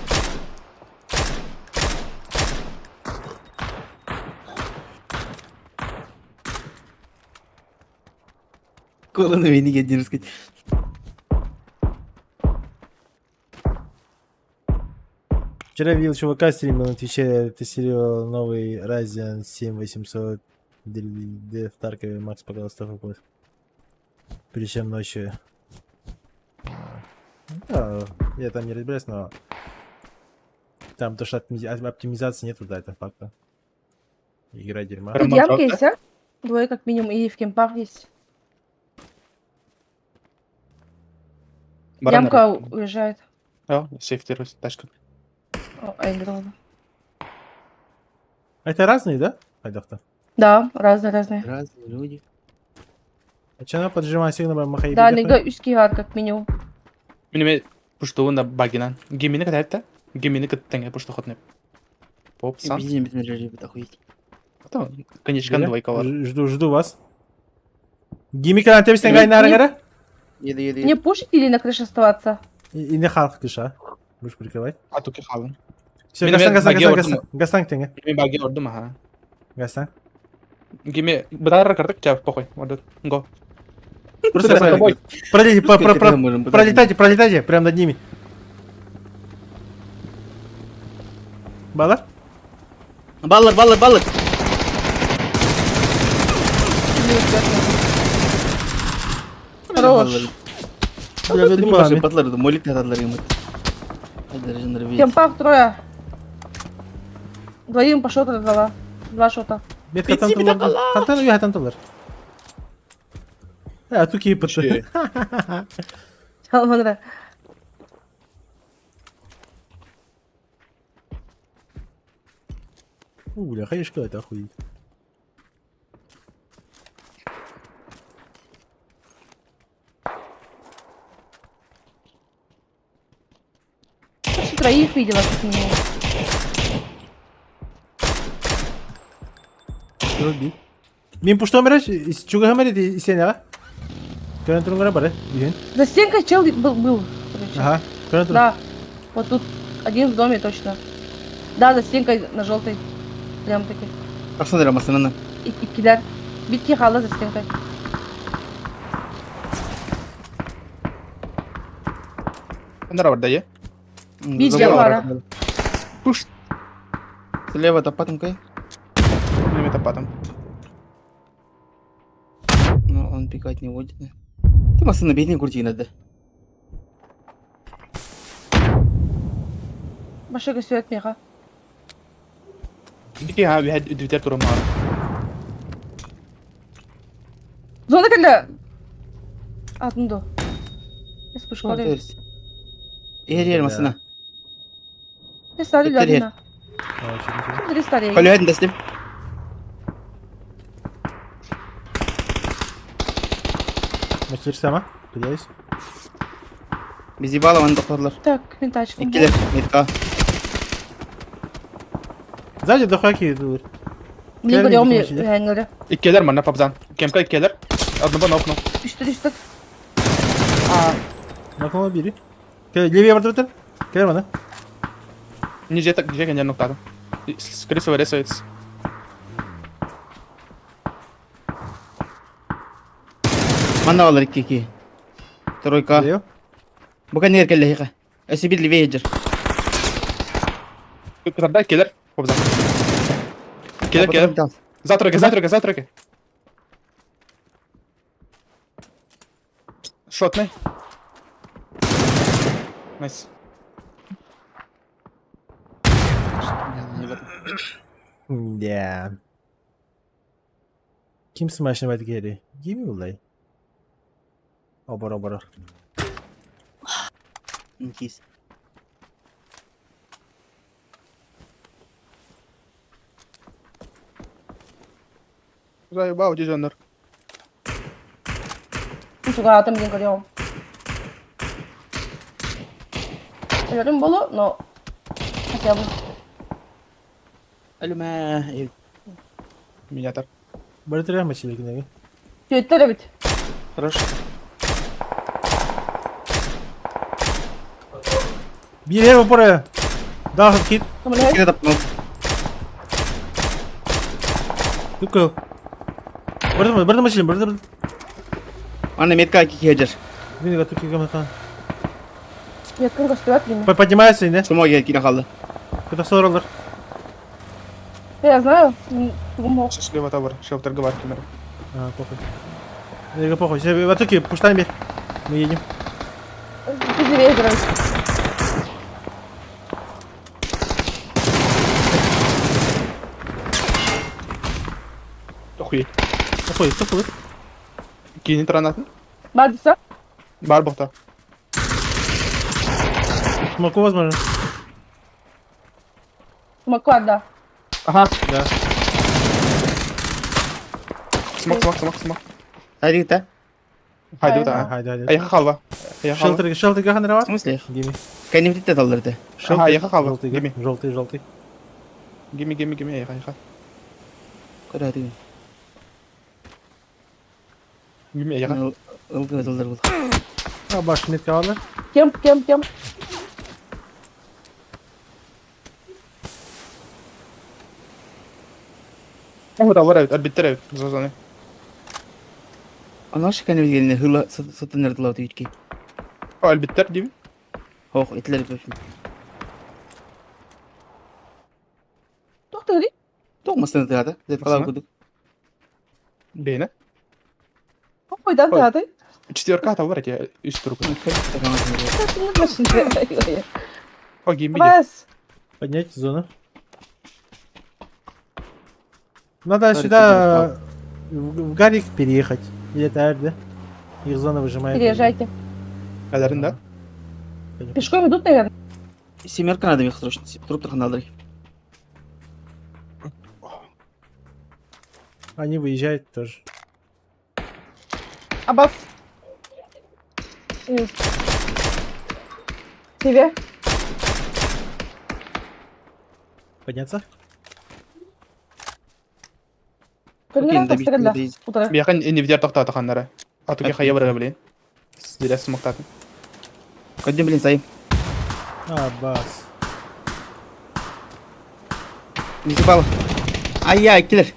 Кола на меня один сказать. Вчера видел чувака стримил на Твиче, тестировал новый Ryzen 7800 D в Таркове, Макс показал 100 FPS. Причем ночью. Да, я там не разбираюсь, но там то, что оптимизации нету, да, это факт. Игра дерьма. Прям Тут ямка правда? есть, а? Двое как минимум и в кемпах есть. Баран Ямка уезжает. Да, сейфтер тачка. О, ай, дрона. А это разные, да? Айдахта. Да, разные-разные. Разные люди. А че она поджимает сигнал махай? Да, нега үс киһи как минимум. Минеме пуштуын да багинан. Гемини катайта. Гемини каттеңе пушту хотне. Поп сан. Бензин бит ребят, охуеть. Потом, конечно, двойка бар. Жду, жду вас. Гимика на тебе стенгай на аргара? Еду, еду, Мне еду. пушить или на крыше оставаться? И не халк кыша. Будешь прикрывать. А туки халын. Все, Мен- гасан, мен гасан, баги гасан, ордым. гасан. Гасан тенге. Мен баги ордум, аха. Гасан. Гиме бытар картык ча похуй. Вот го. Просто С тобой. пролетите, Сколько мы можем подождать? пролетайте, пролетайте, прямо над ними. Балар? Баллар, баллар, баллар. Хорош. Бля, Ты бля, не бля. Батлар, молит татлар ему. Айдар, В кемпах трое. Двоим по шоту дала. Два шота. Метка танталар. Хантан уя танталар. А, туки пыты. Алманра. У, бля, хаешка это охуеть. Почти троих видела как минимум. Руби. Мин пушто мереш, чуга хамерит исене, а? Көрөн туруңара бар, э? Үйін. За стенкой чел был, был короче. Ага, көрөн туруң. Да. Вот тут один в доме точно. Да, за стенкой на желтой. Прям таки. Асандра масанана. И, и кидар. Битки хала за стенкой. Андара бар да, е? Видела. Пуш. Слева топатом кай. Минеме тапатым. Но он пикать не будет. Ты масана бедный крути надо. Машина сюет меха. Бики ха би дүтер турум бар. Зона когда? А, ну да. Я спушкала. Эр, эр, масана. Я старый Теперь лядина. А, Смотри, старый. Колюхадин дастым. Мастер сама, пытаюсь. Бизи баламан докторлар. Так, винтачка. Иккилер, метка. Сзади дохаки идут. Блин, Кэлин көрүөҕүм икки машина. үһэҥҥэ. Иккиэлэр манна пабзан. Кемка иккиэлэр. Одного на окно. Үстэр үстэр. А, Накола бири. Кэл, левее бардыбытыр. Кэл мана. Не же так, где я ноктадым. Скорее всего, рисуется. Манна балар икки ки. Тройка. Лево. Бу кэннигэр кэллэһиэхэ. Өссө биир левее сылдьар. Кытарда келер. Пабзан. Келер, келер. За тройка, за тройка, за тройка. Шотный. Найс. Да. Ким смачный кери? Ким улай? Обор, обор. Кис. Заебал, дизайнер. Чугаатым диэн көрүөҕүм. Өлөрүм болу, но хотя бы. Өлүмэ. Меня так. Бары мачилигинеги. Түөттэр эбит. Хорошо. Биир опора. Да, хит. Кымылай. Кире таптым. Түккө. Барды, барды мачилин, барды. барды. Манна метка икки сылдьар. Винга түккө гамата. Меткин көстүбэт дии. Поднимайся, не? Сумоге кире халды. Куда соролар? Я знаю. Тугум ох. Слева товар, шелтер говорит камера. А, похуй. Э, похуй. Все, в атаке, пуштай мир. Мы едем. Ты левее играешь. Охуеть. Охуй, кто Кинь гранату. Бардыса. Бар бохта. Смоку возможно. Маквар, да. Ага. Да. Смок, смок, смок, смок. Хайди та. Хайду та. Хайда, хайда. Аяха халва. Аяха халва. Шелтер, шелтер гаханрава? В смысле? Гими. Кэннибитин таллар этэ. Шелтер. Ага, аяха халва. Желтый, Гими. желтый, желтый. Гими, гими, гими, аяха, аяха. Көрөөтүгүн. Гими, аяха. Ылгы тыллар был. А, баш метка алды. Кем, кем, кем. О, товар эбит, арбиттер эбит. Зазаны. Анар кэннибит келине хыла сытыннар тылау түйүтки. О, арбиттер диби. Хох, итлер бөпүн. Тохтор дии. Тоқ масына тыгата. Деп калар Масына? кудук. Бейне. Хойдан Ой. тааты. Четверка товар эти үс турук. О, гими. Бас. Поднять зону. Надо Смотри, сюда в Гарик переехать. Или это да? Их зона выжимает. Переезжайте. Кадарын да? Пешком идут, наверное. Семерка надо мех срочно. Труп таханалдыр. Они выезжают тоже. Абас. Тебе. Подняться? Көрүнөр тастырылла. Утара. Бияха не видер тохтаата ханнара. Атуге хая бара блин. Зря смоктатын. Кодем блин сайым. А, бас. Мисипал. Ай-яй, киллер.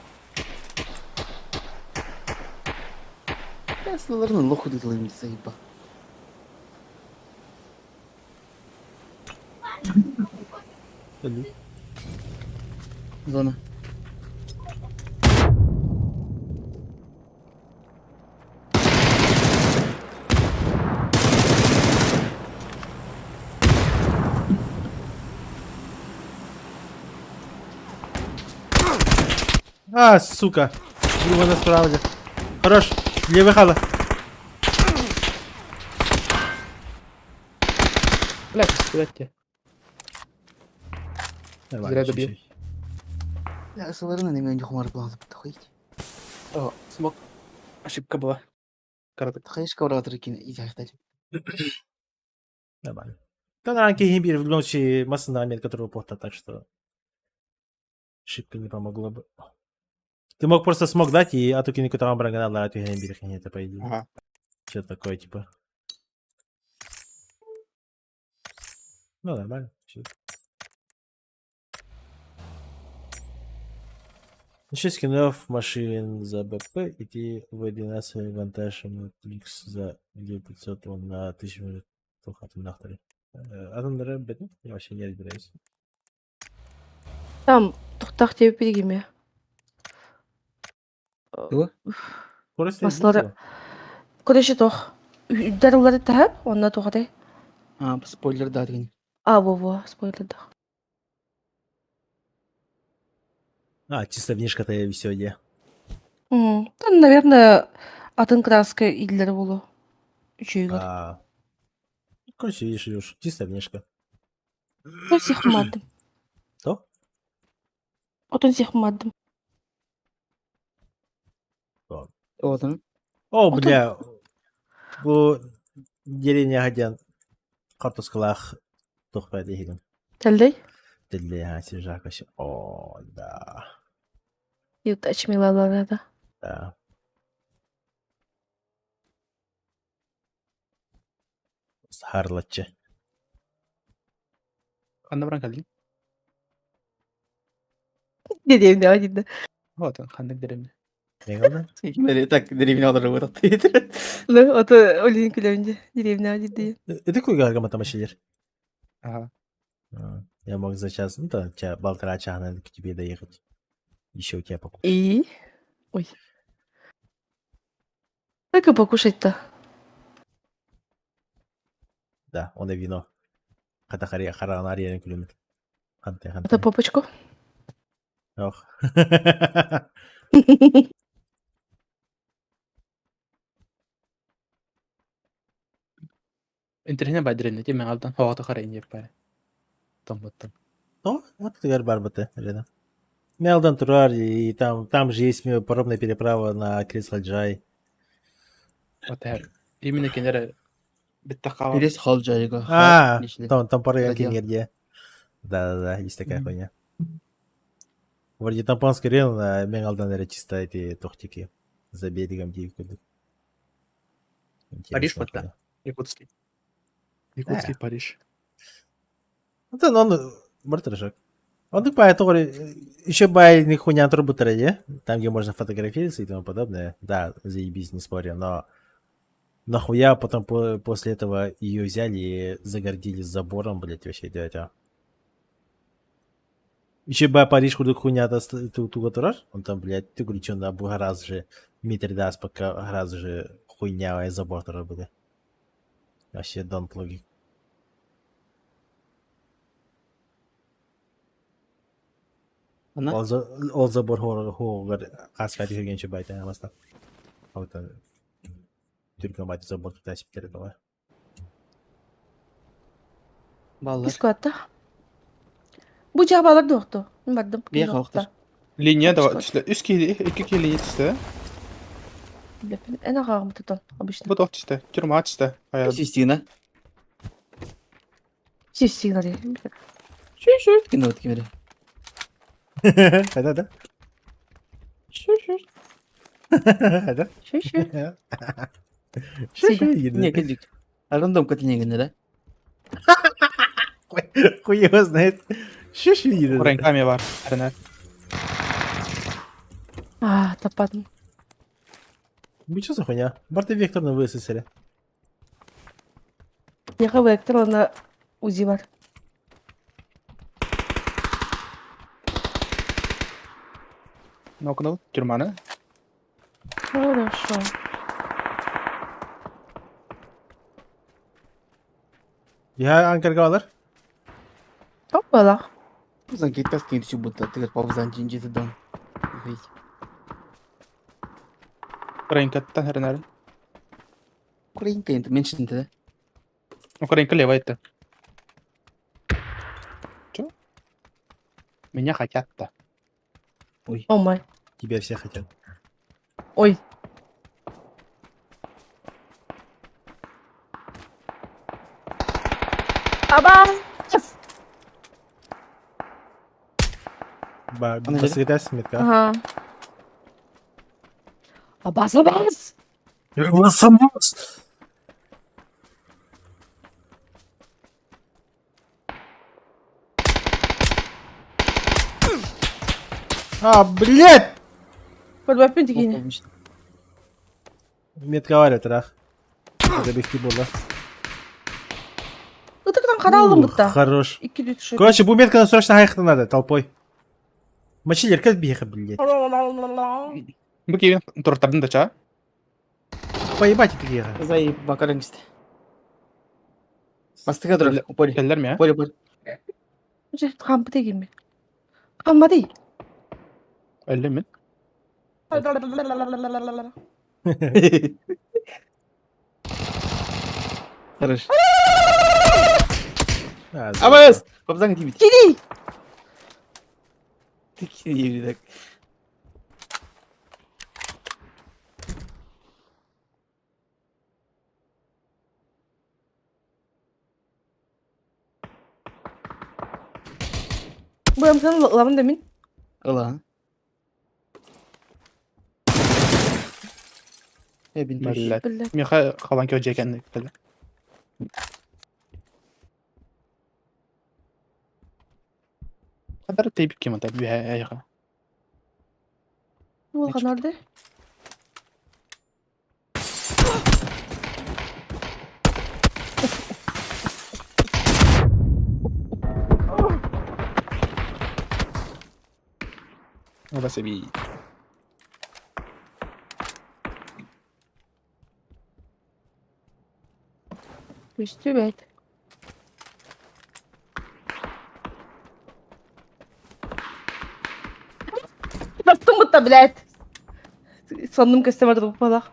Яслыларын лоху дытылым заеба. Өлүү. Зона. А, сука. Друга на справа. Хорош. Левый хала. Блядь, сказать тебе. Нормально. Зря добил. чуть-чуть. Яслыларын неме önce хумар планы тахый. О, смог. Ошибка была. Коротко. Тахыш кавратыр кин идяхтар. Нормально. Да, на ранке гимбир в любом случае масса на метка которого порта, так что ошибка не помогла бы. Ты мог просто смог дать и а то кини көтөҕөн баран аллара түһэн биир это по идее. Ага. Что такое типа? Ну нормально. Чё. Еще скинов машин за БП и ты в 11 вантаж Люкс за 500 он на 1000 тухатымнахтары. Адамдары бетин я вообще не разбираюсь. Там тухтах тебе перегиме. Тугу? Скорость Маслары. Короче тох. Үддер улары тахап, онна тухаты. А, спойлер да деген. А, во-во, спойлер да. А, чисто внешка-то и все, где. Там, наверное, атын краска идлер болу. Үчүйгөр. А, короче, видишь, Илюш, чисто внешка. Отон сихмадым. То? Отон сихмадым. Отон. О, Отон. бля, бу деревня диэн хортускалаах туох баайда иһигин. Тэллэй. Тэллэй свежак вообще. О, да. You touch me, la la la да. Да. Харлатчы. Ханна баран кэллиҥ? Деревня один. Вот, ханнык деревня. Не Кимери так деревня олорор буолар. Ну, ото Олин күлөмдө. Деревня один диэн. Это какой гаргамата машинер? Ага. Я мог за час, ну там, полтора часа надо к тебе доехать. Еще у тебя покушать. И? Ой. Только покушать-то. Да, он и вино. Хата хари харан ариен күлүмүт. Ханты Это ханты. попочку. Ох. Интэриэһинэй баар деревня дии Мэҥэ Алдан хара иньиэп баар. Томмуттан. Ну, вот ты барбаты, рядом. Мелдон Турар, и там, там же есть паромная переправа на Крис-Хаджай. Вот именно кинere битта Бирес халжайга. А, там, там пара Задел. где. Да-да-да, есть такая Мгм. хуйня. Вроде Тампонский район, а Мегалдан это чисто эти тохтики за берегом дивку. Париж вот, да. Якутский. Якутский Париж. Ну, да, он барташок. Он так еще бай нихуя трубы там, где можно фотографироваться и тому подобное. Да, заебись, не спорю, но нахуя потом после этого ее взяли и загордили забором, блять, вообще это. Еще бы Париж курдук хуйня туга он там, блядь, ты говоришь, на гораздо же метр даст, пока гораздо же хуйня забор были. Вообще don't логик. Ана? Ол забор хоғыр қасқа түйгенше байта амаста. Ота түркөн байты забор тасиптер бала. Баллар. Бискватта. Бу жабалар докту. Бардым. Бия халктар. Линия да түстэ. Үс киһи, икки киһи линия түстэ. Эн ағағым тұтан, обычно. Бу тох түстэ. Тюрьма түстэ. Хайа. Систина. Систина дии. Шү-шү. Кино кимери. Хайда да? Шү-шү. Хайда? Шү-шү. Шү-шү. Не кэлдик. Рандом катинегенер, да? Хуй его знает. Шү-шү. Украинками бар. Эрэнэр. А, таппадым. Вы что за хуйня? Барты векторно высосали. Яха вектор она УЗИ бар. Нокнул. Тюрьманы. Хорошо. Я анкаргалар. Опала. Бузан кеткас кинчи будто тигер пабзан жинжити дон. Украинкаттан эрэнэр. Украинка енді меншинте да. Украинка левая это. Чё? Меня хотят-то. Ой. О май. Тебя все хотят. Ой. Абас! Ба, Ана басыгытас метка. Ага. Абас, абас! Абас! А, блядь! Көрбөппүн тикини. Метка бар этирах. Забивки буолла. Ытыктан харааллым бутта. Хорош. Икки түшү. Короче, бу метканы срочно хайхта надо, толпой. Мочилер, как биһиэхэ, блядь. Бу киһи туртардын да чаа. Поебать это Заебакарың исте. Бастыга турар, упори. Кэллэр ми, а? Упори, упори. Дьэ, хаампыта кимми? Хаммадый. Өллө мин. Хорош. А, Абас! Бабзаң тибит. Кири! Тики так. Бу ылабын да мин. Ыла. Э, бин туш. Блядь. Блядь. Миха халан кё жекенни. Хадар тейбик кем ата бүйэ айга. Ол ханарды. Оба себи. Үстүбэт. Бастым бутта, блядь. Сонным көстөмөр туппалах.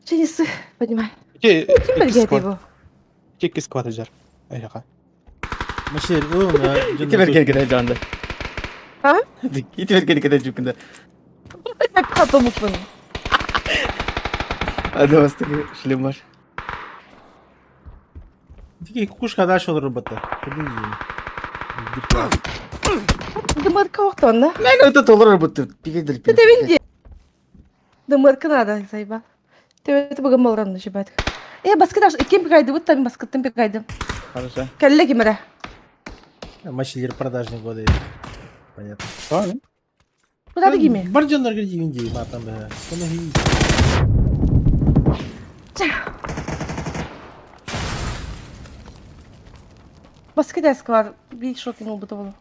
Ченisi, понимаю. Ки Ким бергedi бу? Ки сквад жар. Айга. Мочилер, ылын, Ити берген кеде жанды. А? Ити берген кеде жүкүндө. Хатомукпун. Ады бастыгы шлем бар. Тики кукушка дальше работа. Дымырка оқтонна. Мен өтө толор работа. Пигедер. Ты Дымырка надо, сайба. Ты бүгін болранды жибат. Э, баскы даш, кем пикайды, вот там баскыттан пикайды. Хорошо. Кәлле кимере. Мочилер продажный годы. Понятно. Правильно? Куда ты киме? Барджандар гридинди, матам бы. Баскы дәск бар. Bir шотын oldu da bunu.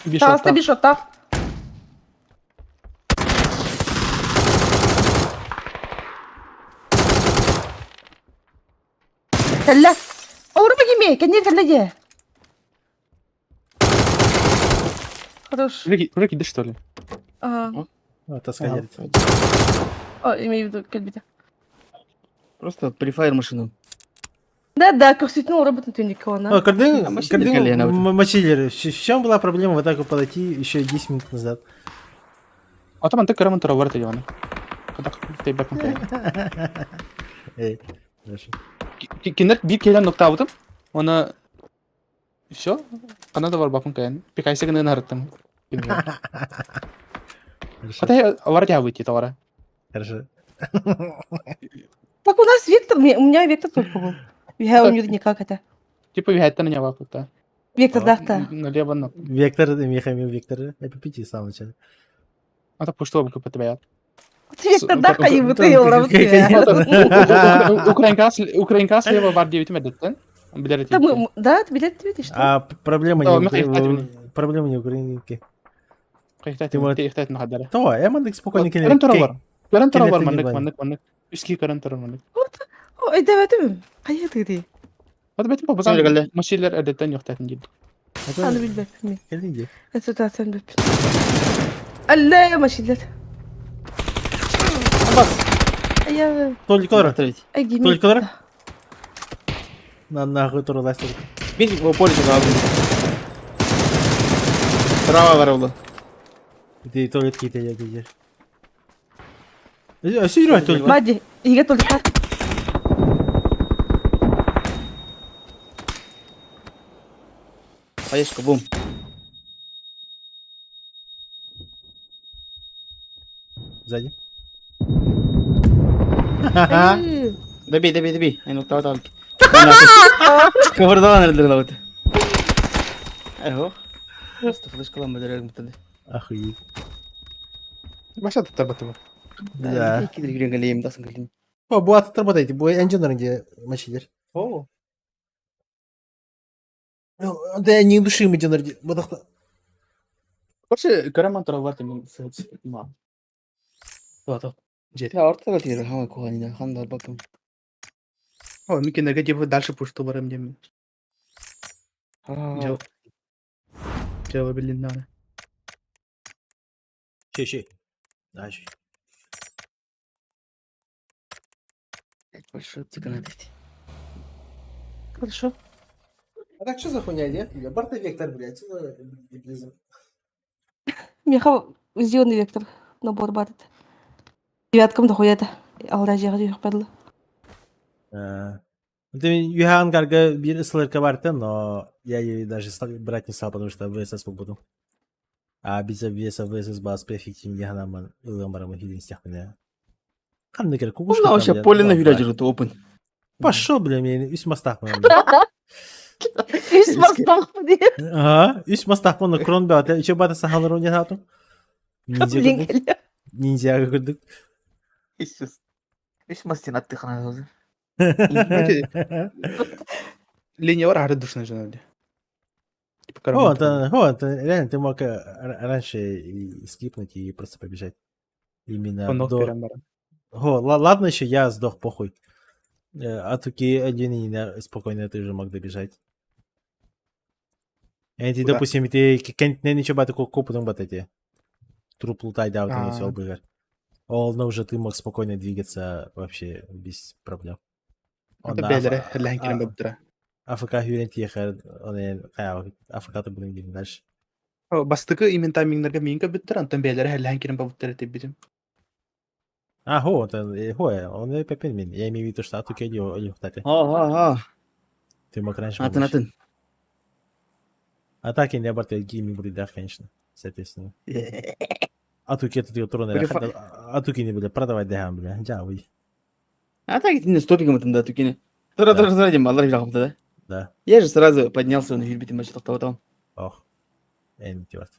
Би Таста шота. bir шота. Кәлле. Ауырма киме, кәне кәлле де. Хорош. Уже киди что ли? Ага. Таскать. О, имею в виду, кәлбите. Просто префайр машину. Да, да, көрсөтүн орабытын түнүккө она. О, Кардын, А мочилер колено Кардын, вот. мочилер, в чем была проблема вот так вот подойти еще 10 минут назад? Ата мантык көрөмөн тура бар телефону. Кадак тейбек мүмкүн. Эй, хорошо. Кинер бир келен нокта абытым. Оны все. Канада бар бакын кайын. Пикайсы гына нарыттым. Хорошо. Ката алар я выйти товара. Хорошо. Так у нас Вектор, у меня Вектор только был. Я у него никак это. Типа вихаттан не вапыта. Вектор дахта. Налево на. Вектор, Михаил Вектор, я в самом начале. Ата пушту бу купа Вектор дахка и Там, ты конечно. Украинка Украинка слева бар 9 медеттен. Билер Да, мы, да, ты билет ты видишь, что? А проблема Да, не Михаил, проблема не украинки. Ты можешь. То, я мандык спокойно Көрөн тура бар. Көрөн тура бар Келет мандык не мандык мандык. Үски көрөн тура мандык. Ой, давай ты. Кайы ты. Ата бетим Söyle бабазан кэллэ. машилер эдеттен йоктатын дип. Аны билбеппин мен. Келинди. Ситуацияны билбеппин. Алла машилер. Бас. Я Только лор. ай гими. Только лор. На нахуй туруластыр. Бир поле чыгабы. Трава бар oldu. Ты туалет кейте я дедер. Сүйрө туалет. Мади, иге только. Хаешка, бум. Сзади. Добей, добей, добей. Эн оттаабат Кыбырдаан эрдер Эһо. Просто флешкалан бөдөрөр мутады. Охуеть. Баша туттарбатым. Да. Кидир кэлием дасын кэлин. О, бу аттар эти, бу энджинер где мочилер. О, Ну, да не души мы динер бадахта. Короче, көрөмөн тураллар мен ма. То, Жери. Я ортага тиер хама куханина, хандар батым. О, мен кинерге деп дальше пушту барам деймин. А, Жо. Жо билин наны. Щи, щи. Да, щи. Большой птика надо идти. Хорошо. А так что за хуйня, нет? Барта Вектор, блядь, что за дебилизм? Меха зеленый вектор набор барыт. Девяткам дохуя это. Алда жега жега падла. Ну, Ты Юхан Гарга бир СЛРК барта, но я ее даже брать не стал, потому что ВСС буду. А без веса ВСС бас перфектив яханаман ылымарам хилин стяхмene. Ханны кер кукушка. Ну, вообще поле на виляджеру то опен. Пошел, бля, мен үс мастахмын. Үс мастахпы Ага, үс мастахмын крон бат, еще бата сахалар не хату. Ниндзя Блин, көрдүк. Ниндзя көрдүк. Үс мастин атты хана. Линия бар ары душный жана. Типа О, это, о, это реально ты мог раньше и скипнуть и просто побежать. Именно до... О, ладно еще я сдох, похуй. А туки один и не спокойно ты уже мог добежать. Эти, Куда? допустим, ты не ничего бата копу бат эти. Труп лутай да, вот А. и все быгар. Ол, уже ты мог спокойно двигаться вообще без проблем. Это белере, херлән кирен бөптүрә. АФК хүрен тиехер, он АФК ты будем делать дальше. Бастыкы именно таймингнерге минка бүттүр, антон белере херлән кирен бөптүрә дип бидим. А, хо, это, хо, он пепен мин. Я имею в виду, что атуки или кстати. Ха, ха, ха. Ты мог раньше Атын, помочь. атын. А так я не обратил гейми будет, конечно, соответственно. А туки это трона, а туки не были продавать да, бля, джа, вы. А так не стопиком там да тукине. Тура Да. тура тура дем, аллах жахым да. Да. Я же сразу поднялся на юрбите матч того там. Ох. Эн тёрт.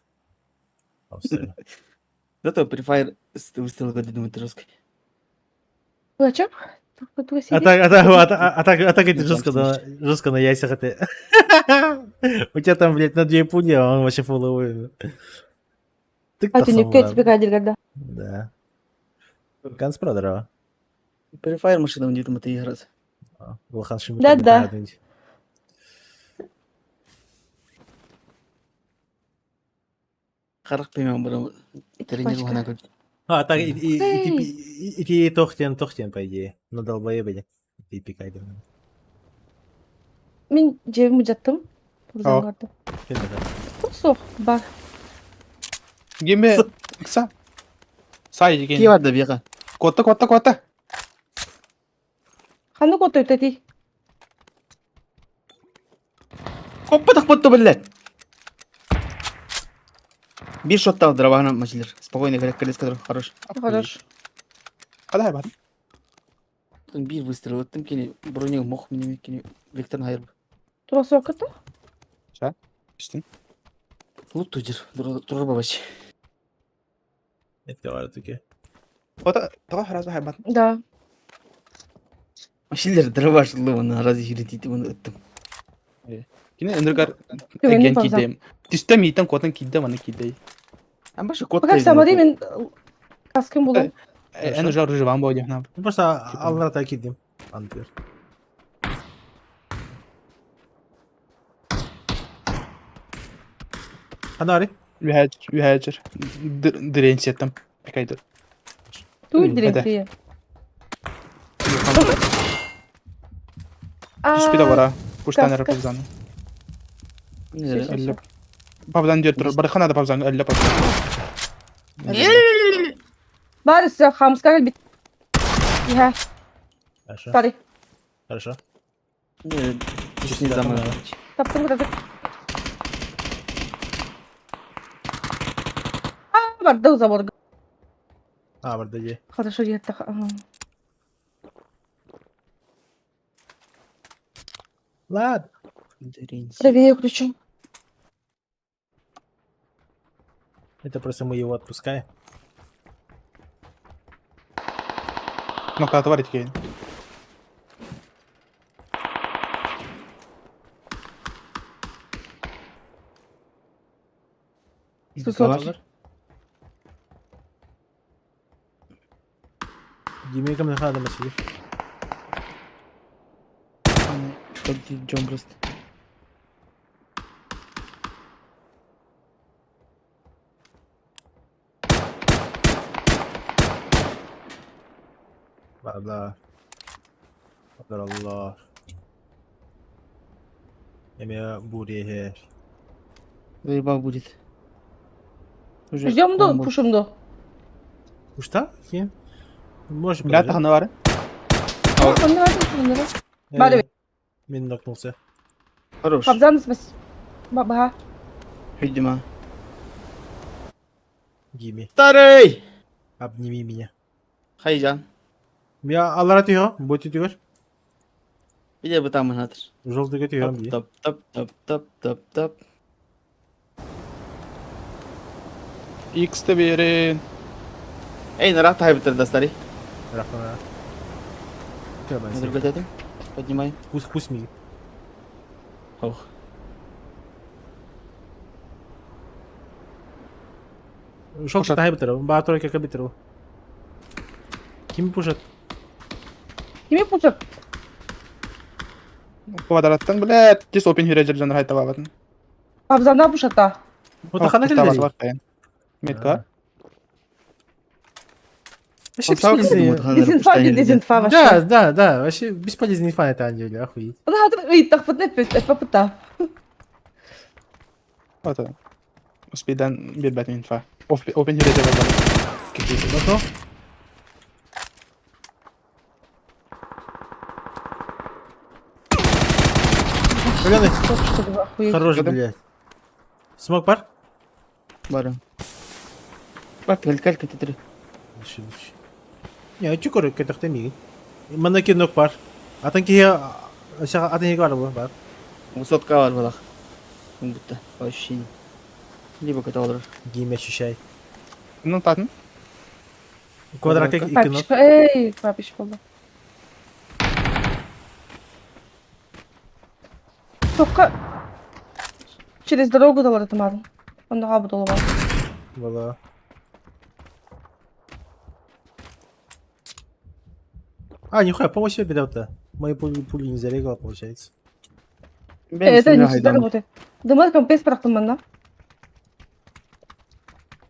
Зато префайр выстрел годы думает жестко. Зачем? А так, а так, а так, а так, а так это жестко на яйцах это. У тебя там, блядь, на две пули, а он вообще фуловый. Ты А ты не тебе кадр Да. Ганс Бродера. Префайр машина у нее там это играть. Улахан шимы. Да-да. Харах поймем, бро. Тренер Пачка. она говорит. А, так, и ты тохтен, тохтен, по идее. На долбоебе. Ты пикай. Мин жебим жаттым. О. Сох, бар. Геме кса. Сай деген. Ки бар да бияка. Котта, котта, котта. Ханы кото өтети. Коппа тахпатты блядь. Бир шоттал дробана мачилер. Спокойно, говорят, колес который хорош. Хорош. Кадай бар. Бир выстрел өттім кені бронег мох минеме кені Виктор хайыр. Тура сокыты. Үстін. Лут тужыр. Тура бабач. Это говорю таки. Котта, тага хразы хайбат. Да. Машилер дрова шылы разве юридите оны өттім. Кине эндергар Күвенни ген павза. кидем. Түстә мийтен котын кидем, аны кидей. Амбашы кот. Пока самари мен каскын булам. Эн уже оружие вам будет нам. Ну просто алла так идем. Антер. Ханари. Үһәҗ, үһәҗер. Дыренсеттем. Пикайдыр. Туй Это. дирекция. Түспі бара. Пуштан каска. павзан. Әллә. Павзан дип тор. Бархана да павзан, әллә павзан. Барысы хамска бит. Я, Хорошо. сори. Хорошо. Не замы. Таптым куда. Барда заборга. А, барда дии. Хорошо диэтэх. Ладно. Правее включу. Это просто мы его отпускаем. Ну-ка, отварить кейн. Сусот. Димеком нахада масир. Ждем просто. Бла-бла. Allah. Эмиэ буриэһэр. Заебал будет. Уже Ждем до, комбо. пушим до. Ушта? Ким? Можешь Бля, подождать. таханы бар. Э, Бары. Мин нокнулся. Хорош. Хабзан спас. Баба. Видимо. Гими. Старый! Обними меня. Хайжан. Я аллара түйө, бу түтүгөр. Видя бы там надо. Желтый түйө дии. Тап, тап, тап, тап, тап, тап. X-те берин. Эй, нарах тайбытыр да, старый. Рахмана. На другой этим. Поднимай. Кус кус ми. Ох. Шел Пушат. тайбытыр, ба тройка кабитыр. Ким пушат? Кими пушат? Квадраттан, блядь, тис опин хүрэ жер жанр хайта бабатын. Хабзанда пушата. Вот хана кэлдери. Метка. Вообще Он сам бесполезный. Дезинфа, дезинфа Да, вообще. да, да, вообще бесполезный фан это Анджели, охуеть. Она ыйыттахпытын эппеппыта. Вот. Успейдан бербәт инфа. Опин хүрэ жер бар. Нокнул? Зеленый. Хорош, блядь. Смог пар? Бара. Бак, кэль, кэль, кэль, Лучше, лучше. Не, чукор кетехте миги. Манаки нок пар. Атын ки атын хиге бар бар. Высотка бар балах. Будто по ощущениям. Либо который. Гейм ощущай. Ну, татын. Квадрат как иконок. Папич, эй, папич болду. Тоққа через дорогу далар тымадым. Онда қабы долу бар. Вала. А, нихуя, помощь себе беда-то. Мои пули, пули не зарегала, получается. Это не всегда работает. Думаю, компенс практыман, да?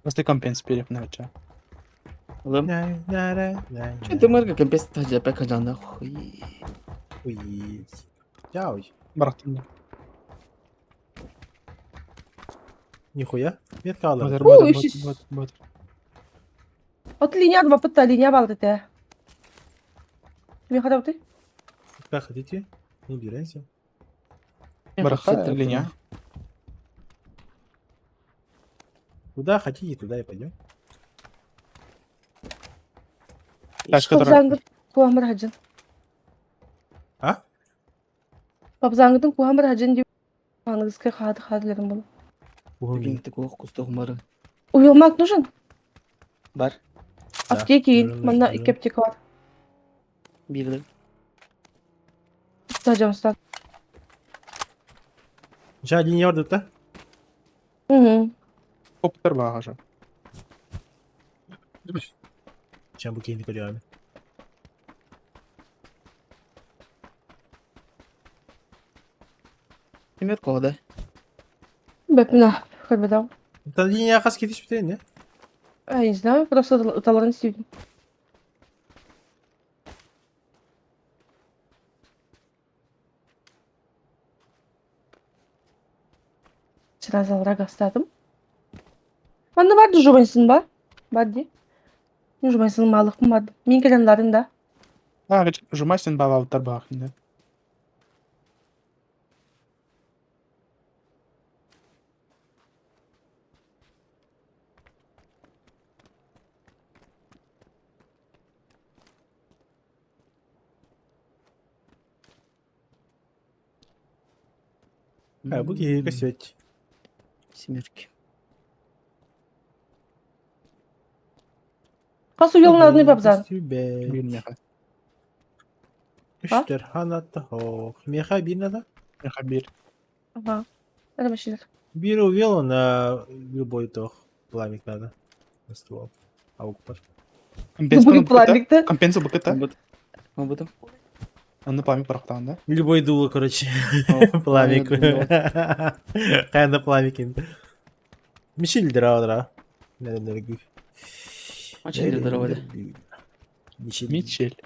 Просто компенс переп нача. Улым. Дымарга компенс тажа пека жанда хуй. Охуеть. Яй. Барахтын. Нихуя. Метка алар. Батыр, Уу, батыр, ищи. батыр, батыр. От линия два пыта, линия балды те. Мен қарап ты? Как хотите? Не убирайся. Бараха, линия. Куда хотите, туда и пойдем. Ташка турар. Папзаңгы куамыр хаджын. А? Папзаңгыдың куамыр хаджын деп аңызға хады хадылерім бол. Уйылмак нужен? Бар. Да, Аптеки, нужен, манда нужен. екі аптека бар. Бирди. Ұстажам, ұста. Жа линия бар да? Угу. Коптер багажа. Чем бу кейинди көрөм. Эмер кода. Бәп мына, көрбедау. Та линия кас кетиш битен, не? Я не знаю, просто таларын істейтін. Сразу алрак астадым. Манда барды жубайсың ба? Барды. Жубайсың малықпын барды. Мен келендарын да. А, жумайсың баба уттар багында. А, бу киһи көсүөт. Семерки. Хас уйалнаадыный бабзан? Биир миэхэ. Үстер ханата хоох. Миэхэ биир надо? Миэхэ биир. Ага. Это машина. Биир увел на любой тох. Пламик надо. На ствол. Аук пар. Любой пламик, да? Компенсия букета. Мабутым. Анны пламик барахтаан, да? Любой дуло, короче. Пламик. Хайда пламик. Мишель дра дра. Очень здорово, да. Мишель. Мичель.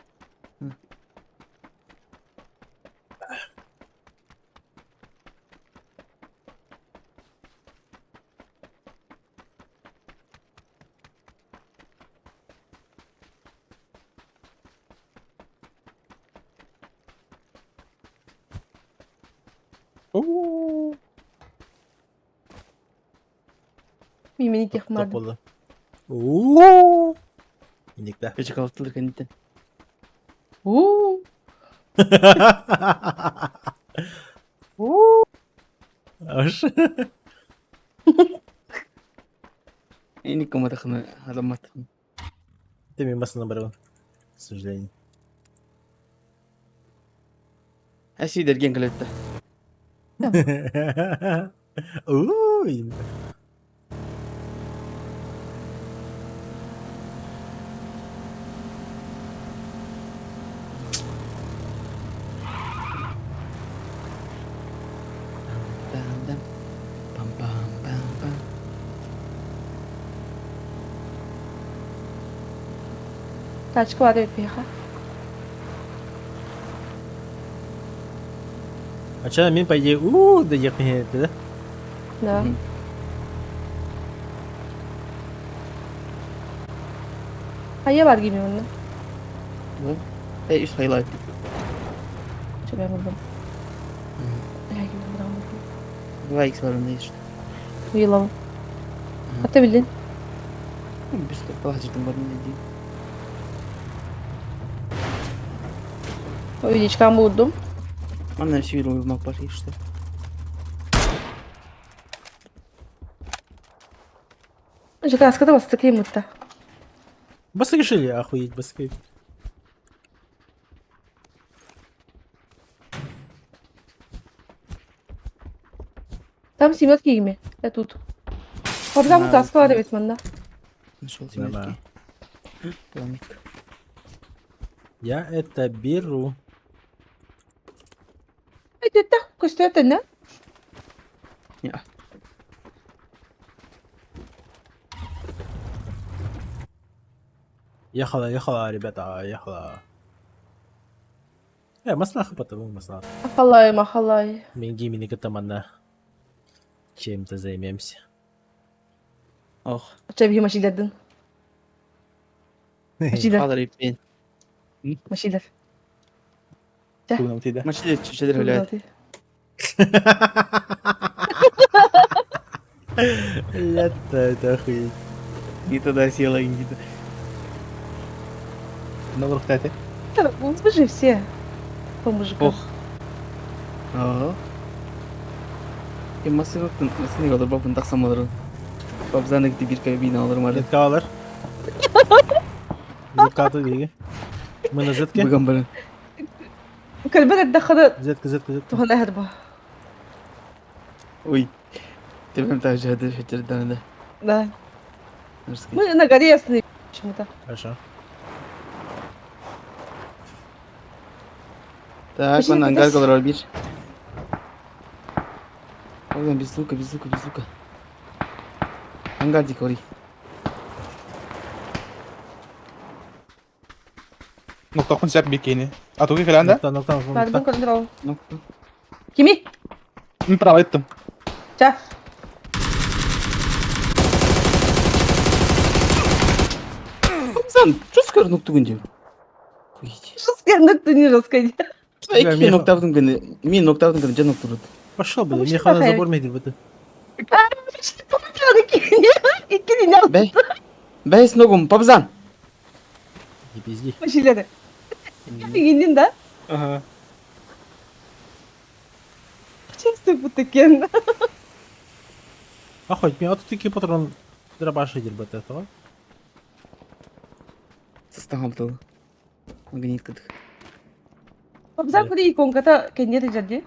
Уу. Мимени кехмады. Тополы. Уу. Иникта. Кече калыстылык энитен. Уу. Уу. Аш. Эник коматахны адамат. Ты мимо барабан. К сожалению. Әси дерген калетта. Уй. Пам пам пам пам пам. Тачка бар эбит А че, мин по идее, у да ехать, да? Да. Хайа бар gibi онно. Э, үс хайлайт. Чөбә булдым. Два икс бар онда есть. Уйлау. Хата билдин. Без платжетым бар не ди. Увеличкам булдум. Манна сүйрү уймак бар что. Жакаскада бастык мутта. Басы решили, охуеть, басы. Там семерки ими. Я тут. Пабзам Да, таска бар эбит манна. Нашел Да. семерки. Пламик. Я это беру. Айтетта, көстөтен, да? Не. Ехала, ехала, ребята, ехала. Маслаха потом, маслаха. Ахалай, махалай. Минги тамана. Чем-то займемся. Ох, Чәбихи машилердин. Машилер, хадыр иппен. машилер. Тугунам тиде. Машилер чүчелер хөлөт. Это, это охуеть. Не туда села, не туда. Наврухтати. Вы же все по мужикам. Ох. Ага. Масыны масыны алыр бапын тақсам алыр. Бабзаны гити бир кабина алыр мары. Зетка алыр. Зетка аты биги. Мы на зетке. Бүгін бірін. Көлбер әддаханы Зетка, зетка, зетка. туһана херба. Ой. Тебем та жады шетердан да. Да. Мы на горе остановились почему-то. Хорошо. Так, Пошли, он ангар кудась. колор бир. Ой, без звука, без звука, без звука. Ангар дикори. Ноктакун сәп бикини. А туги кэлэн да? Нокта, нокта, нокта. Бардым көрдүр Ну, Кими? Мин право еттим. Ча. Сан, что скажу, ну кто гүндө? Хуйте. Жестко, ну не жестко. Эки ноктавдын күнү, мен ноктавдын күнү жан ноктурут. Пошел, блин, Потому мне что хана такая- забор медер быты. Бей. Бей с ногум, пабзан. Не пизди. Машилеры. Дегенден да? Ага. Честно бутакен. А хоть мне вот такие патрон дробаши дербата этого. Сыстаҕам тыл. Магнит кытык. Обзор куди иконката кэнниэ дьадди.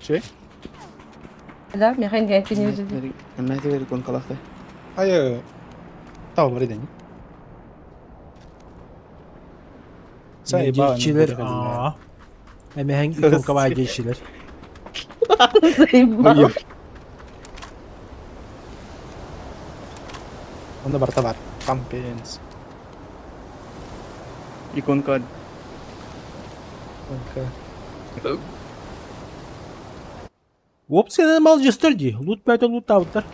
Че? Да, мехен диэн кэнниэ дьадди. Эммээтигэр иконкалаахта. Айы. Тау бар иден. Заебало. Дьиэлэр аа. Эмэһэҥ иконкабаа дьиэчилэр. Заебал. Онно барыта бар. Компенс. Иконка. Иконка. Опцияны малдьыстар дии. Лут бэйэтэ луттаабыттар.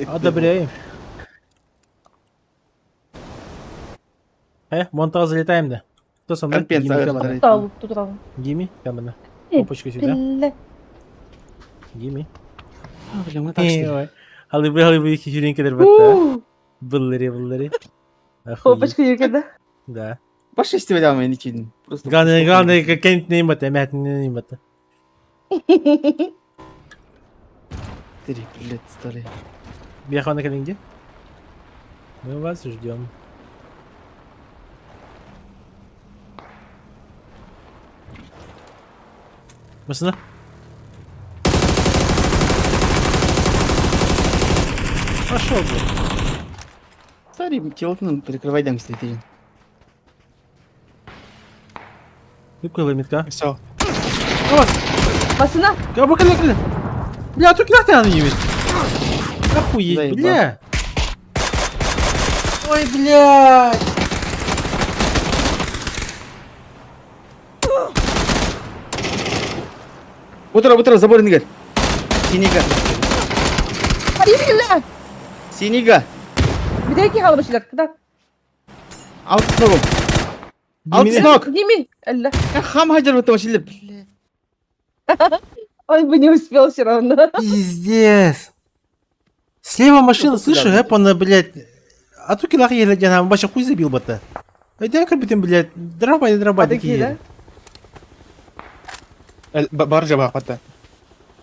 Одобряем. Э, монтаж залетаем да. Кто со мной? Компенс Гими, агар. Тау, тут Гими, камера. Опачка сюда. Гими. Бля, мы так что ли? Алыбы алыбы хижирин кедер бетта. Быллыри быллыри. Опачка юркеда. Да. Баш истебедам мен ичидин. Просто. Главное, главное, кент не имата, мят не имата. Три, блядь, старый. Бияхана калинге. Мы вас ждем. Машина. Пошел, блядь. Старый, телотын прикрывай дам стоит. Какой метка? Все. Басына. Бля, бля, тут нахуй надо не Охуеть, бля. Ой, блядь. Утро, утро, забор нигер. Синига. Синига. Синига. Бидеки халбышылар. Куда? Алты сногом. Алты сног. Дими. Алла. Хам хаджар бутта машилер. Он бы не успел все равно. Пиздец. Слева машина, слышу, гэп, она, блядь. А тут килах еле, я вообще хуй забил бы-то. Айдан кірбітін, блядь, дробай, дробай, такие, да? Бар жаба хвата.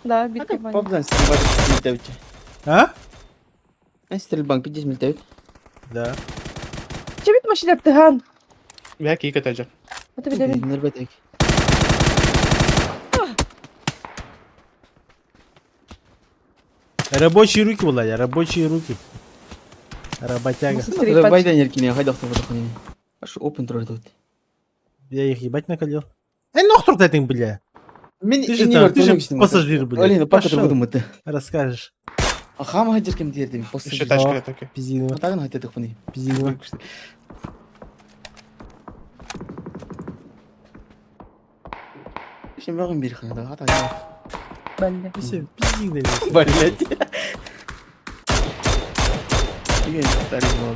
Да, битка Папдан стрельба 50 А? Стрельбанк 50 милтәүт. Да. Чебит машина птыган. Бя кийка тажа. Это видели. Нербетек. Рабочие руки, Владя, рабочие руки. Работяга. Байдан еркине, хайда хтофа. Аш open тролль тут. Я их ебать накалил. Эй, нох тур этим, бля. Мен Ты же там, ты же пассажир, бля. Алина, пака Пошел. выдумать. Расскажешь. А хама хаджар кем дердим, Еще пассажир. тачка таки. Пиздина, Тагын хатедых хуни. пиздина. Şimdi bakın bir хана, ата. Бля. Пиздина. Блять. Старый мал.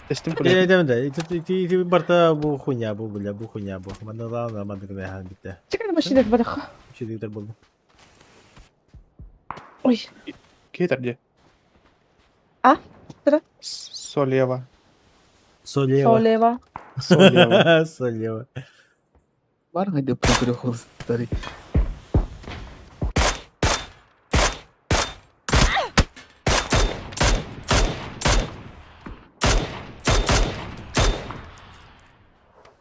Тестим Я куле. идем да. Ты ты барта бу хуйня бу бля бу хуйня бу. Мана ла мана гна битте. Чекай машина бараха. Чедиктер болду. Ой. Кейтер где? А? Тра? Солева. Солева. Солева. Солева. Солева. Бар хайда прикрыл старый.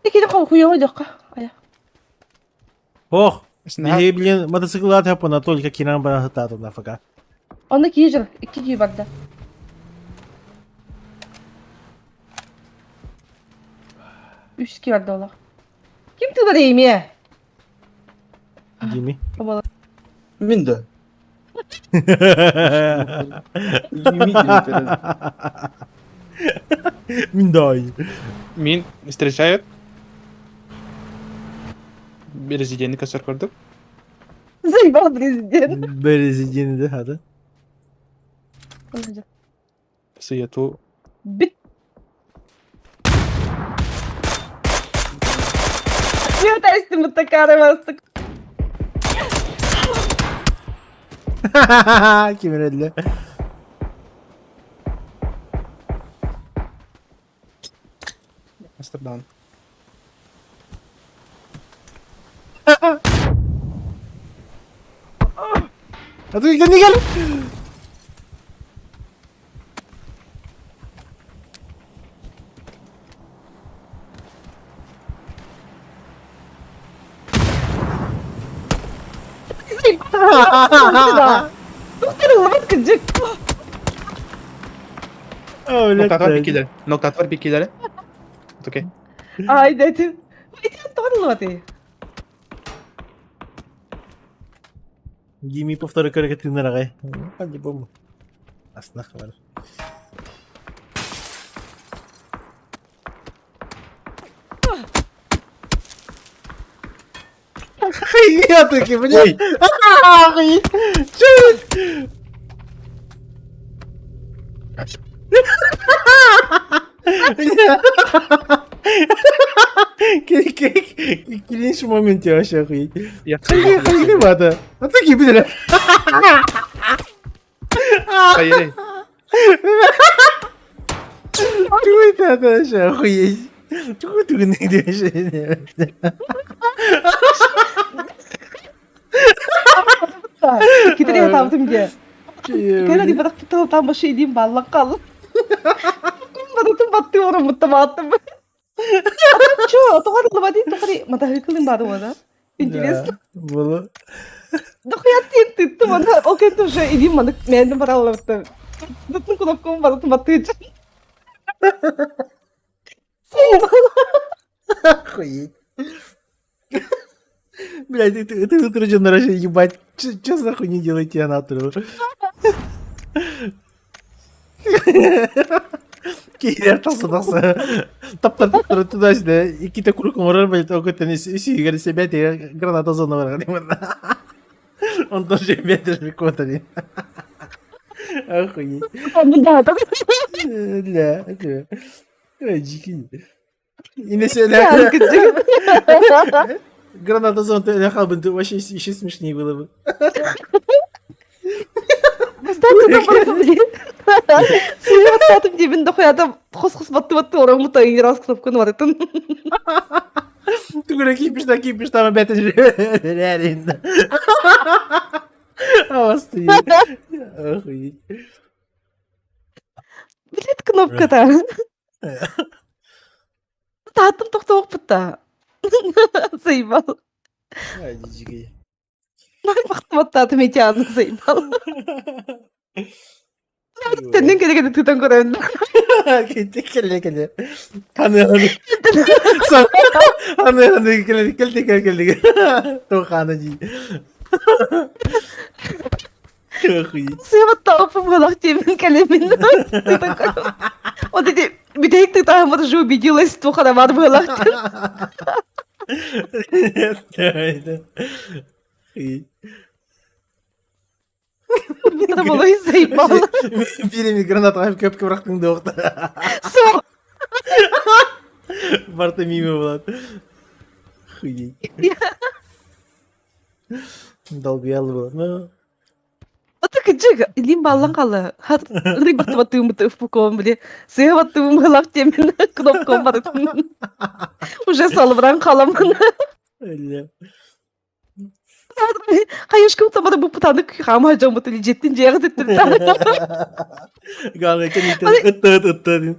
Тики хуёво дёкка. Ая. Ох, и, блин, мотоцикл атапа только киран бана на ФК. Оны кийжер, икки кий барда. Үс ки барда ола. Ким тылар эйме? Дими. Мен да. Миндай. Мин встречают. Президент косер көрдүк. Заебал президент. Президент, да, да. Сыяту. Бит. Мен тәстім такары бастық. Кимерелли. Амстердам. А ты кэннигэр! Туохтар кырдьык. О, блядь. Ноктатвар бикилери. Ноктатвар бикилери. Окей. Ай, дэтим. Ити тоҕо ты? Гими повторы көрөкө тыынар аҕай. По-любому. Аснах бар. Хуйня таки, блядь! Охуеть! Чё это? Клинч в моменте вообще охуеть. Я Хайгы, хайгы бата. А ты гибель. Хайыры. Чего это это вообще охуеть? Чего ты вообще? Китри табытым дии. Кэлэ ди бадах там башы идим баллан калым. Бадытым батты ором муттамааттым. Чё, тоҕо лабади тоҕо матаһыкылын баады уона. Интересно. Было. Дохуя тиэн тыттым ана ол кэнтэ уже илиим манык мээнэ бараллабыттым. Тутун кнопкабын барытын баттыычын. Охуеть. Блядь, ты утро дьоннор ебать. Че за хуйню делаете, я натуру? Киирэр тахса таптар таптар туда-сюда. Иккитэ куруук оҥорор блядь, ол көттөн үсүһүгэр себе граната зона барар Онтон же метр квотами. Охуеть. Бля, ой, дикий. Инесе Граната зона хаалбын вообще еще смешнее было бы. Сыйбаттаатым диибин дохуята хос-хос батты-батты ором раз кнопканы барытын. Тугура кипиш кипиш там опять реально. Охуеть. Блядь, кнопката. Тааттым тохтоохпут Заебал. Дикий. Бахтыбаттаатым эти аны заебал. Тэннин кэлэ тытан көрөн. Кэлэ кэлэ. Аны аны. Аны аны кэлэ кэлэ кэлэ кэлэ. Туханы ди. Охуеть. Сыйбаттааппын буолах диэбин кэлэмин тытан көрөн. Вот эти бүтэһик тытаһыммыт уже убедилась туохана баар буолах. Охуеть. Болой заебал. Бииреми гранатаҕа көпкө бырахтыҥ дуохта. Суох. Барта мимо буолат. Охуеть. Долгуял было. Ну, Вот кыдьык илиим бааллан хаалла. Хат ырыйбахтыбаттыыбын уппукуом били. Сыһабаттыыбын быһалаах диэмин кнопкам барытын. Уже салыбыран халаммын. Бля. Хайышкым тамара бу путаны хаама дьоммут или дьиэттин дьиэҕэ төттөрү Главное, кэнниттэн ыттыт ыттыт.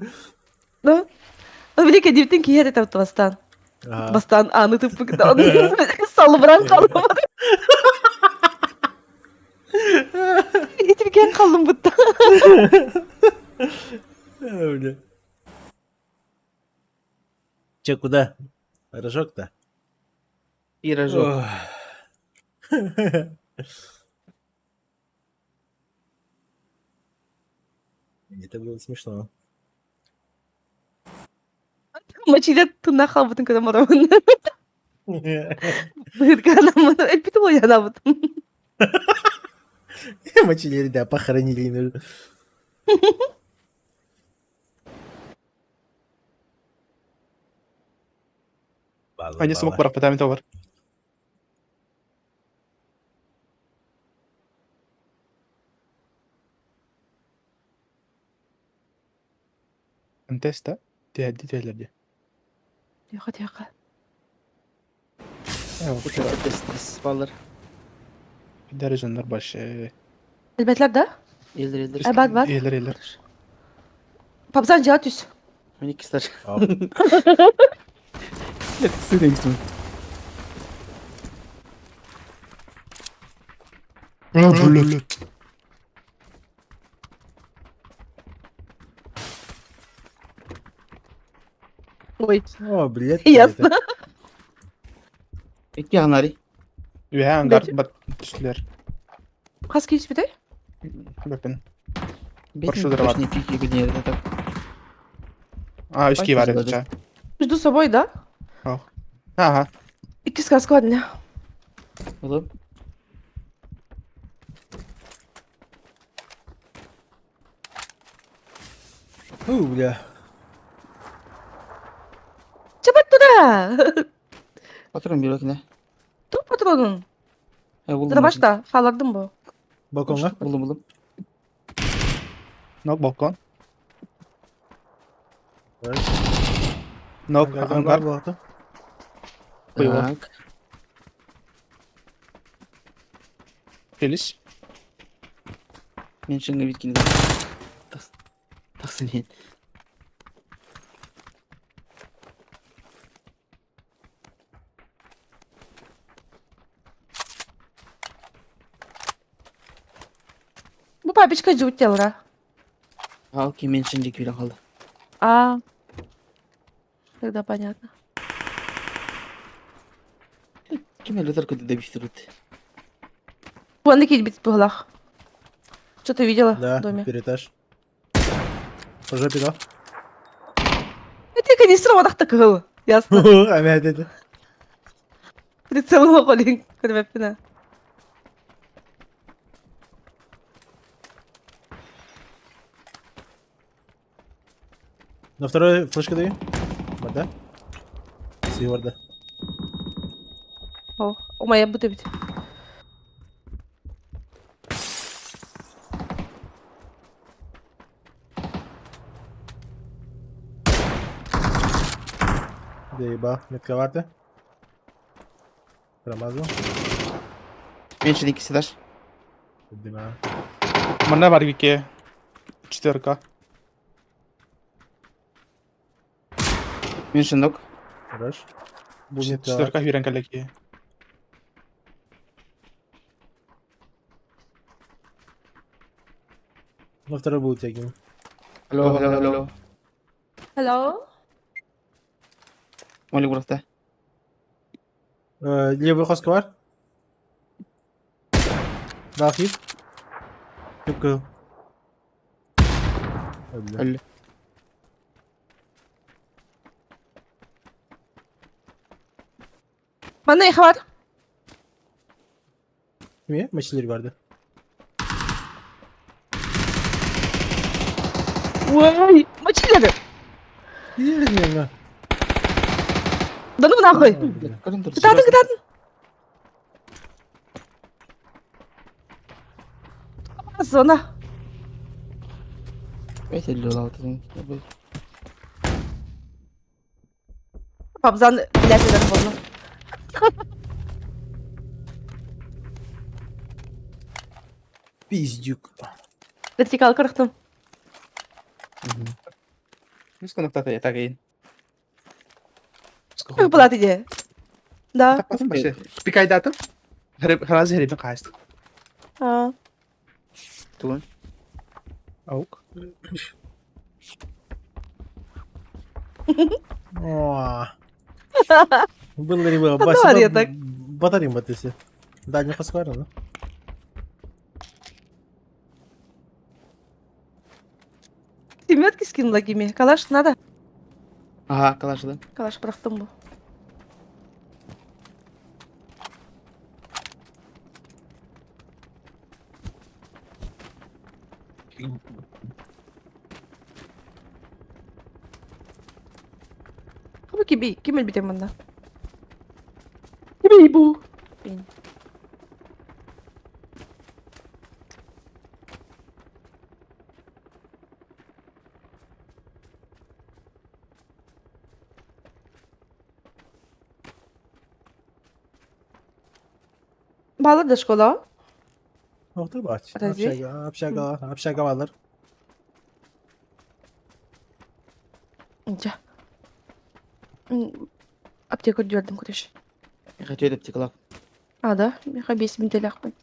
Ну, били кэдиибитин киһи эрэ бастаан. Бастаан ааны тыппыт салыбыран хаалым. Итирген халлым бутта. Бля. Че, куда? Рожок-то? Пирожок. Это было смешно. Мачиле тына хаалбытын көрөн барабын. Быһыргаанаммын өлбүтүм уйанаабытым. Мочили, да, похоронили. Они смог бырахпытаами бар. Теста тиһэрди түһэлэрди. Тихо, тихо. Тес, тес, баллар. Даже больше. Элбэтилэр да? Елдер, елдер. Э, бар, бар. Елер, елер. Папзан дьиэҕэ түс. Мин иккистэр. Оп. Сын иксин. Блядь. Ой, О, блядь. ясно. Икки ханари. Үһэ ангар бат түстүлэр. Хас кииспитэй? Бэппин. Бетин Паршудер бар. точно икки киги так. А, үс кии бар Ой, эбит ча. Между собой, да? Ага. Иккис каска ладно. Oğlum. Фу, бля. Чабат туда! Патрон бир өкіне. Тур патронун. Э, булдум. Дробашта, хааллардым бу. Балконга. Булдум, булдум. Нок балкон. Раз. Нок Ангардан ангар. бар буолла. Хуево. Так. Фелис. Мен шыңға биткин. Тақсын мен. Бу папичка жуттелра. А, окей, мен шын жеке қалды. А. Тогда понятно. Ким әлі көді деп істірді. Вон такие бит буглах. Что ты видела Да, в доме? перетаж. По жопе дал. Это канистра вот так кыл. Ясно. Опять это. Прицел голин. Көрбөппүн. На второй флешка даю. Барда. Сиворда. О, моя буду бит. Заебал. Метка варта. Промазал. Мен шын иккisi даш. Дима. Манна бар бике. Четверка. Мен шын нок. Хорош. Бу метка Четверка хүрэн калеки. На второй был тягин. Алло, алло, алло. Hello. Молик бұрақта. Левый хоска бар. Да, хит. Түпкіл. Алло. Манна их бар. Киме? Мачилер барды. Ой, мочилер. Или Да ну нахуй. Көрін тұр. Кытатын, кытатын. Зона. Бәйт әлі олау. Папзан, блядь, это болду. Пиздюк. Вертикал кырыктым. Үс конуктата я тагын. Как была идея? Да. Пикайдатым. Хразы хребен кайст. А. Тугун. Аук. О. Было ли было? А ну, я так. Батарим батысы. Дальний хоска бар, ну. Семетки скинула Гиме. Калаш надо? Ага, калашыды. Калаш бырактым бу. Бу киби, ким элбитем мында? Киби бу. Бин. Балыр да школа? Охтор бач. Разве? Общага, общага, общага балар. Дьэ. Аптека үрдүөрдүм короче. Хочу аптекалаах. А, да? Миэхэ биэс мүнүүтэлээхпин.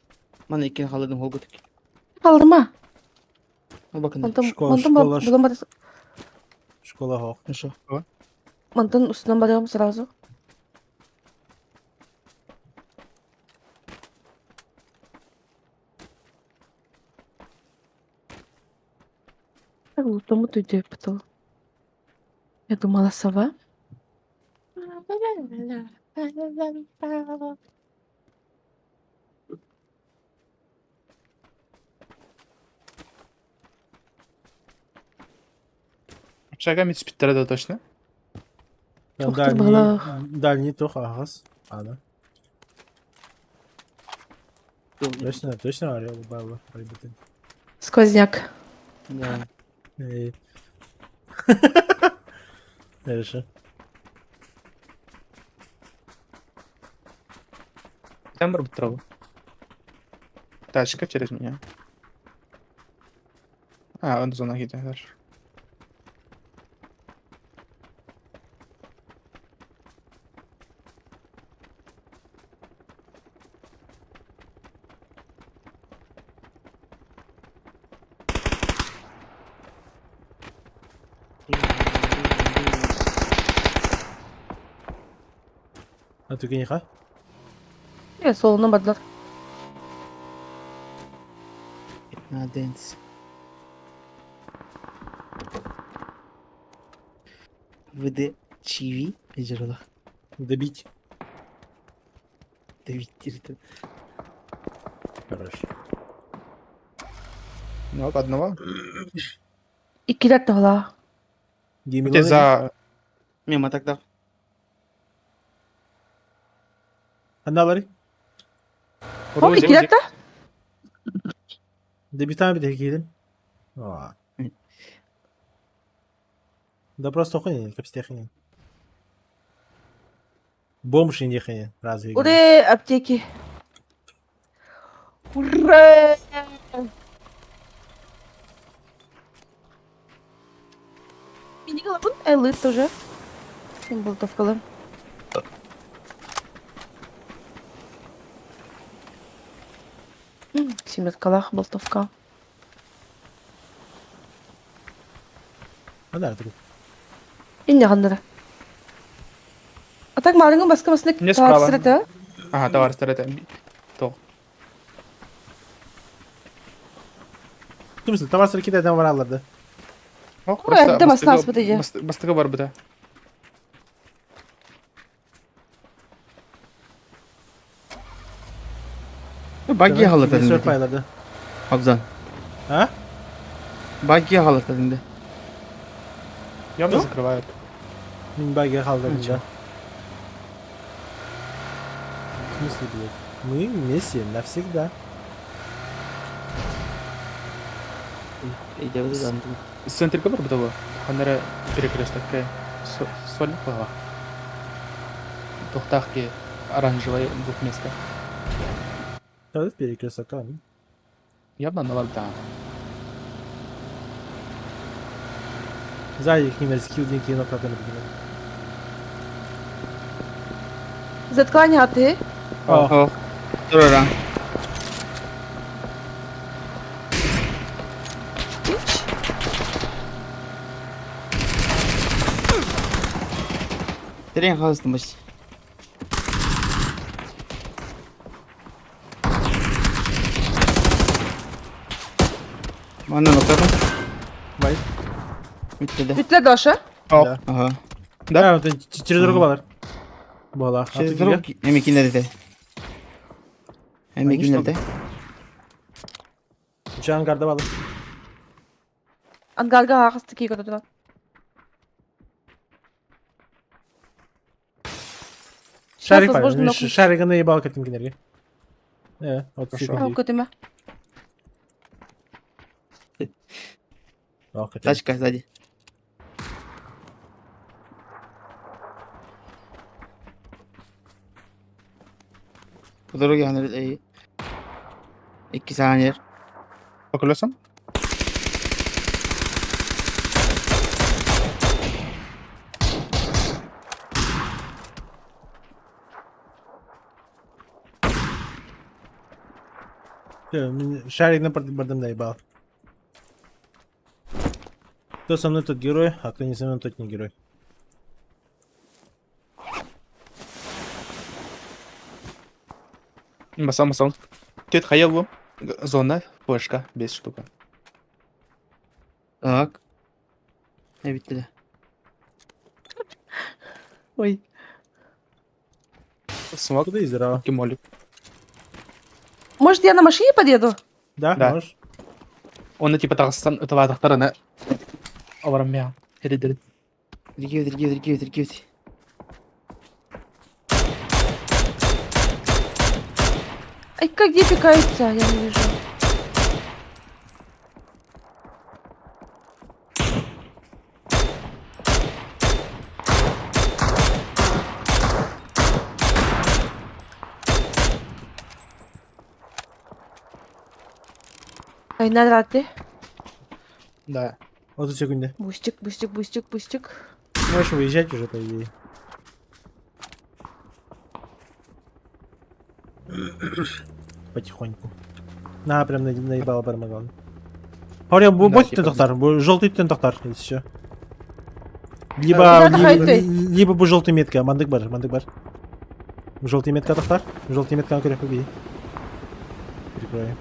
Маны иккини халладым холгутук. Халлыма. Ол бакында. Онтон Школа, онтон школа, булан бар школа хоох. Хорошо. мантан устунан барыам сразу. Так лутому өйдөөппүт ол. Я думала сова. Общага митспиттера да точно. Туохтар Дальний, баҕалаах. дальний туох аһас. Ана. Точно, точно орел был. Сквозняк. Да. Дальше. Там барбытравы. Тачка через меня. А, он зона гиде дальше. А ты киниха? Э, солунан бардылар. Наденс. ВД Чиви Жерлах. Добить. Давид Тиртен. Хорош. Ну, одного. Иккилэр туһалаах. Те за... Мимо тогда. Аналары. О, иккилэр да? Дебютан bir киирин. Да просто хуйня, капстехни. Бомж не хрен, разве? Ура, аптеки. Ура! Минигалабын элы тоже. Син болтовкалы. Семеркалах болтовка. Анар друг. Инне ханнара. А так малыңы баска басына Не справа. товар Ага, товар это. То. В смысле, товар кидайдан бараларды. Ох, Ой, это басна аспыт иди. Бастыгы бар быта. Баги халатадın Sör dedi. payladı. Абзан. А? Баги халатадın dedi. Явно закрывают. Мин баги халдырды Ничего. да. В смысле, блядь? Мы вместе навсегда. Центрга бар быта бу. Ханнара перекресток. Соль голова. Тухтахки оранжевый двухместка. Этот перекресток, а? Явно на да. Сзади к ним скилл деньги на например. Заткани аты. О, О. Турара. Трен халастым баш. Манна нокта. Бай. Bitti de. Бүтле Даша. Ох. Да. Ага. Да, вот через дорогу балар. Була. Через дорогу эми кинерде. Эми Они что? кинерде. Ангарда балар. Ангарга ағасты кей көрді. Шарик возможно, бар. Шаригы наебал к этим кинерге. Вот Хорошо. секунду. Көтеме. Ох, это- Тачка сзади. По дороге она эй. 2 saniye. По колесам? Всё, шарик на бардым наебал. Кто со мной, тот герой, а кто не со мной, тот не герой. Басам, басам. Тет хаялу. Зона, флешка, без штука. Так. Ne bitti de. Ой. Смок, Куда и здорово. молик. Может, я на машине подъеду? Да, Да. можешь? Он типа тахсан, этого тахтарана. Аварам Херидер. Give it, give it, give it, give it. Ай, как где пикаются? Я не вижу. Ай, надо Да. Вот тут секунды. Бустик, бустик, бустик, бустик. Можешь выезжать уже, по идее. Потихоньку. На, прям наебало бармаган. Хоря, бу Да, бот типа- тохтар, бу желтый тохтар, если еще. Либо, Да, либо, хайты. либо бу желтый метка, мандык бар, мандык бар. Желтый метка тохтар, желтый метка көрек победи. Прикрою.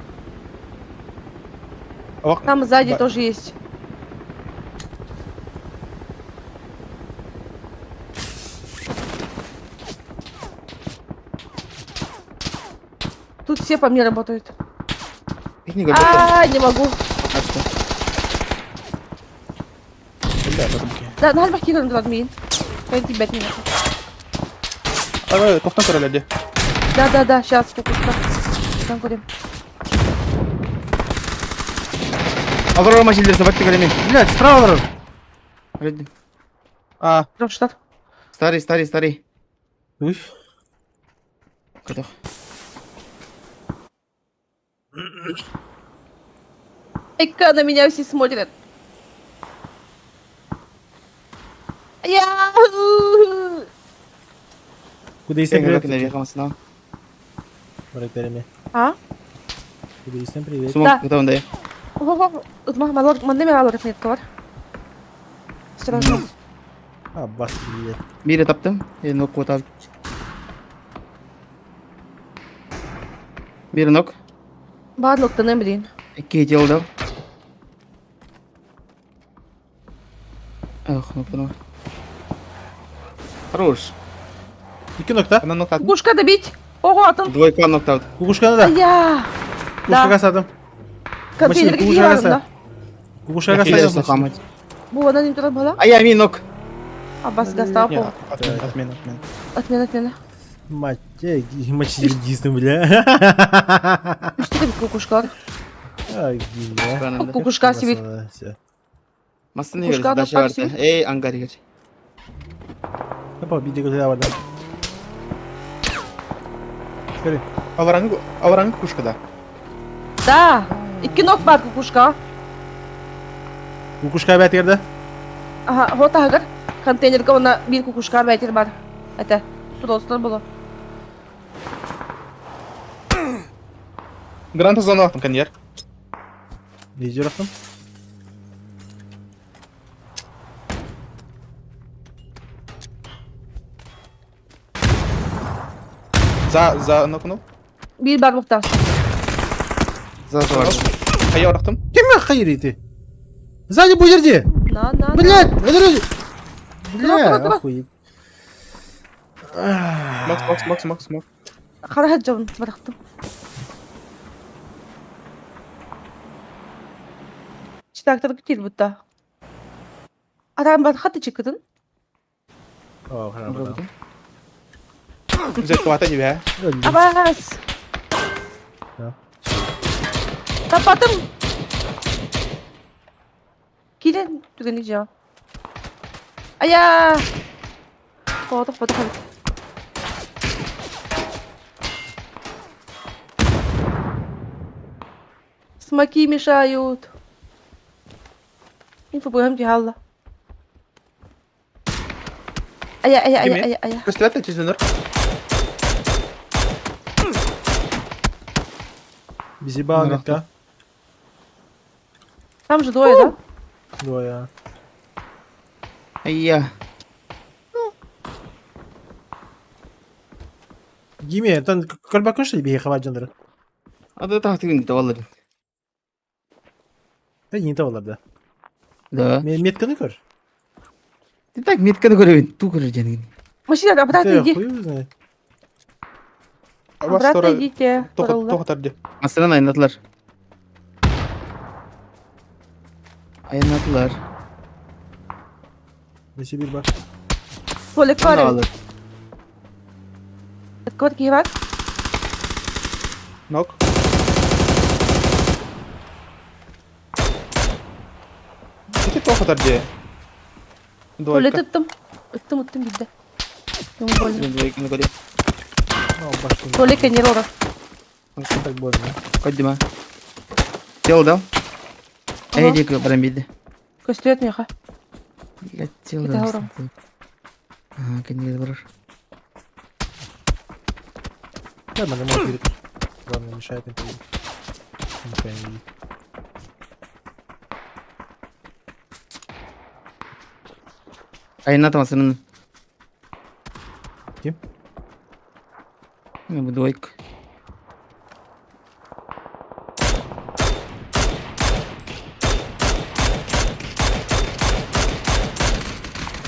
Ох, Там сзади ба- тоже есть. Тут все по мне работают. Пикник работает. А, не могу. Да, потомки. Да, надо бахтиган два админ. Пойди бет меня. А, тохтан короля Да, да, да, сейчас, кукушка. Там курим. Аврора машинleri sabah kalemi. Блять, справа враг. Hadi. А, Что? Старый, старый, старый. Уф. Готов. Эка на меня все смотрят. Я. Куда есть привет? А? Куда есть привет? Смок, готов, да. Манна Сразу. А, бас, привет. Bir taptım. Nok kota. Bir nok. Барлыктан блин. İki yılda. Ах, ну понял. Хорош. Iki nokta. она нокта. Кукушка добить. Ого, там. Двойка нокаут. Кукушканы да. Я. Кукушка садым. Контейнер Машина, какие кукушка да? Кукушка Килер садым. сахамать. Бу, она не туда была? А я минок. Аббас гастапо. Нет, отмена, отмена, отмена. Отмена, отмена. Мать, мать, единственный, бля. Что кукушка? Ай, гиня. Кукушка себе. Все. Masını Kuşka yiyoruz. Daşı da vardı. Ey Ankara geç. Опа, биде көтә барды. Көрі. Аваранг, аваранг кукушка, да. Да. Икки ног бар кукушка. Кукушка бәт керді. Ага, вот агар. Контейнерге она бир кукушка бәтер бар. Это просто было. Гранта зона там коньяк. Не жүрақтым. За, за нокнул. Бир бар букта. За за vardı. Хая орақтым. Кем хайыр еті? Сзади бұл жерде. На, на. на. Блядь, өліреді. Тұра, Бля, тұра, тұра. охуеть. Макс, Макс, Макс, Макс, Макс. Қара жауын барақтым. Читактар күтер бұтта. Арам бар хаты чекідін. О, хорошо. Взять квата не бя. Абас. Да. Тапатым. Кирен түгені жа. Ая. Қодық қодық қодық. Смоки мешают. Инфо быһам хаалла. Ая, ая, ая, Кими? ая, ая. Көстүбэт да чүзөнөр. Безебал метка. Там же двое, да? Двое. Айя. Гиме, тон көрбөккүн что ли биһиэхэ баар Ада таһтыгын таваллар. Да не таваллар да. Да. Метканы көр. Ты так метканы көрөбүн, туу көрөр диэн. Мужчина, обратно иди. Хуй знает. Обратно идите. Королла. Тоқтар де. Масынан айнатылар. Айнатылар. Сибирь бар. Толик бар. Алар. Код киһи Нок. Ити тоқтар де. Толик Двойка. ыттым. Ыттым, ыттым бизде. Ему больно. Двойканы көрөм. Ну, башку. Толик не Так больно. Көдүмө. Тело дал. Ага. Эй, диэки баран биэрдэ. Көстүөт меха. Блядь, тело Это дал. ором. Ага, кэннигэр барар. Да, надо мой перед. Главное, мешает им. Нихуя не видит. Айната масынан. Ким? Бу двойка.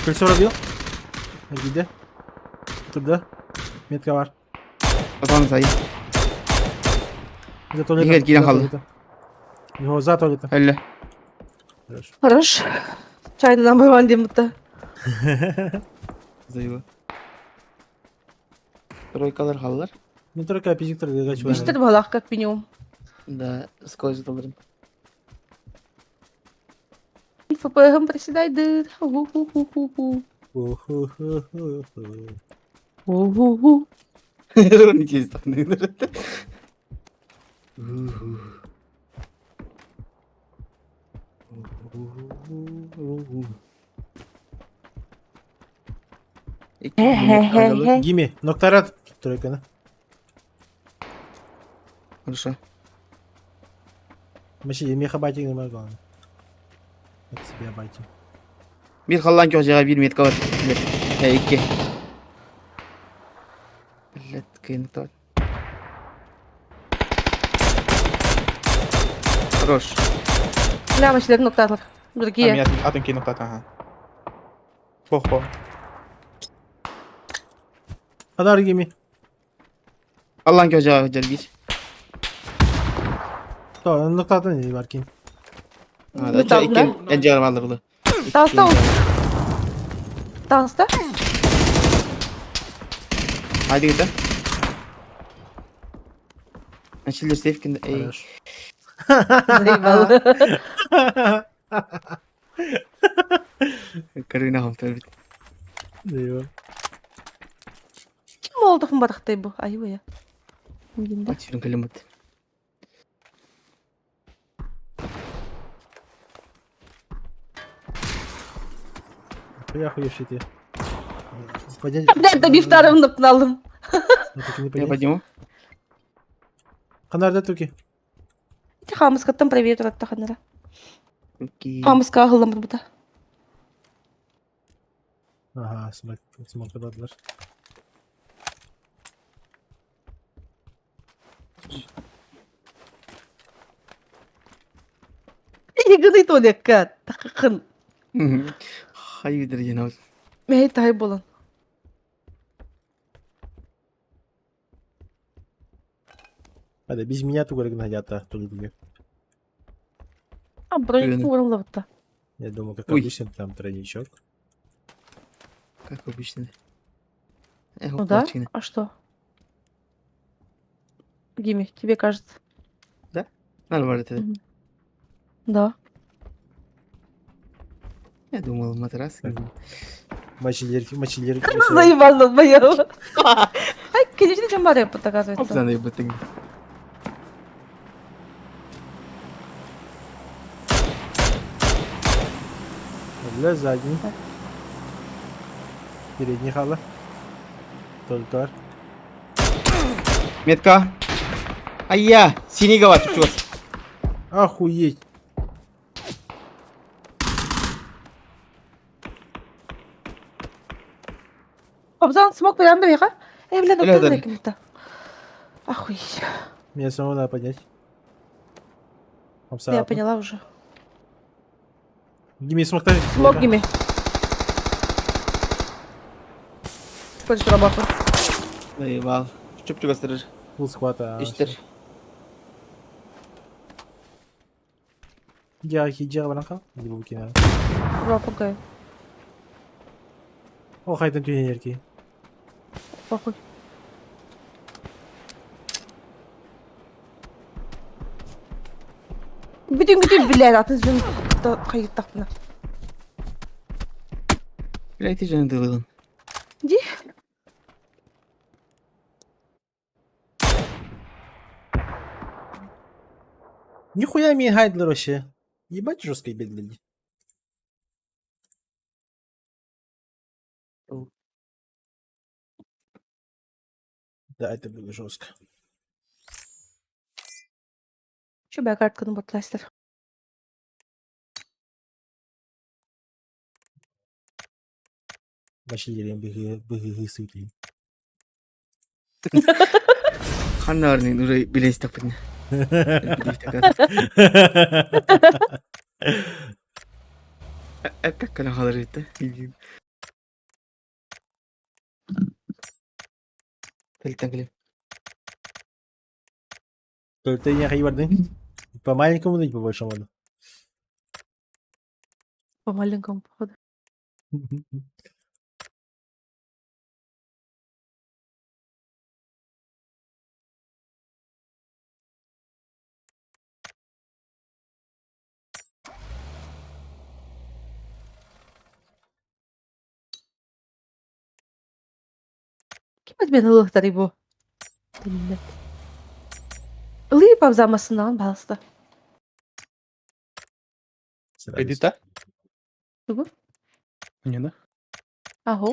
Кольцо пробил. Где? Туда. Метка бар. Потом сай. За туалетом. Игорь, кирен За қалды. туалетом. Его за туалетом. Әлі. Хорошо. Хорош. Чайна number one дейм будто. Зайба. Тройкалар халлар. Не только пизиктор Үстер балах как минимум. Да, сквозь алырым. ФПГ приседай Ху-ху-ху-ху-ху. Ху-ху-ху. Не тез тахны. Хе-хе-хе. Гиме, ноктарат тройканы. Хорошо. Вообще, меха байтинг не главное. Это себе байтинг. Bir халлан кёжега бир метка бар. Бир. Э, икки. Блядь, кыйын бар. Хорош. Бля, машилер ноктатлар. Другие. Атын кейін ноктат, ага. Бох, бох. Хадар гиме. Халлан кёжега жер бир. То, ноктатын не бар кин. А, да, икки. Энжар алыр булы. Таста ол. Таста? Haydi gidelim. Açılır safe кінде. Ey. Хорошо. Заебал. Карина хамтар бит. Дейва. Ким болдухун барахтай бу? Айбы я. Димде. Açılın калимат. Я охуевший ты. Поднять. Блядь, да бифтарым нокталым. Ну, так и не Я поднять. подниму. Ханар да туки. Хамыскаттан привет уратта ханара. Окей. Хамыска ахыллам бута. Ага, смок, смок кададылар. Егыны толекка. Такыкын. Hayırdır yine. Мей тай болан. Hadi без меня тугар гнадята туги. А броник Уверен. урамла бутта. Я думаю, как Ой. обычно, там тройничок. Как обычно. Эх, Ну да? оплачено. А что? Гими, тебе кажется. Нормально это. Мгм. Да. Я думал, матрас. Так. Мочилерки, мочилерки. Заебал долбоёб. Ай, конечно, чем баре оказывается. Обзаны ебатың. Для задний. Передний хала. Только. Метка. Айя! Синий голова, чуть. Охуеть. Обзан смог прям бега. Э, бля, Бля, доктор да. каким-то. Охуеть. Меня самого надо поднять. Я поняла уже. Гими смог так. Смог гими. Хочешь работу? Заебал. Чуп чугас Фул схвата. Үстер. Я хиджа баранха. Дибукина. Рапугай. О, хайдан тюнерки. Похуй. Бүтүн бүтүн блядь, атын жын хайыттахпына. Блядь, ты же не дылыгын. Ди. Нихуя ми хайдлер вообще. Ебать жесткий бедный. Да, это было жестко. Şu бәгәрт кын ботластыр. Василий быгы. Ханнарны уже билес тапын. Эппек кана халар итте. Тэлтэн кэлим. Только не хайварды. По маленькому, да не по большому. По маленькому походу. Ким мен ылыктар бу? Билмет. Ылый пабзамасынан балыста. Эдита? Тугу? Не да? Ахо.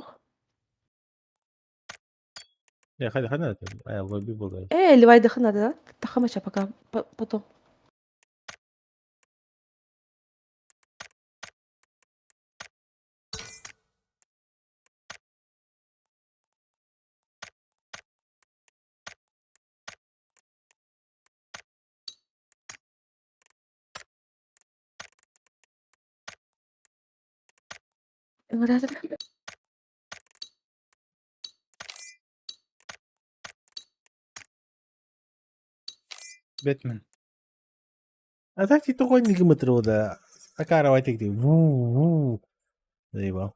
Я хайда хайда. А, лобби был. да. Э, ливай надо, да? Тахамача пока потом. Говорят, Бэтмен. А так ти такой не гымытрыл, да. А каравай ты. Ву, ву. Заебал.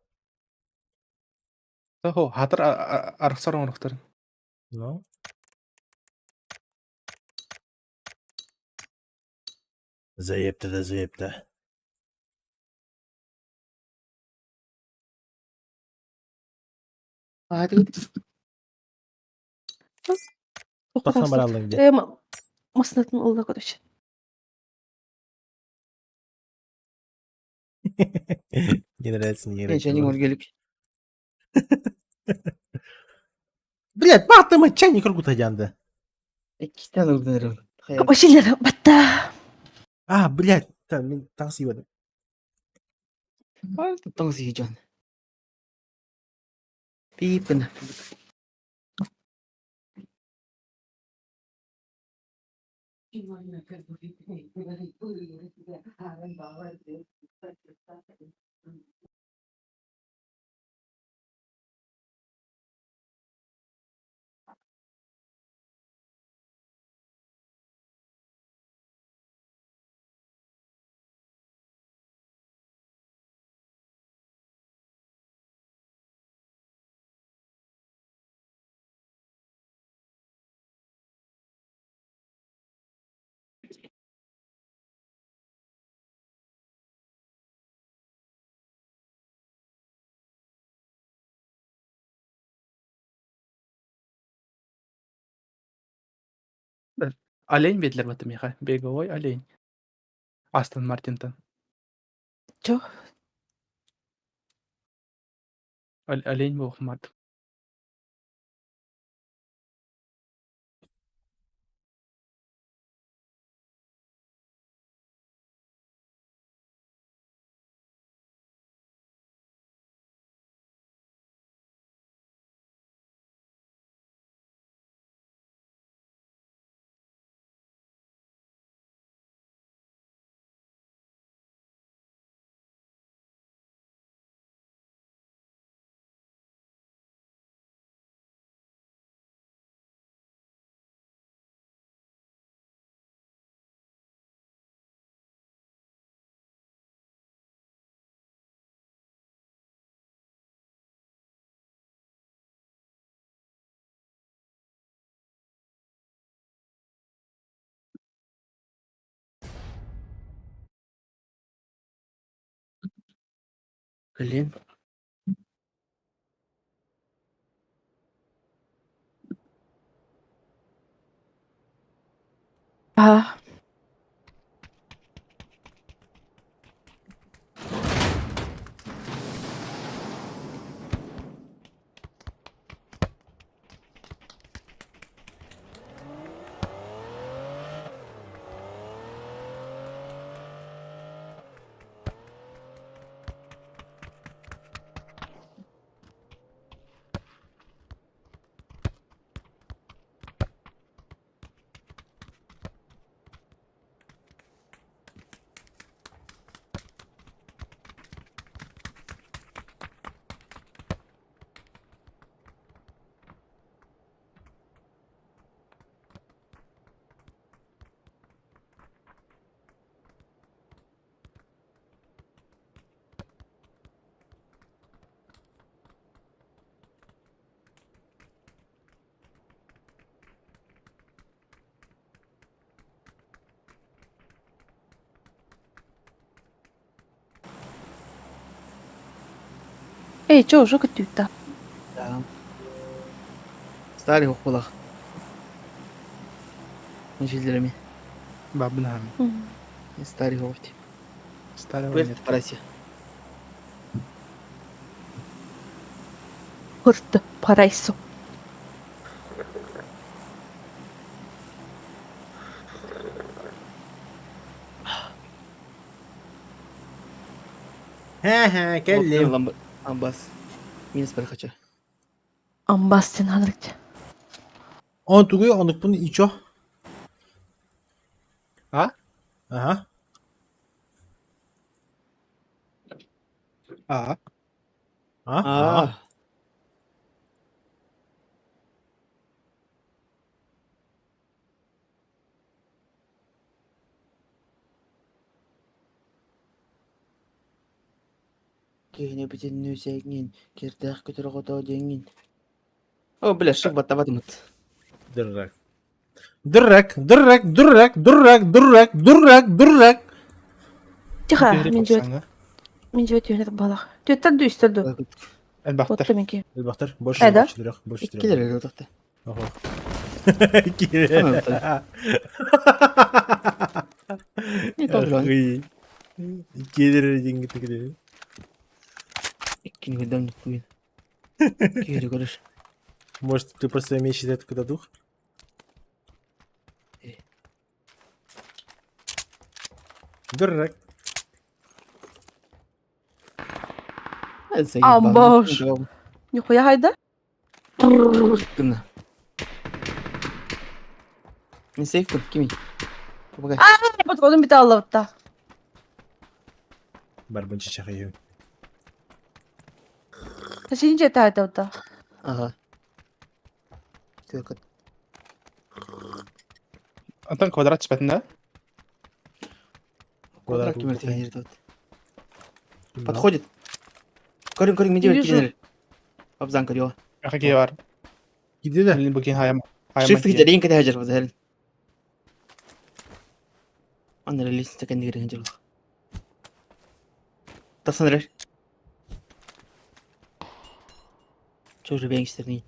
Тохо, хатыр архсар оҥорохтор. Ну. Заебта да заебта. А, ты Тахсан баралың де. Э, маснатын олда, короче. Не нравится, не Не, чайник нравится. келип. Блядь, баттымы чайник ргут адянды. Иккитен ылдын. Очилер, батта. А, блядь, там, мен таң сыйбадым. Таң сыйжан. Пипин. Олень биэдлэр баттым миэхэ. Беговой олень. Астон Мартинтан. Чё? Олень буолуммат. Блин. Аа. Эй, чё, уже көттүүттэ. Да. Старый хохулах. Мечелерими. Бабнами. Старый хохти. Старого Пуэрто нет. Параси. Пуэрто Парайсо. Хе-хе, кэллим. Амбас. Минус бір хочу. Амбас ден ханрык. Он тугуй онукпун ичо. А? Ага. А? А? А. А. Киһини бүтүннүү сээҥҥин, кирдээх көтөр оҕото диэҥҥин. О, бля, шеф баттабатымыт. Дурак. Дурак, дурак, дурак, дурак, дурак, дурак, дурак. Тихо, Түһэрэ мин дьүөт тахсаҥҥа. мин дьүөт түһэнэр балах. Түөттэр ду үстэр ду. Элбэхтэр. Отто минки. Элбэхтэр. Больше Э, да? четырех, больше четырех. Иккилэр эрэ Ого. Не то Ой. Иккилэр деньги тикилер. Иккини көрдөм нуккуин. Киһи көрөр. Может, ты просто умеешь считать когда дух? Дурак. Амбаш. Нихуя хайда? Гына. Мин сейфпин, кимий? Помогай. Патронум бите аллабытта. Барбын чачахайым. Синче это Ага. Только Антон квадрат түспэтин да? квадрат Квадрат кимер ултуй. тегенер Подходит. Көрүн, көрүн, мен Вижу. тебе Абзан көрүө. Ахаге бар. Киди да. Блин, букин хайам. Хайам. Shift китерин кете хажар базар. Аны релиз текен дигер хажар. Тасан рер. Чужы беңстерни.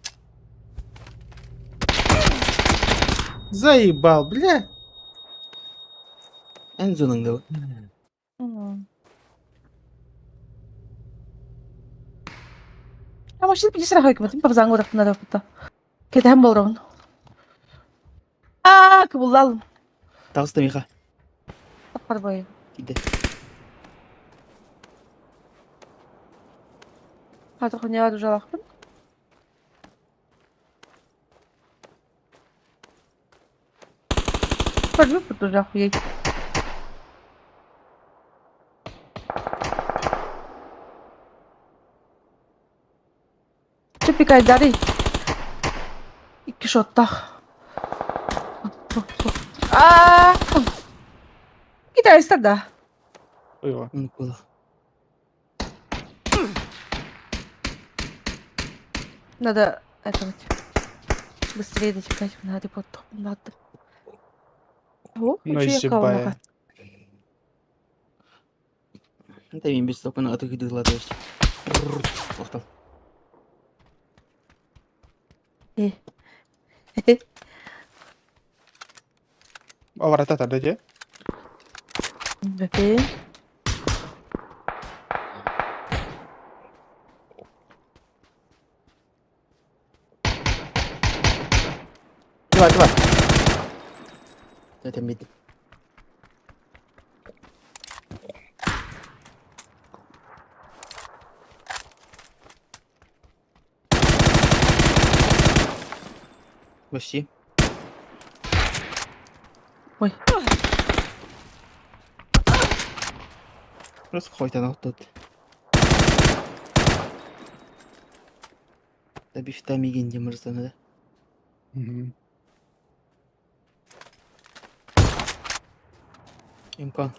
Заебал, бля. Эн зоныңда. А машина 50 хойкмат, папзаң урахтына да. Кетем болрон. А, кыбыллал. Таҕыста миэхэ. Таппар бой. Киирдэ. Хата хуня дужалахпын. Пожму потуже охуеть. Че пикайдарый? Икки шоттах. А! Китайстар да. Ой, Микола. Надо это вот быстрее дотекать. Надо потом. Надо. О, Ну и сибая. Это мен без токына аты күйді то есть. Тоқтал. Аварата тарды де. Бепе. Давай, давай. Это мид. Почти. Ой. Просто хоть она тут. Да бифта миген демырзаны да. Мгм. МК.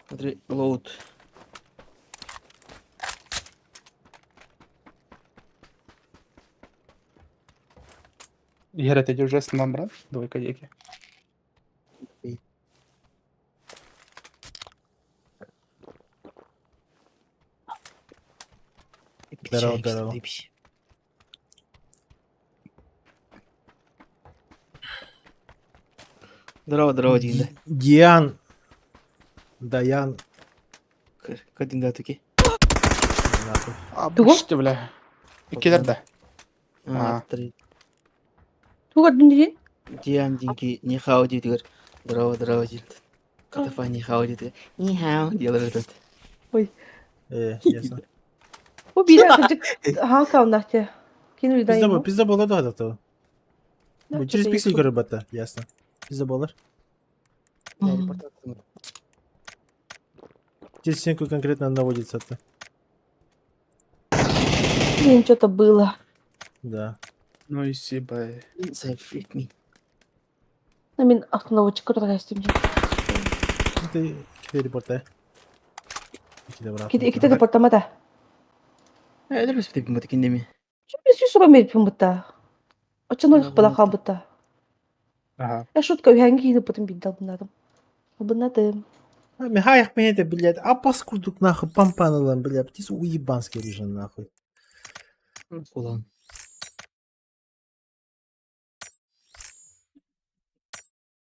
Смотри, лоуд. Егер это уже с брат, двойка деки. Здорово, здорово. Здорово, здорово, Динда. Диан. Даян. Кадинда туки. Нахуй. А, Тугу? что, бля. Иккилер да. А, А. три. Туга дүндеген? Диан динки нихао дейді. Здорово, здорово, Динда. Катафа нихао дейді. Нихао делает этот. Ясно. Бу бире кырдьык хака нахте. Кинули да Пизда ему. пизда была да то. Через пиксель көрөр ясно. Пизда болар. Я репортаж. Через стенку конкретно наводится-то. Блин, что-то было. Да. Ну и сибай. Inside me. На мен автонаводчик которая стемде. Ты ките репорта. Ките брат. Ките репортамата. Это без ты бит киндеми. Чү сүрөмөр пүмбүтта. Очон олох бала хамбытта. Ага. Я шутка үһәнги кийинип бутун бидде албынадым. Албынадым. А, Михаил это, блядь, а паскудук нахуй, пампаналан, блядь, птиц уебанский режим нахуй. Кулан.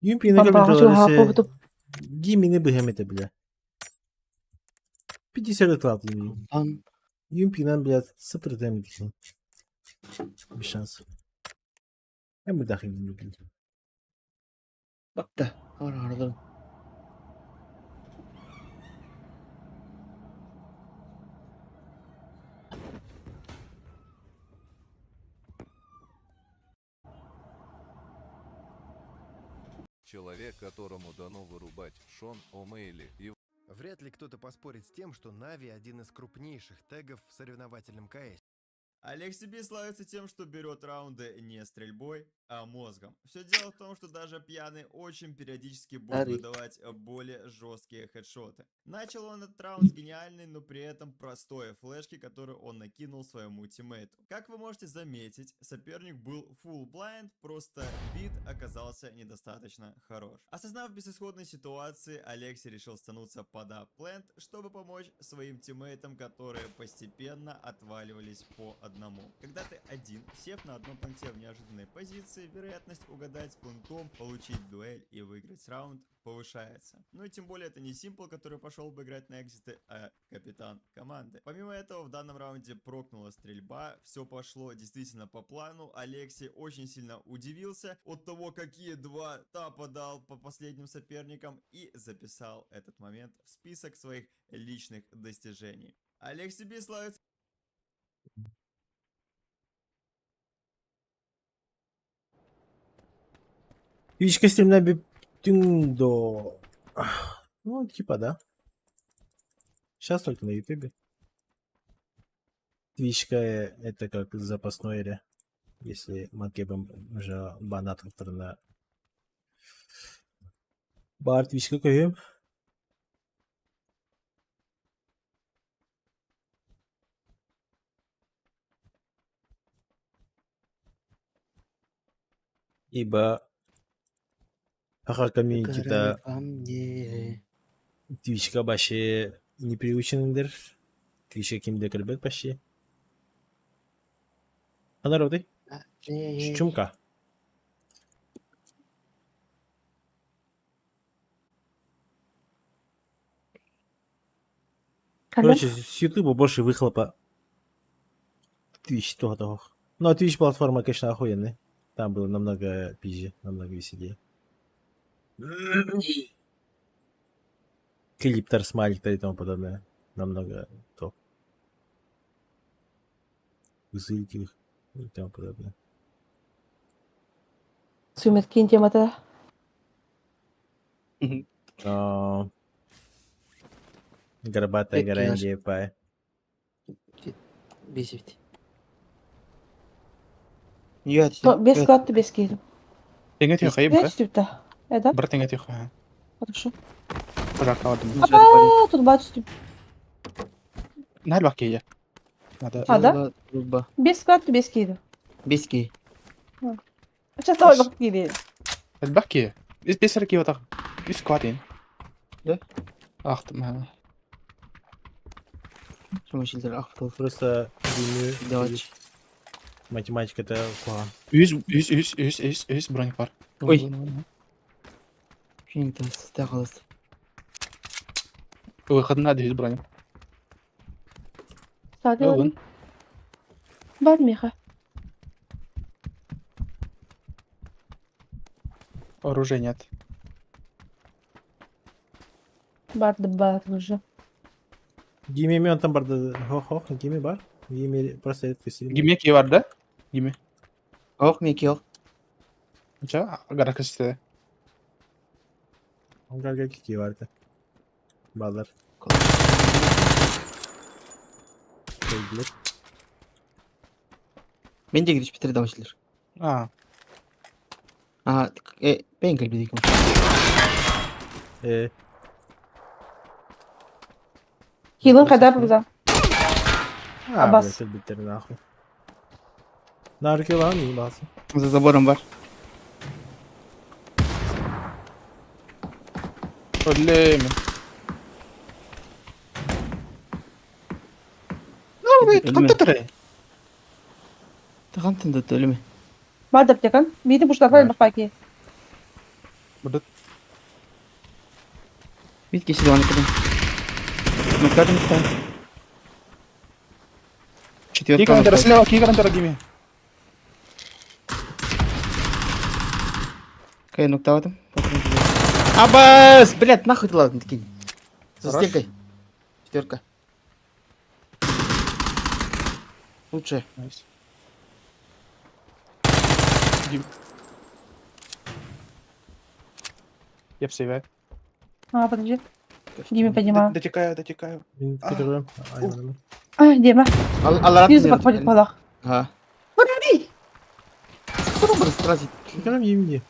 Юмпи на Пампаҕа чугаһааппа бутуп. Гимини быхем это, бля. 50 лет лат юм. Пам. Юмпи нам, блядь, супер дэмэдж. Без шансов. Я бы дахи не блядь. Бакта. Ара ара. Человек, которому дано вырубать Шон О'Мейли и Вряд ли кто-то поспорит с тем, что Нави один из крупнейших тегов в соревновательном КС. Aleksib славится тем, что берет раунды не стрельбой, а мозгом. Все дело в том, что даже пьяный очень периодически будет Дари. выдавать более жесткие хедшоты. Начал он этот раунд с гениальной, но при этом простой флешки, которую он накинул своему тиммейту. Как вы можете заметить, соперник был full blind, просто бит оказался недостаточно хорош. Осознав безысходной ситуации, Алекси решил стануться под A plant, чтобы помочь своим тиммейтам, которые постепенно отваливались по одному. Когда ты один, сев на одном планте в неожиданной позиции, вероятность угадать с плантом, получить дуэль и выиграть раунд повышается. Ну и тем более это не Симпл, который пошел бы играть на экзиты, а капитан команды. Помимо этого, в данном раунде прокнула стрельба, все пошло действительно по плану. Алексей очень сильно удивился от того, какие два тапа дал по последним соперникам и записал этот момент в список своих личных достижений. Aleksib славится Твичка стримна бүттүҥ дуо? Ну, типа да. Сейчас только на ютубе. Твичка это как запасной или если Макебом уже банатахтарына баар Твичка көһүөм. Ибо Саха комьюнитита Во мне. Твичка вообще не приученныйдыр. Твичка ким да көрбөт почти. А народы? Чумка. Короче, с Ютуба больше выхлопа. Twitch того. Ну, а Twitch платформа, конечно, охуенная. Там было намного пизже, намного веселее. Клиптер, смайликтер и тому подобное. Намного топ. Зыльки и тому подобное. Сумет киин темата. Но... Горбатая Пять гора килаш. Индия пай. Бесит. Нет, Без склад без киин. Тэҥэ тиэхэ бра. Бес түптэ. Это? Бра тэҥэ тиэхэ. Хорошо. Пожарка алдым. А, тут бач түп. Нар бак киһи. Надо. А, да? Без склад без киин. Бески. Сейчас давай бак киин. Элбэх киһи. Үс бес эрэ киһи отах. Үс квадин. Да? Ахтым. ха. Шумашилдер ахтыл. Просто гимни Давайте. математика-то куһаҕан. Үс үс үс үс үс үс броник бар. Ой. Кинг сыста қалыс. Выходна үс броник. Сади. Ылын. Бар меха. Оружия нет. Бар да бар уже. Гимми онтон барда хо-хо, гимми бар. Гимми просто редко сильный. Гиме киһи бар да? Гиме. Ох, меки ох. Ча, гарака сите. Ангарга кики барда. Балар. Көрдүлэр. Мен де кириш битер дамышылар. А, А, бен кэлбидик. Э, Хилын кайда буза? а, Абас. блядь, битер нахуй. Наркилан ебался. За забором бар. өллөмүн. Ну, Өлмө. кантта турай? Тагантын да өлүмө. Бар деп текан. Бейді буштарга бак баки. Burada Бит кеши аны кыдым. Ноккадым та. Кии Четверка. гарантара слева, кии гарантара гиме. Кай ноктаватым. Абас, блядь, нахуй ты ладно такие. За Хорош. стенкой. Четверка. Лучше. Найс. Гим. Я в А, подожди. Диме поднимаю. Дотекаю, дотекаю. Которую. А, Дима. Аллах. Снизу подходит полах. Ага. Подожди. Что он растратит? Которым имени.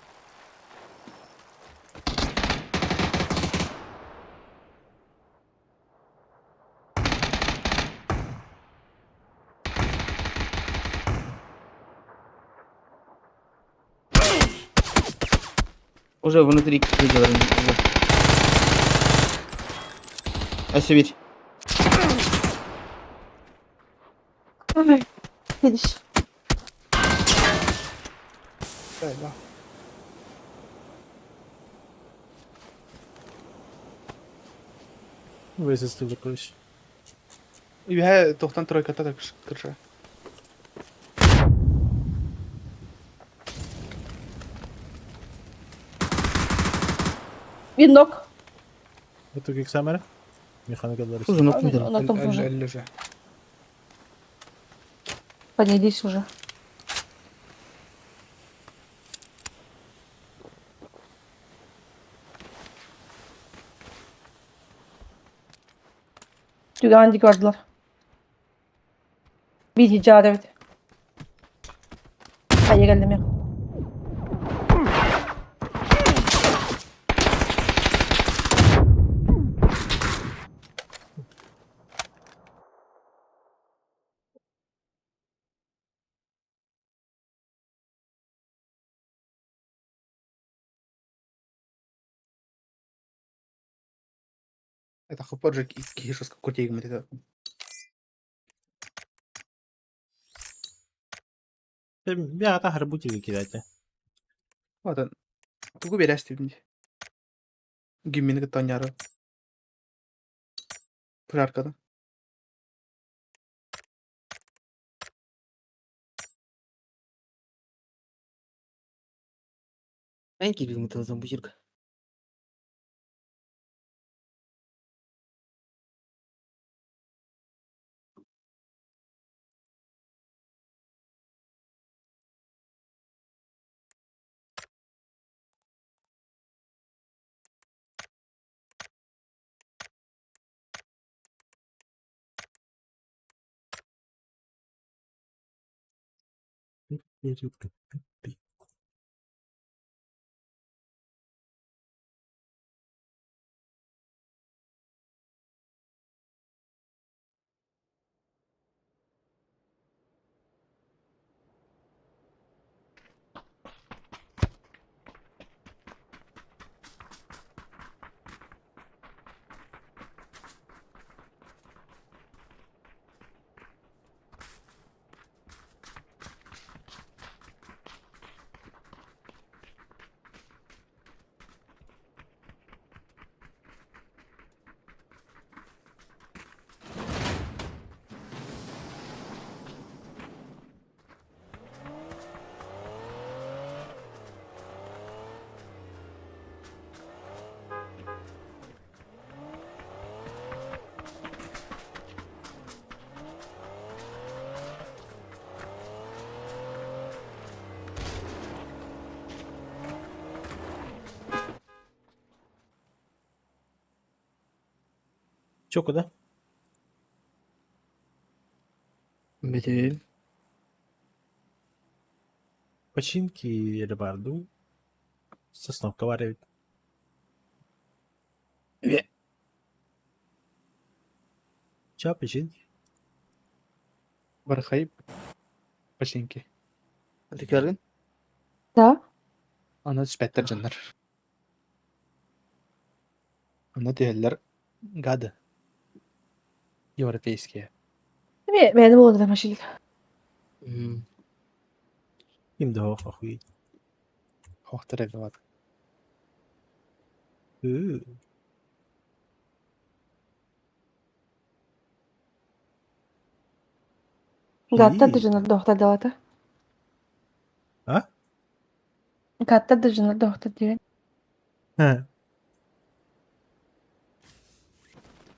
Уже внутри видел. А себе. Ой. Финиш. Да. Высосали, короче. Үһэ тохтан тройката да кырша. Винок. Это как самара? Механикалар. Уже нокнул. Она там уже. Өллөже. Поднялись уже. Түгэҕин көрдүлэр. Биир хиджаар эбит. Хайа кэллим я. Это хопор же киһи кутиигым это. Бя харбутили кидайте. Ладно. Тугу берәстибин. Гиммини кытта няры. Пожаркада. Эн киирбит мытылзан бу жерге. Чё, куда? Бетел. Починки ребарду. Сосновка варивает. Ве. Чё, починки? Бархай. Починки. Это көргөн? Да? Аны түспәттер дьоннор. Аны түһэллэр гады. Европейские. Бэйэни буолан машина. Им да охуеть. Хохтар эбит. Гаттар дьоннор доохтор далата. А? Гаттар дьоннор доохтор диэн. А.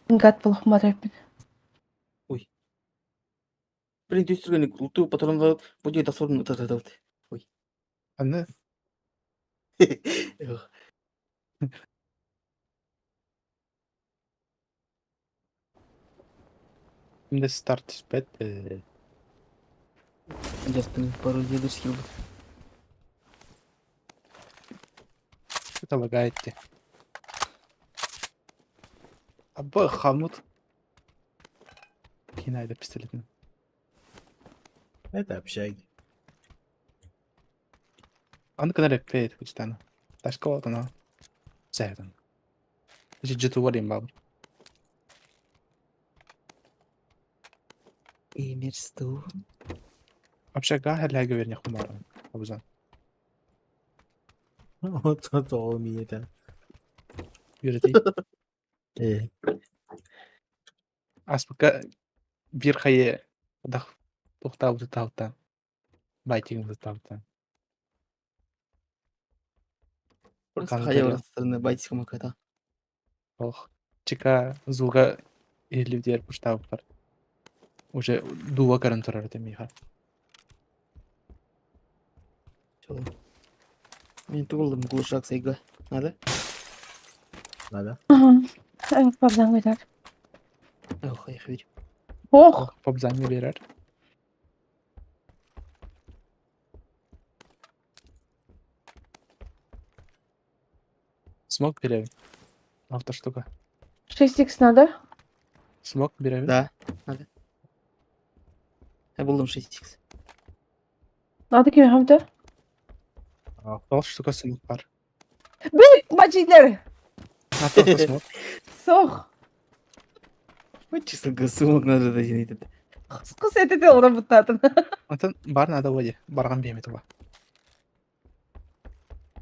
Гат болохмар эппин. Блин, түстүргөн луту патрондар бу жерде тасырын утатат. Ой. Аны Эх. Şimdi старт түспэт. Жастын пару дедушки. Это лагает те. Абы хамут. Кинайда пистолетин. Это общаги. Аны кына репет кучтаны. Ташка отана. Сәден. Житу варим баб. Эмерсту. Общага хэлээгэ вернях умаран. Обзан. Вот тоҕо миэтэ. Үөрэтий. Э. Аспыкка биир хайы дах тухтаабыты таалтан. Байтигин таалтан. Просто хайа стороны байтика маката. Ох, чика звуга иһиллибитигэр пуштаабыппар. Уже дууба көрөн турар этим миэхэ. Мен тугулдум глушак сайга. Надо? Надо. Пабзан берер. Ох, я верю. Ох! Пабзан берер. Смог беребин. Алта штука. 6х надо? Смог беребин. Да, надо. Я булдум 6х. Надо ким хамта? Ол штука смог бар. Бит, мачилер! Алта смог. Сох! Вот чисто сумок надо дать этот. Кыс этете олорон буттаатын. Онтон бар надо воде. Барган биэмит ула.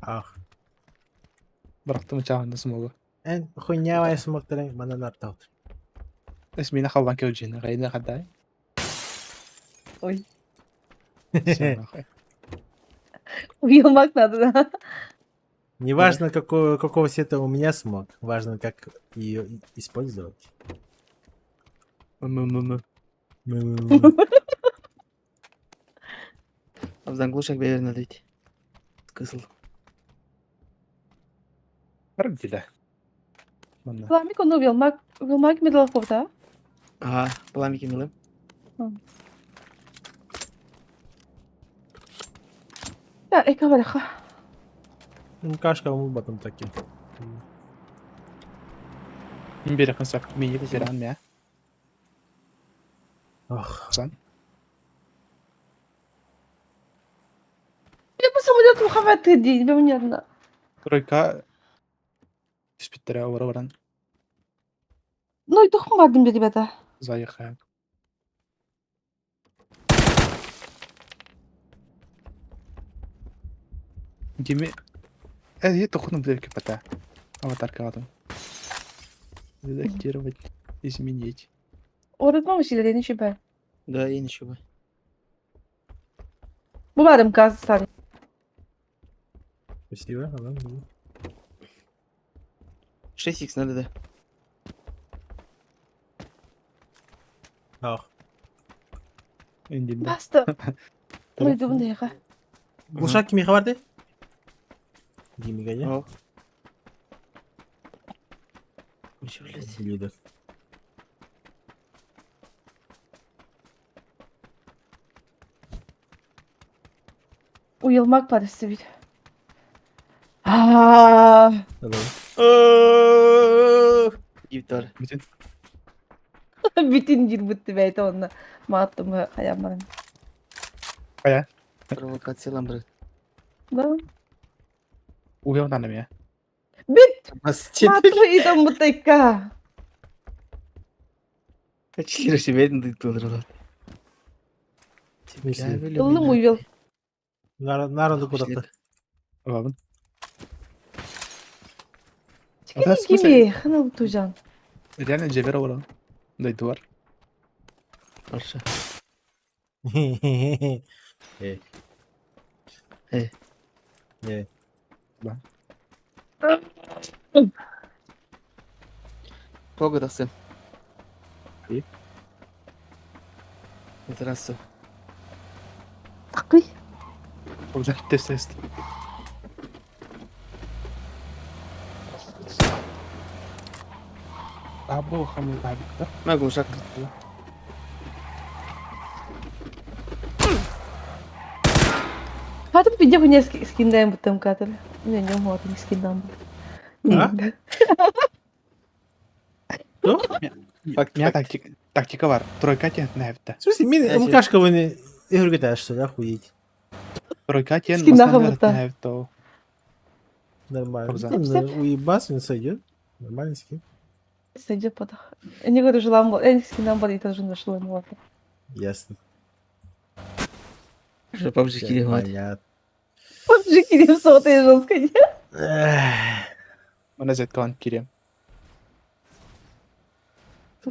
Ах. Бырахтым чаҕында смогу. Эн хуйнявай смоктарын манан артаут. Эс мина халбан кеуджин. Гайна хадай. Ой. Уйулмак надо, да? Неважно, какого, какого цвета у меня смог, важно, как ее использовать. М-м-м. Абзан глушак берер надо ведь. Кысыл. Бар диле. Манна. Пламик onu уйулмак, уйулмак медалковда. Ага, пламики милым. Да, эка бараха. Кашка умбатым таки. Бир хансак мии беран мя. Ох. Сан. Я по самолету хават дии, бемнерна. Тройка түспүттере олоро баран Ну и тухум бардым ребята. заехаем. Дими... Э, я тухну буду кипата. Аватарка адам. Редактировать, изменить. Öğretmen şeyler şüphe. Да, я ничего. Bu barım gaz sarı. Спасибо. Ага. 6х надо, да. Ах. Индимде. Басты. Ну иди яха. Глушак кимиха барды? Димига не? Ох. Еще, блядь. Лидер. Уйулмак parası bir. Aa, Гитар. Бүтүн. bütün bir bitti beyte onunla. Maattım hayamlarım. Кая? Провокация ламбры. Да. Уяв нана мя. Бит! Мастит. Maattım idam bu tekka. Чилер себе ты Смысле? Yıllım uyul. Народу куда-то. Бабын. Çıkın kimi? Хана tujan. Реально жебер олорон. Дойду бар. Хорошо. Э. Э. Э. Да. Погода сын. И? Это раз. Такый. Обзор тест. Або хамы да? На глушак. Hadi bir de bu skinden bıttım kadar. Ne ne mu skinden bu. А? Факт. Меня тактика, тактика бар. Тройка тен нәбітті. В смысле, мин Я МКшка вы не Игорь что ли, охуеть. Тройка тен Скин нахабытта. нәбітті. Нормально. Абзац. Ну, Уебас, не сойдет. Нормальный скин. Сойдет подах. Я не говорю, желам был. Я скиндан был, и тоже нашла ему. Ясно. PUBG кириэм аат. Понятно. PUBG кириэм сотый жестко. Мана зеткалан кириэм.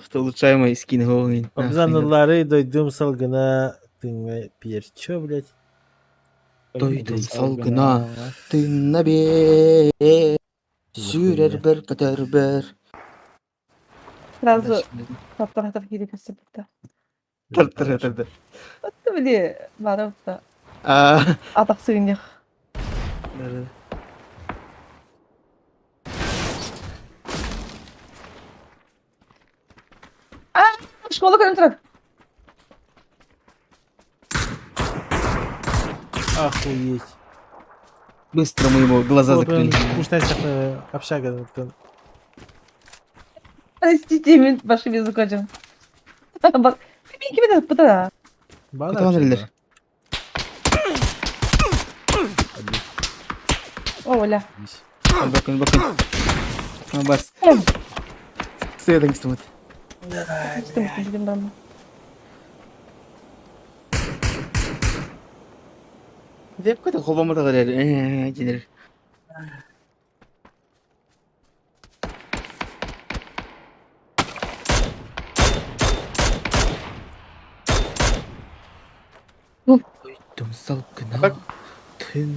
Что улучшаемый скин голый. Обзанулары дойдум салгына тыҥа перчо, блядь. Дойдум салгына тыынна бээ сүүрэрбэр көтөрбөр. Сразу таптар киирэ көстүбүттэ. Тартар Отто били бары А атах сыгынньах. А, школа көрөн турар. Охуеть. Быстро мы ему глаза закрыли. Куштай общага. Простите, мен башым язык Бак, мен ким это да. Кутан элер. О, оля. Bakın bakın. Бас. Сыадан кистимит. Кистимит билим барма. Деп көтө холбомото көрөр. Женер. Дойдум салкына. Так,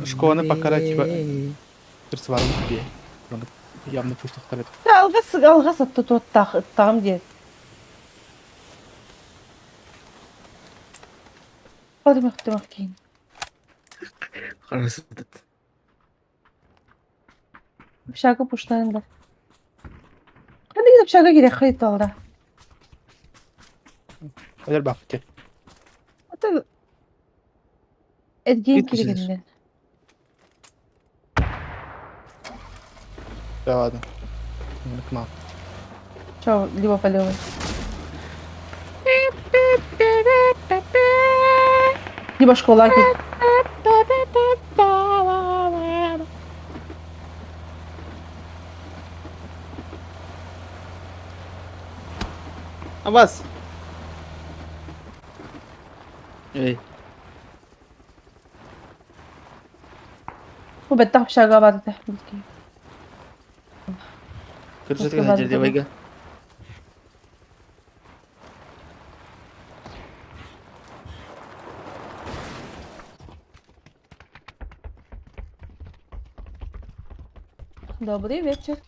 школаны пока типа персонажы бе. Явно пуштахтар это. Алгас алгас атты туттах ыттагым диэн. Барымах кейин. Хорошо. Общага пуштанында. Кандай общага керек хайт алда. Алар бакыт. Ата Эдген Кит кишилер. керек Да ладно. К нам. Чао, либо полевой. Либо школа. Абас. Эй. Бу бэттэх общага бар этэ. Көрсөтө жерде байга. Добрый вечер.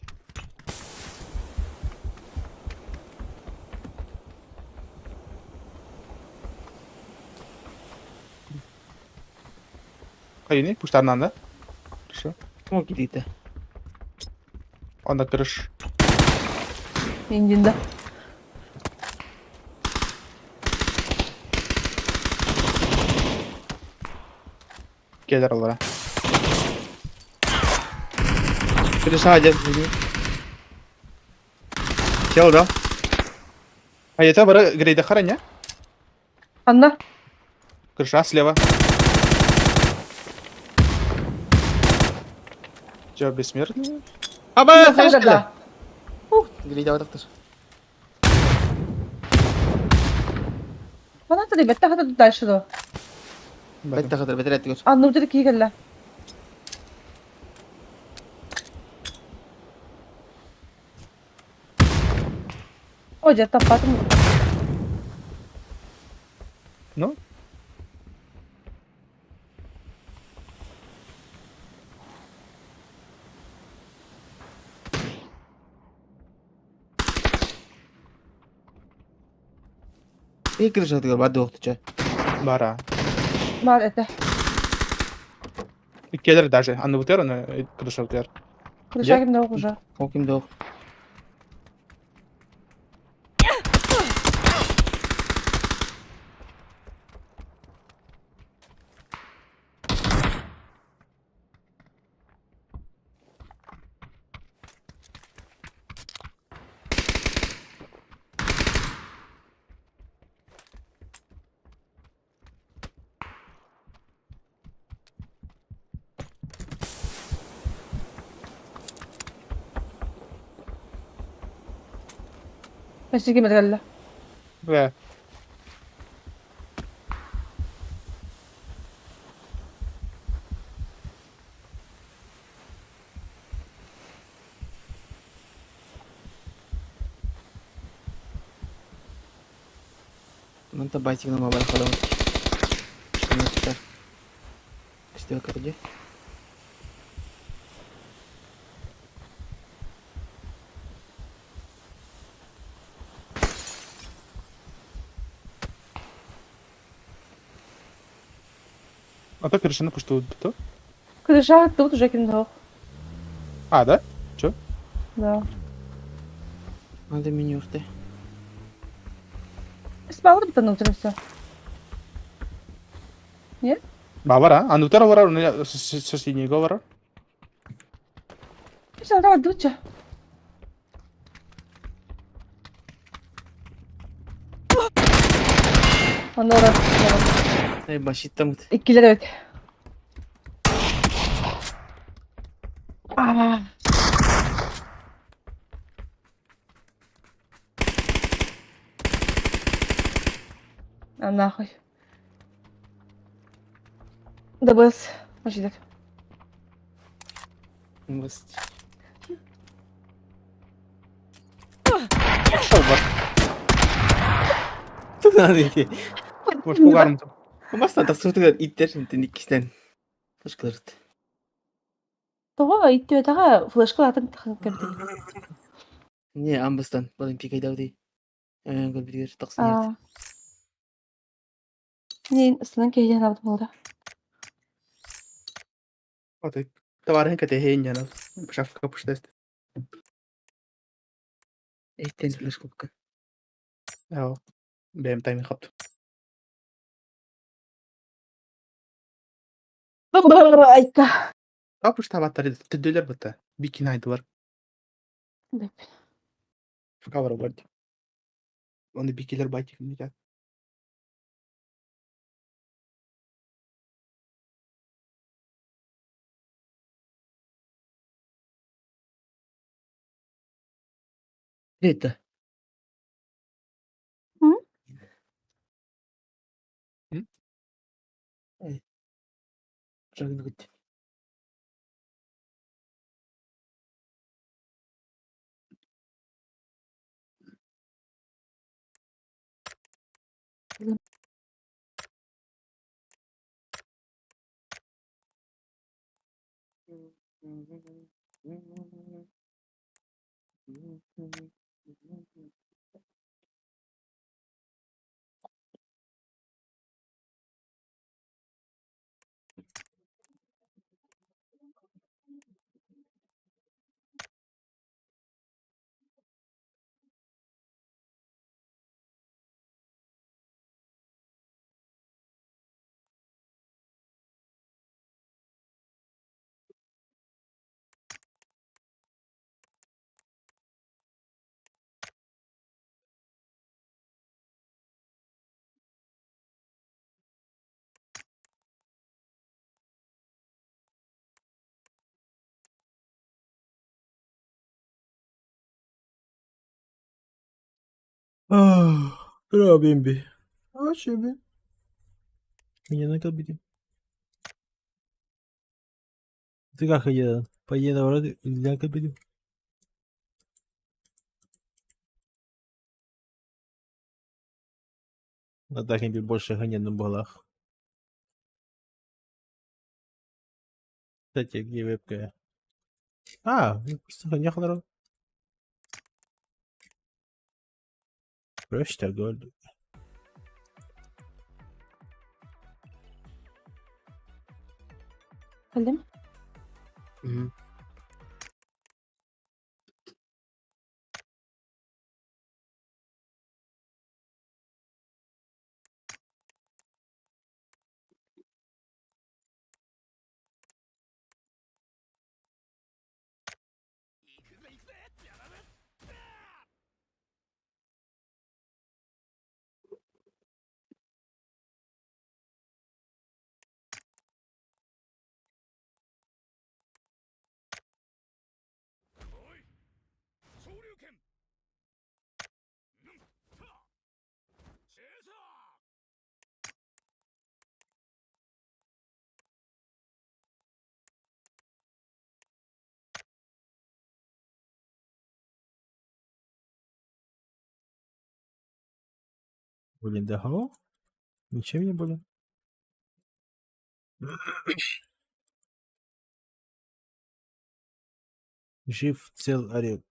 Хайни, пуштарнан да? Хорошо. Ким кидите? Онда крыш. Индинда. Келер алара. Крыша одежда. Чел, да? А это бары грейда хараня? Анна. Крыша слева. Че, бессмертный? Аба, Да. Ух, грейда батактыр. Ана тады бэттэх хата дальше до. Бетте хатыр, бетер этти көр. Анна утыр кии кэллэ. О, дьэ таппатым. Ну? Эй, крыша тыгыр, барды октуча. Бара. Бар этэ. Келер даже. Анны бутер, оны крыша бутер. Крыша кимде уже. Ол кимде ок. Өссө ким кэллэ. Бля. Манта байтигынан мобайл халамыт. Шканаттар. Кстелка где? А то крышаны пушту то? Крыша тут уже кинул. А, да? Да. Надо меню ты. Спала бы там внутри все. Бавара, а ну тара вара, ну соседний говора. Все, давай, дуча. Онора. Эй, башит там. Иккилер evet. Аа. А нахуй. ДБС. Машидер. Шоу бар. Надо идти. Может, кугарм. Масна тасыртыгар иттер интен иккистен. Ташкаларт. Того иттибетаға флешка атын тахын кемти. Не, амбастан. Балын пикайдауди. Гол бигер тақсын. Аа. Не, ысынан кейден абды болды. Вот, товарищ категения, шафка пуштест. Эйтен флеш купка. Ja. Бэм тайминг хапт. Айка. А пуштаваттар төдөлөр быта. Бикин айдылар. Деп. Кавра бар. Оны бикилер байтик не Это. М? М? Эй. Жагын гүт. Бра, бимби. А чебе? Меня на кабине. Ты как я? Поеду вроде для кабины. На так не больше гонять на балах. Кстати, где вебка? А, ну, просто гоня народ. Просто гол. Калдым. Мгм. Блин, да Ничем не болен. Жив, цел, орел.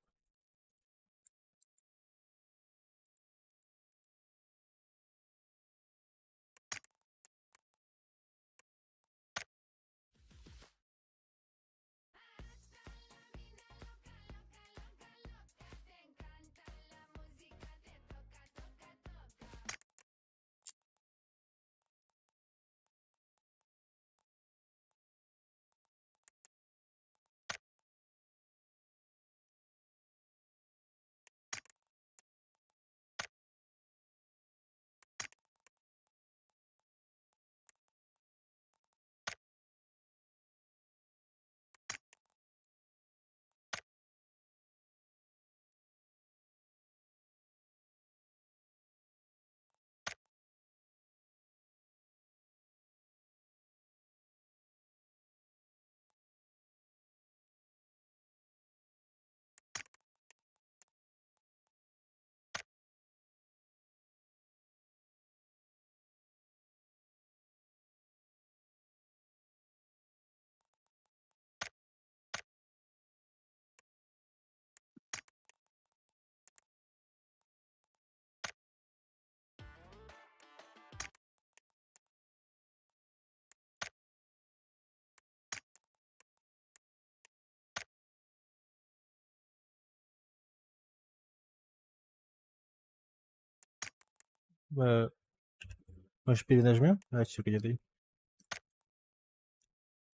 Может, перенажмем? Давайте где-то.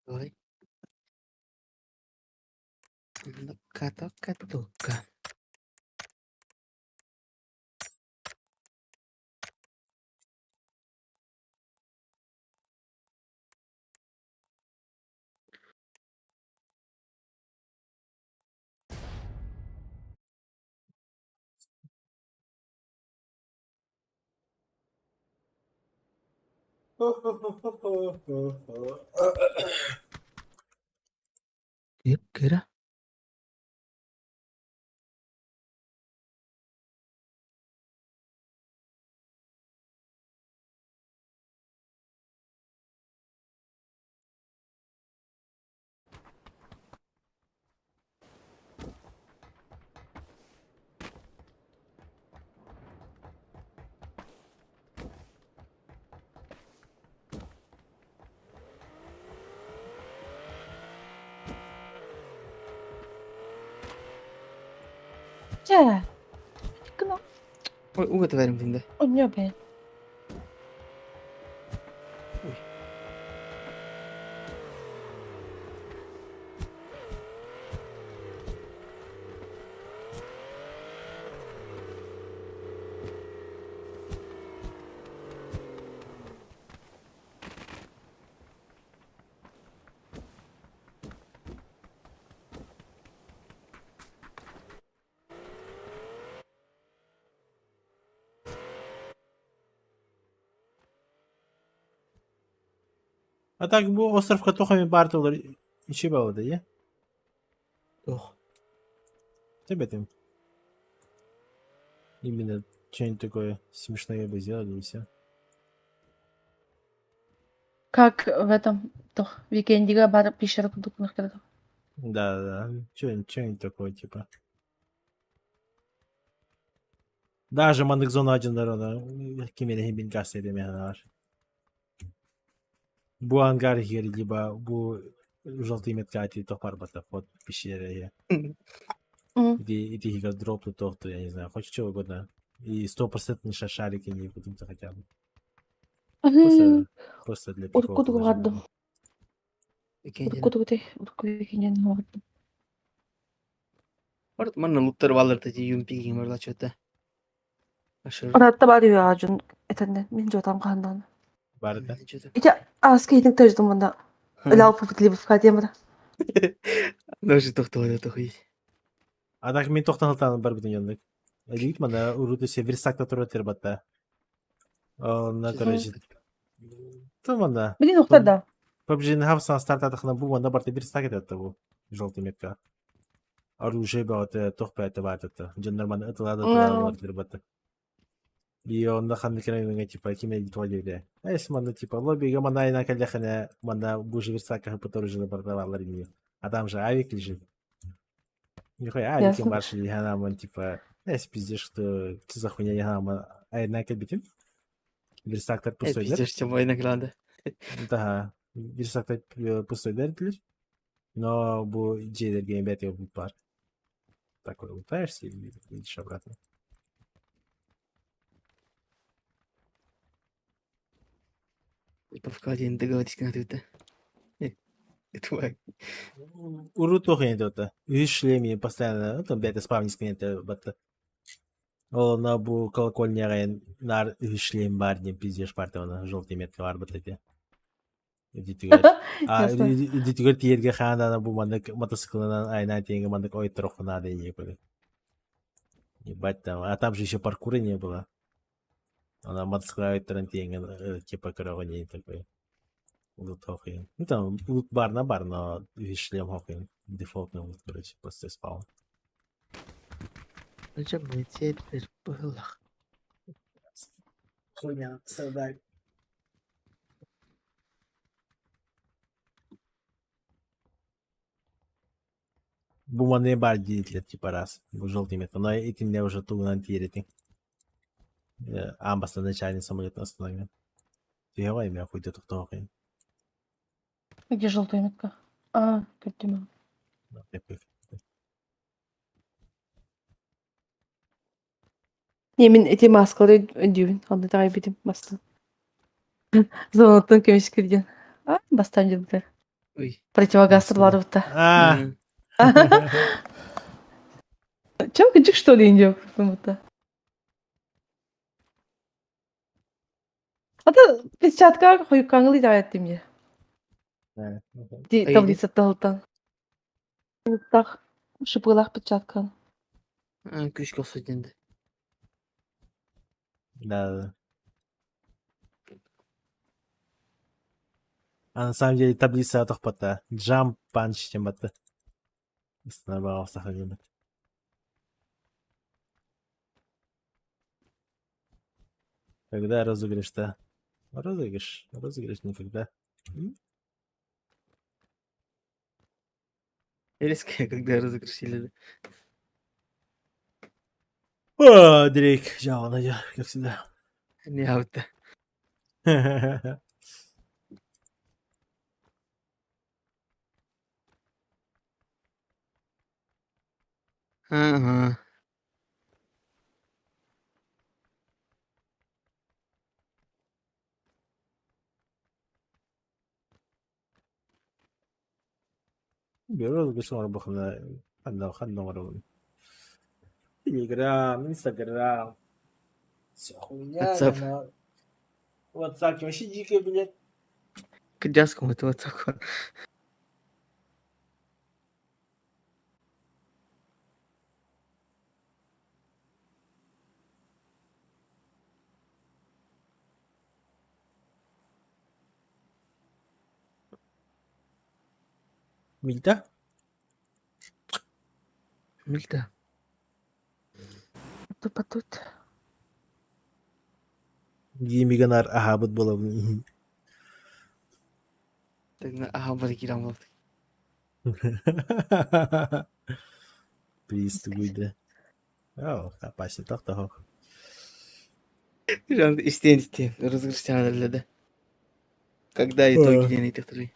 Давай. Ну-ка, тока, тока. Кыра. Чэ. Гына. Ой, уга тверим тинде. Онньо бэ. Ой. А так бу островка тоха баар туолар ичи баҕа дии. Туох. Тебе Именно что-нибудь такое смешное бы сделали и все. Как в этом тох Викендига бар пещера курдук гынах Да, да, что-нибудь, что-нибудь такое типа. Даже маннык зона дьоннор ким эрэ мин бар. Бу ангар иһигэр либо бу желтый метка тох барбата вот пещера Ити ити дроп тут я не знаю, хоть что угодно. И стопроцентный шарики не будем-то хотя бы. Просто, просто для прикола. Урукку тугу Викендин. Урукку тугу урукку Викендин бардым. Барт манна луттар баллар ти юмпи бар чөтө. Ашыр. Оратта бар үө этеннен мин жотам хаандан. Бар да. Ити ааска итин таждым мында. Лял пупутливовка диэмара. Даже тохтоо тохуй. А так мин тохтан бар бүтүн яннык. Элит мана уруту се версакта тура тербатта. На короче. То мана. Блин ухтар да. PUBG хавсан стартатахна бу мана барта верстак это бу. Желтый метка. Оружие баҕата тох бэйэтэ баатата. Дьоннор маны ытылаада ытылаада тербатта. И онно ханнык эрэ типа ким элбит диэбитэ. Эс манна типа лоббига манна кэллэхинэ манна бу же верстакка который же продаваллар ини. А там же авик лежит. Нихуя авик Ясно. барши лиһанаман типа эс пиздец что что за хуйня лиһанаман айна кэлбитим. Верстактар Э, пустойдар. пиздец, чем война гранда. Да, верстактар пустойдар диилэр. Но бу дьиэлэргэ бэт бар. Такой лутаешься и едешь обратно. Типа в один договоритесь на это. Твой. Урут туох это. Үс шлеме постоянно, ну, там, блядь, спавнис клиента батта. Ол на бу колокольняга нар үс шлем бар диэн пиздешь партия желтый метка бар бат эти. Дитигер. А Ясно. дитигер тиерге хаанана бу маннык мотоциклынан айна тиенге маннык ой надо и некуда. Ебать там, а там же еще паркура не было. Она мотоцикла тиенге типа короче такой. Лут охуен. Ну там лут бар на бар, но весь шлем охуен. Дефолтный лут, короче, просто спаун. Зачем мне теперь было? Хуйня, страдаю. Бу бар диэтлер типа раз. Бу желтый метка. Но итинне уже тугунан тиеретин. Амбаста начальный самолет остановил. Түһэҕэ эмэ хуйда тохтоохин. Где желтая метка? А, көрдүм. Не, мин эти маскалары өйдүүбүн. Онно таҕайбытым бастан. Звоноттан көмүс кирден. А, бастан дьылдыр. Ой. Противогаз бутта. А! Чем кыджик что ли индио будто? Ата перчатка хойуккаңылый таҕайаттым дии. Ди Ай, таблица талтан. Так, шипылах перчатка. Күш көсөдүндө. Да, да. А на самом деле таблица тохпата. Jump punch чем батта. сохранена. Когда розыгрыш-то? Розыгрыш. Розыгрыш никогда. Резко, когда розыгрыш или... О, Дрейк, жал, как всегда. Не аута. Ага. Розыгрыш оҥорбохуна ханна ханна оҥоробун. Телеграм, Инстаграм. Всё хуйня. WhatsApp. WhatsApp вообще дикая, блядь. Кыдьаском это WhatsApp. Мильта? Мильта. Тупо тут. Гимиганар аһаабыт буолабын. Аха бар киирэн буолбут. Приз тугуйда. Оо, опасно тохтоох. Жан истиэн истиэн. Розыгрыш да. Когда итоги диэн ыйтыктырый.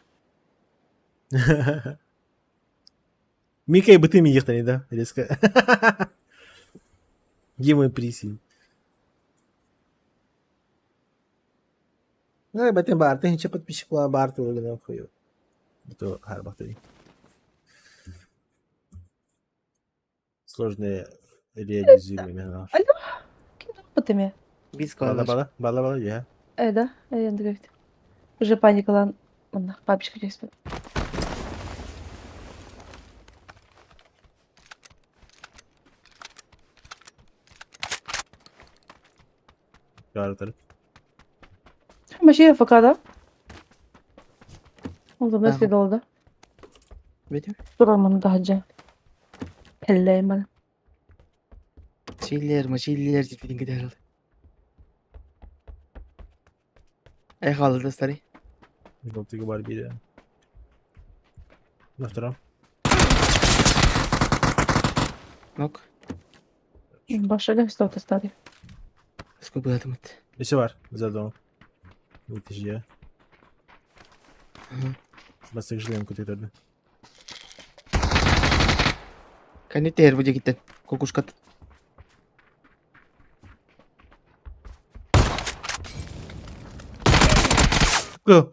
Микай бытым ехтани, да? Резко. Где мой приз? Ну, бэтен бар, ты ничего подписчик бар, ты уже хую. Это харбахты. Сложные реализуемые. Алло, ким тохпут эме? Биз Бала калалар. бала, бала бала, я. Э, да, э, говорит. Уже паникалан. Манна, папочка түспүт. Картер. Машина ФК, да? Он за мной Ага. следовал, да? Бетим. Турар таһырдьа. Пеллейман. Чиллер, мачиллер деп билин кедер. Эй, хаалла старый. Желтый бар биир. На втором. Нок. Баша что-то старый. Сколько было там? Еще бар, за домом. Это же я. Ага. Бастык жилем көтөтөрдө. Кәне тер бу дегиттен. Кокушкат. Go.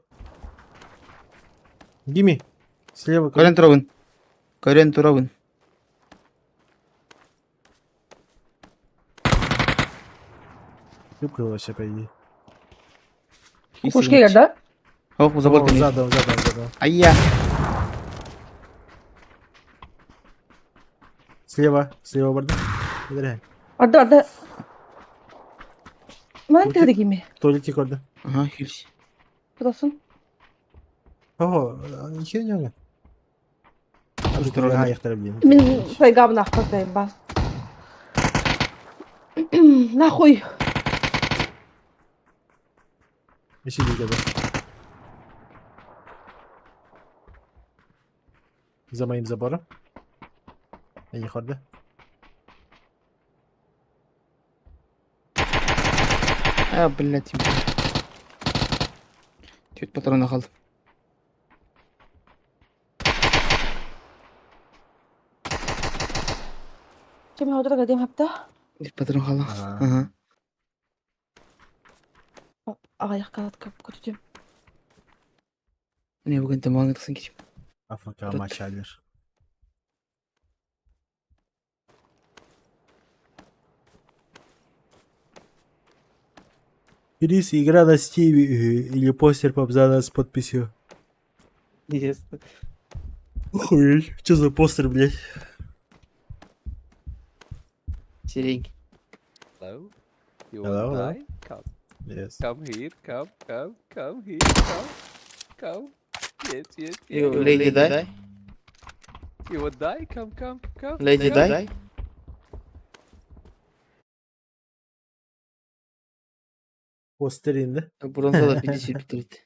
Gimme. Слева. Көрөн турабын. Көрөн турабын. Юбка вообще, по идее. Кокушка да? Ох, забор О, кини. Задом, задом, задом. Айя. Слева, слева барда. Бля. Арда, арда. Манан тыгды кими. Туалетик көрдө. Ага, хилс. Тутасың. Ого, ничего не надо. Здорово. Аяқтары блин. Мин сайгабын ақпатайын ба. Нахуй. Еще не За моим забором. Я не хорда. А, блядь. Чуть патрона қалды. Кем хаудыра гадем хапта? Bir патрон қалды. Ага. Ага. Аяқ калат кап көтүтүм. Міне бүгін тамағын қысын кешіп. АФК Тут. матч алер. Крис, игра на Стиме или постер Пабзана с подписью. Интересно. Охуеть, что за постер, блядь? Сирень. Hello? You Hello, want hello. die? Come, Yes. come here, come, come, come here, come, come. Yes, yes, You yes. lady die? You want die? Come, come, come. Lady come. die? Постер да? Бронза да 50 бітірді.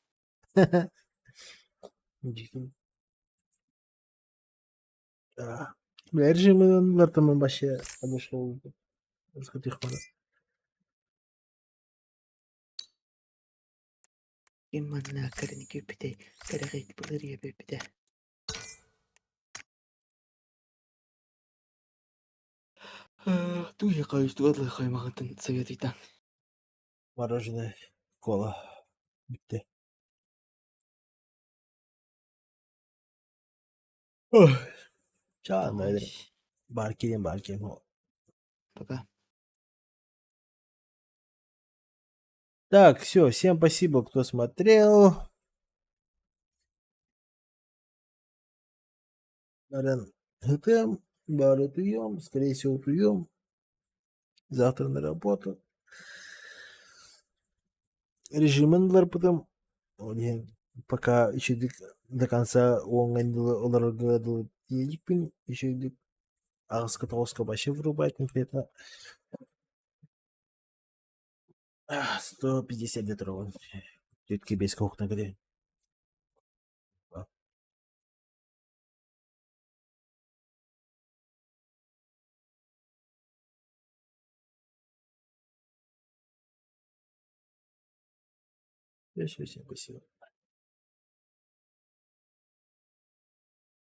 Да. Бля, режим там вообще подошел. Русских Иманна кәрін көпіде, кәріғит бұлыр ебепіде. Туя қайышты адлы қаймағытын совет итан. Мороженое, кола. Бітті. Ой. Чаан, бар келем, бар келем. Пока. Так, все, всем спасибо, кто смотрел. Нарен ГТМ, бары туем, скорее всего туем. Завтра на работу. Режимин потом. Пока еще до конца он еще аҕыска тоҕуска вообще вырубать конкретно. 150 литров. Тетки без кухна где. Все, всем спасибо.